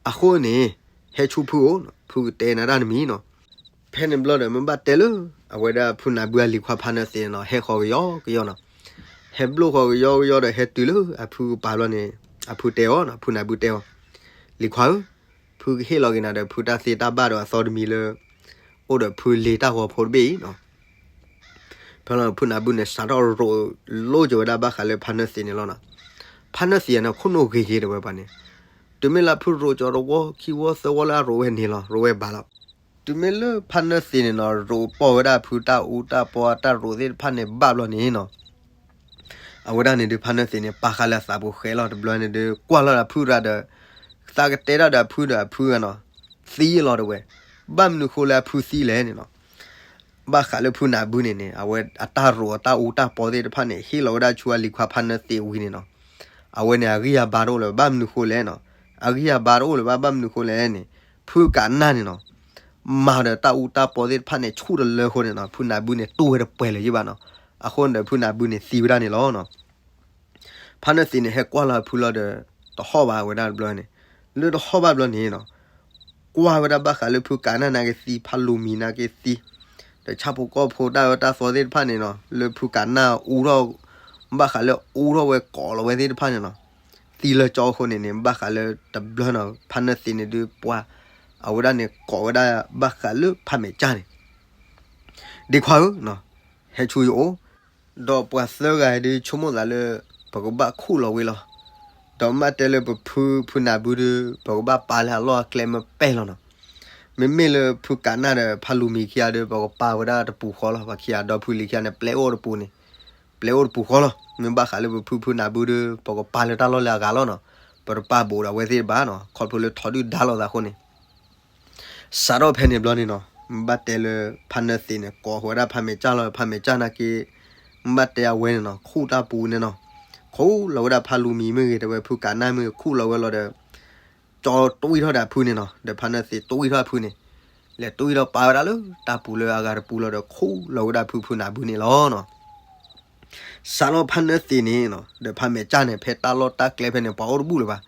အဃိန့ၣ် ဟဲဆူဖုအိၣ် ဖုကတဲနၤတၢ်တမံၤနီၤ. ဖဲန့ၣ်ဘျီဒီး မ့ၢ်ဘၣ်တဲလၢ အဝဲဒၣ်ဖုနၢ်ဘုအလံၤခွါဖါနၢသ့းန့ၣ်နီၤ ဟဲဃီၤကယီကယီနီၤ. ဟဲဘျိၣ်ဃီၤကယီကယီဒီး ဟဲတုၤလၢအဖုကပၤဘျီန့ၣ် အဖုတဲအီၤနီၤ ဖုနၢ်ဘုတဲအီၤ လံၤခွါဧၢ, ဖုကဟ့ၣ်လီၤက့ၤနၤဒီး ဖုတၢ်သ့တၢ်ဘၣ်ဒီးအသီတမံၤလၢ အိၣ်ဒီးဖုလံၤတၢ်ဂီၤဖိတဘ့ၣ်အံၤနီၤ. ဖဲလီၤဖုနၢ်ဘုန့ၣ် စးထီၣ်ရိးလိက့ၤဝဲဒၣ်ဘၣ်ဃးလၢဖါနၢသ့းန့ၣ်လီၤနီၤ. ဖါနၢသ့းန့ၣ်ခိၣ်နူာ်ဂ့ၤက့ၤတဲဝဲပှၤန့ၣ် တုၤမ့ၢ်လၢဖုရိးကၠီတဝီခံဝီသၢဝီလၢအရိးဝဲန့ၣ်လီၤ ရိးဝဲဘၣ်လီၤ. တုၤမ့ၢ်လၢဖါနၢသ့းန့ၣ်နီၤ ရိးပိာ်ဝဲဒၣ်ဖုတၢ်အူတၢ်ပီတၢ်ရိးသ့ၣ်တဖၣ်န့ၣ်ဘၣ်ဘျီန့ၣ်နီၤ, အဝဲဒၣ်န့ၣ်ဒုး ဖါနၢသ့းန့ၣ် ပာ်ဃာ်လၢအသးပူၤဃဲလီၤ. တဘျီန့ၣ်ဒုး ကွၢ်လီၤဒီးအဖုရၣ်ဒီး သးကတဲတၢ်ဒီးအဖုဒီးအဖုဂၤနီၤ, သံလီၤတဝဲ. ဘၣ်မနုၤဃိလၢအဖုသံလဲၣ်န့ၣ်နီၤ, ဘၣ်ဃးလၢဖုနၢ်ဘုန့ၣ်န့ၣ် အဝဲအတၢ်ရိးအတၢ်အူတၢ်ပီသ့ၣ်တဖၣ်န့ၣ် ဟ့ၣ်လီၤဝဲဒၣ်ဆူအလံၤခွါဖါနၢသ့းဝံၤန့ၣ်နီၤ, အဝဲန့ၣ် အဂံၢ်အဘါတအိၣ်လၢၤ ဘၣ်မနုၤဃိလဲၣ်နီၤ, အဂံၢ်အဘါတအိၣ်လၢၤဘၣ် ဘၣ်မနုၤဃိလဲၣ်န့ၣ် ဖုကးနၢ်န့ၣ်နီၤ မၤဒီးတၢ်အူတၢ်ပီသ့ၣ်တဖၣ်န့ၣ် ဆူၣ်တလၢအဃိန့ၣ်နီၤ ဖုနၢ်ဘုန့ၣ် တူၢ်ဝဲတပှဲၤလၢၤယံဘၣ်နီၤ. အဃိန့ၣ်ဒီး ဖုနၢ်ဘုန့ၣ်သံဝဲဒၣ်န့ၣ်လီၤနီၤ. ဖါနၢသ့းန့ၣ် ဟဲကွၢ်လီၤအဖုလီၤဒီး တဟီၣ်ဘၣ်ဝဲဒၣ်တဘျီန့ၣ်, လၢတဟီၣ်ဘၣ်ဘျီန့ၣ်နီၤ ကွၢ်ဝဲဒၣ်ဘၣ်ဃးလၢဖုကးနၢ်နာ်က့သံ ဖါလူၤမံၤနာ်က့သံ, ဒီးဆၣ်ဖိကီၢ်ဖိတၢ်အၢတၢ်သီသ့ၣ်တဖၣ်န့ၣ်နီၤ လၢဖုကးနၢ်အူထီၣ်, ဘၣ်ဃးလၢအူထီၣ်ဝဲကိးလီၤဝဲသ့ၣ်တဖၣ်န့ၣ်နီၤ သံလၢကၠီအဃိန့ၣ်န့ၣ် ဘၣ်ဃးလၢတဘျီနီၤ ဖါနၢသ့းန့ၣ်ဒုးပှၤ, အဝဲဒၣ်န့ၣ်ကိးဝဲဒၣ်ဘၣ်ဃးလၢဖါမဲာ်ကၠၢ်န့ၣ် ဒ့ခွါဧၢ, ဟဲဆူယအိၣ်, ဒီးပှၤသၢဂၤဒုးဆိကမိၣ်သးလၢ ပကဘၣ်ခူၣ်လီၤဝဲလီၤ. ဒီးမ့ၢ်တဲလၢပဖု ဖုနၢ်ဘုဒုး ပကဘၣ်ပာ်လၢအလီၢ်အကျဲမ့ၢ်ပဲာ်လီၤနီၤ. မ့မ့ၢ်လၢဖုကးနၢ်ဒီးဖါလူၤမံၤခံဂၤဒီး ပကပာ်ဝဲဒၣ်တပူၤဃီလီၤ. ပှၤခံဂၤဒီဖုလံၤခံဂၤန့ၣ် ပျဲအိၣ်တပူၤန့ၣ်, ပျဲအိၣ်တပူၤဃီလီၤ. မ့ၢ်ဘၣ်ဃးလၢပဖု ဖုနၢ်ဘုဒုး ပကပာ်လၢတၢ်လီၢ်လၢအဂၤလီၤနီၤ. ပတပာ်ဘူးဒီးအဝဲသ့ၣ်တဘၣ်နီၤ ခီဖျိလၢထိၣ်ဒုၣ်ဒါလိာ်သးအဃိန့ၣ် စးထီၣ်ဖဲန့ၣ်ဘျီန့ၣ်နီၤ မ့ၢ်ဘၣ်တဲလၢဖါနၢသ့းန့ၣ် ကိးဃီၤဝဲဒၣ်ဖါမဲာ်ကၠၢ်လီၤ. ဖါမဲာ်ကၠၢ်နာ်က့ မ့ၢ်ဘၣ်တဲအဝဲန့ၣ်နီၤ ခူၣ်တၢ်ပူၤန့ၣ်နီၤ, ခူၣ်လီၤဝဲဒၣ်ဖါလူၤမံၤမ့ၢ်ဂ့ၤ တဲဝဲဖုကးနၢ်မ့ၢ်ဂ့ၤ ခူၣ်လီၤဝဲလီၤဒီး ကၠီတွံၢ်ထီၣ်ဒီးအဖုန့ၣ်နီၤ, ဒီးဖါနၢသ့းတွံၢ်ထီၣ်အဖုန့ၣ်, လဲၤတွံၢ်ထီၣ်ပာ်ဝဲဒၣ်လၢတၢ်ပူၤလၢအဂၤတပူၤလီၤဒီး ခူၣ်လီၤဝဲဒၣ်ဖု ဖုနၢ်ဘုန့ၣ်လီၤနီၤ. စးထီၣ်ဖါနၢသ့းန့ၣ်နီၤ ဒီးဖါမဲာ်ကၠၢ်န့ၣ် ဖဲတၢ်လီၢ်တၢ်ကျဲဖဲန့ၣ် ပှၤအိၣ်တဘူၣ်လၢၤဘၣ်.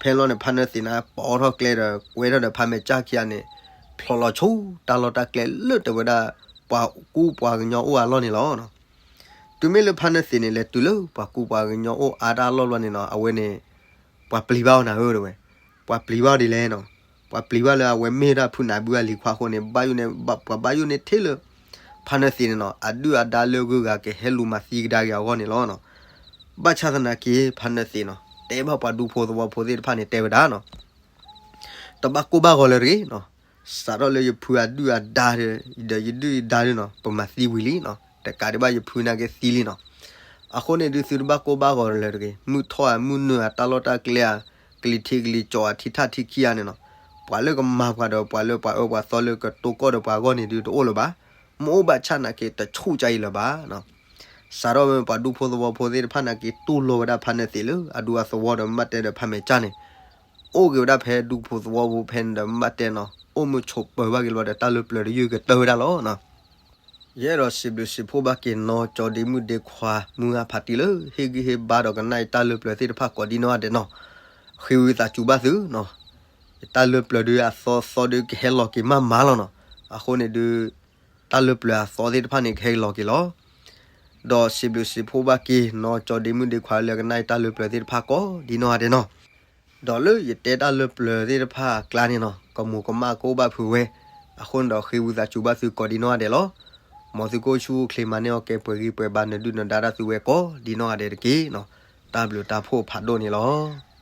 ဖဲလီၤန့ၣ် ဖါနၢသ့းန့ၣ် ပိာ်ထီၣ်ကျဲဒီး ကွဲထီၣ်ဒီးဖါမဲာ်ကၠၢ်ခံဂၤန့ၣ် ဖျိးလီၤဆူတၢ်လီၢ်တၢ်ကျဲလၢတဲဝဲဒၣ် ပှၤကူပှၤကညီအိၣ်အလီၢ်န့ၣ်လီၤ. တုၤမ့ၢ်လၢဖါနၢသ့းန့ၣ် လဲၤတုၤလၢပှၤကူပှၤကညီအိၣ်အါတၢ်လီၢ်ဘျီန့ၣ်နီၤ အဝဲန့ၣ် ပှၤပျံၤဘၣ်အီၤနၤဧၢ တဲဝဲ, ပှၤပျံၤဘၣ်အီၤဒ်လဲၣ်နီၤ, ပှၤပျံၤဘၣ်လၢအဝဲမ့ၢ်ဒၣ်ဖုနၢ်ဘုအလံၤခွါအဃိန့ၣ် ဘၣ်ယိၣ်န့ၣ် ပှၤဘၣ်ယိၣ်န့ၣ်ထဲလၢ ဖါနၢသ့းန့ၣ်နီၤ အဒုၣ်အဒါလၢအဂုၤအဂၤကဟဲလူၤမၤသံကဒါက့ၤအဂီၢ်န့ၣ်လီၤ. ဘၣ်ဆၣ်သနာ်က့ ဖါနၢသ့းနီၤ တဲဘၣ်ပှၤဒူဖိသဝီဖိသ့ၣ်တဖၣ်န့ၣ် တဲဝဲဒၣ်နီၤ တဘၣ်ကိၢ်ဘၣ်ဂီၤလၢၤတဂ့ၤနီၤ, စးထီၣ်လၢယဖုအဒုၣ်အဒါဒီး ဒီးယဒုၣ်ယဒါဒီးနီၤ ပမၤသံဝံၤလံနီၤ, တကးဒံးဘၣ်ယဖုနာ်က့သံလံနီၤ. အဃိန့ၣ်ဒုးသုတဘၣ်ကိၢ်ဘၣ်ဂီၤလၢၤတဂ့ၤ, မုၢ်ထီၣ်ဧါ မုၢ်နုာ်ဧါ တၢ်လီၢ်တၢ်ကျဲဧါ, ကလံၤထံးကလံၤကၠီၤဧါ ထံထၣ်ထံခံဂၤန့ၣ်နီၤ, ပှၤလၢကမၤပှၤဒီးပှၤလၢပှၤအၢပှၤသီလၢကတိၢ်ကီၢ်ဒီးပှၤအဂီၢ်န့ၣ်ဒုးတအိၣ်လၢၤဘၣ်, မ့ၢ်အိၣ်ဘၣ်ဆၣ်နာ်က့တဆူၣ်ကါအံၤလၢၤဘၣ်နီၤ. စးထီၣ်ဝဲပှၤဒူဖိသဝီဖိသ့ၣ်တဖၣ်နာ်က့တူၢ်လိာ်ဝဲဒၣ်ဖါနၢသ့းလၢအဒူအသဝီဒီးမ့ၢ်ဘၣ်တဲဒီးဖါမဲာ်ကၠၢ်န့ၣ် အိၣ်က့ၤဝဲဒၣ်ဖဲဒူဖိသဝီဖိဖဲန့ၣ်ဒီးမ့ၢ်ဘၣ်တဲနီၤ အိၣ်မုာ်ဆိးပၢၤဘၣ်က့ၤလီၤဒီးတၢ်လၢပျၢၤတယုၢ်ကတၢၢ်ဝဲဒၣ်လီၤနီၤ. ယအဲၣ်ဒိးစံးဘျုးစံးဖှိၣ်ဘၣ်က့ၤနီၢ်ကၠီဒ့မုၣ်ဒ့ခွါ မုၢ်ဂၢ်ဖးတံၢ်လၢ ဟ့ၣ်ဂံၢ်ဟ့ၣ်ဘါဒီးကနၣ်ယတၢ်လၢပျၢၤသ့ၣ်တဖၣ်ကိးဒံနီၢ်ဂၤဒဲးနီၤ. ဃ့ဝံသးစူၤဘၣ်သုနီၤ. ယတၢ်လၢပျၢၤဒုးအသီသီဒုးကဟဲလီၤက့ၤမးမးလီၤနီၤ. အဃိန့ၣ်ဒုး တၢ်လၢပျၢၤအသီသ့ၣ်တဖၣ်န့ၣ်ကဟဲလီၤက့ၤလီၤ. ဒီးစံးဘျုးစံးဖှိၣ်ဘၣ်က့ၤနီၢ်ကၠီဒ့မုၣ်ဒ့ခွါလၢကနၣ်ယတၢ်လၢပျၢၤသ့ၣ်တဖၣ်ကိးဒံနီၢ်ဂၤဒဲးနီၤ. ဒီးလၢယတဲတၢ်လၢပျၢၤသ့ၣ်တဖၣ်အကျါန့ၣ်နီၤ ကမူၤကမၣ်ကအိၣ်ဘၣ်ဖုးဝဲ, အဃိန့ၣ်ဒီးဃ့ဝံသးစူၤဘၣ်သုကိးဒံနီၢ်ဂၤဒဲးလီၤ. မ်သုကအိၣ်ဆူၣ်အိၣ်ချ့မၤန့ၢ်အီၣ်ကဲပှဲၤဂံၢ်ပှဲၤဘါနဒုၣ်နဒါတၢ်သုဝဲကိးဒံနီၢ်ဂၤဒဲးတက့ၢ်နီၤ. တၢ်ဘျုးတၢ်ဖှိၣ်ဖးဒိၣ်န့ၣ်လီၤ.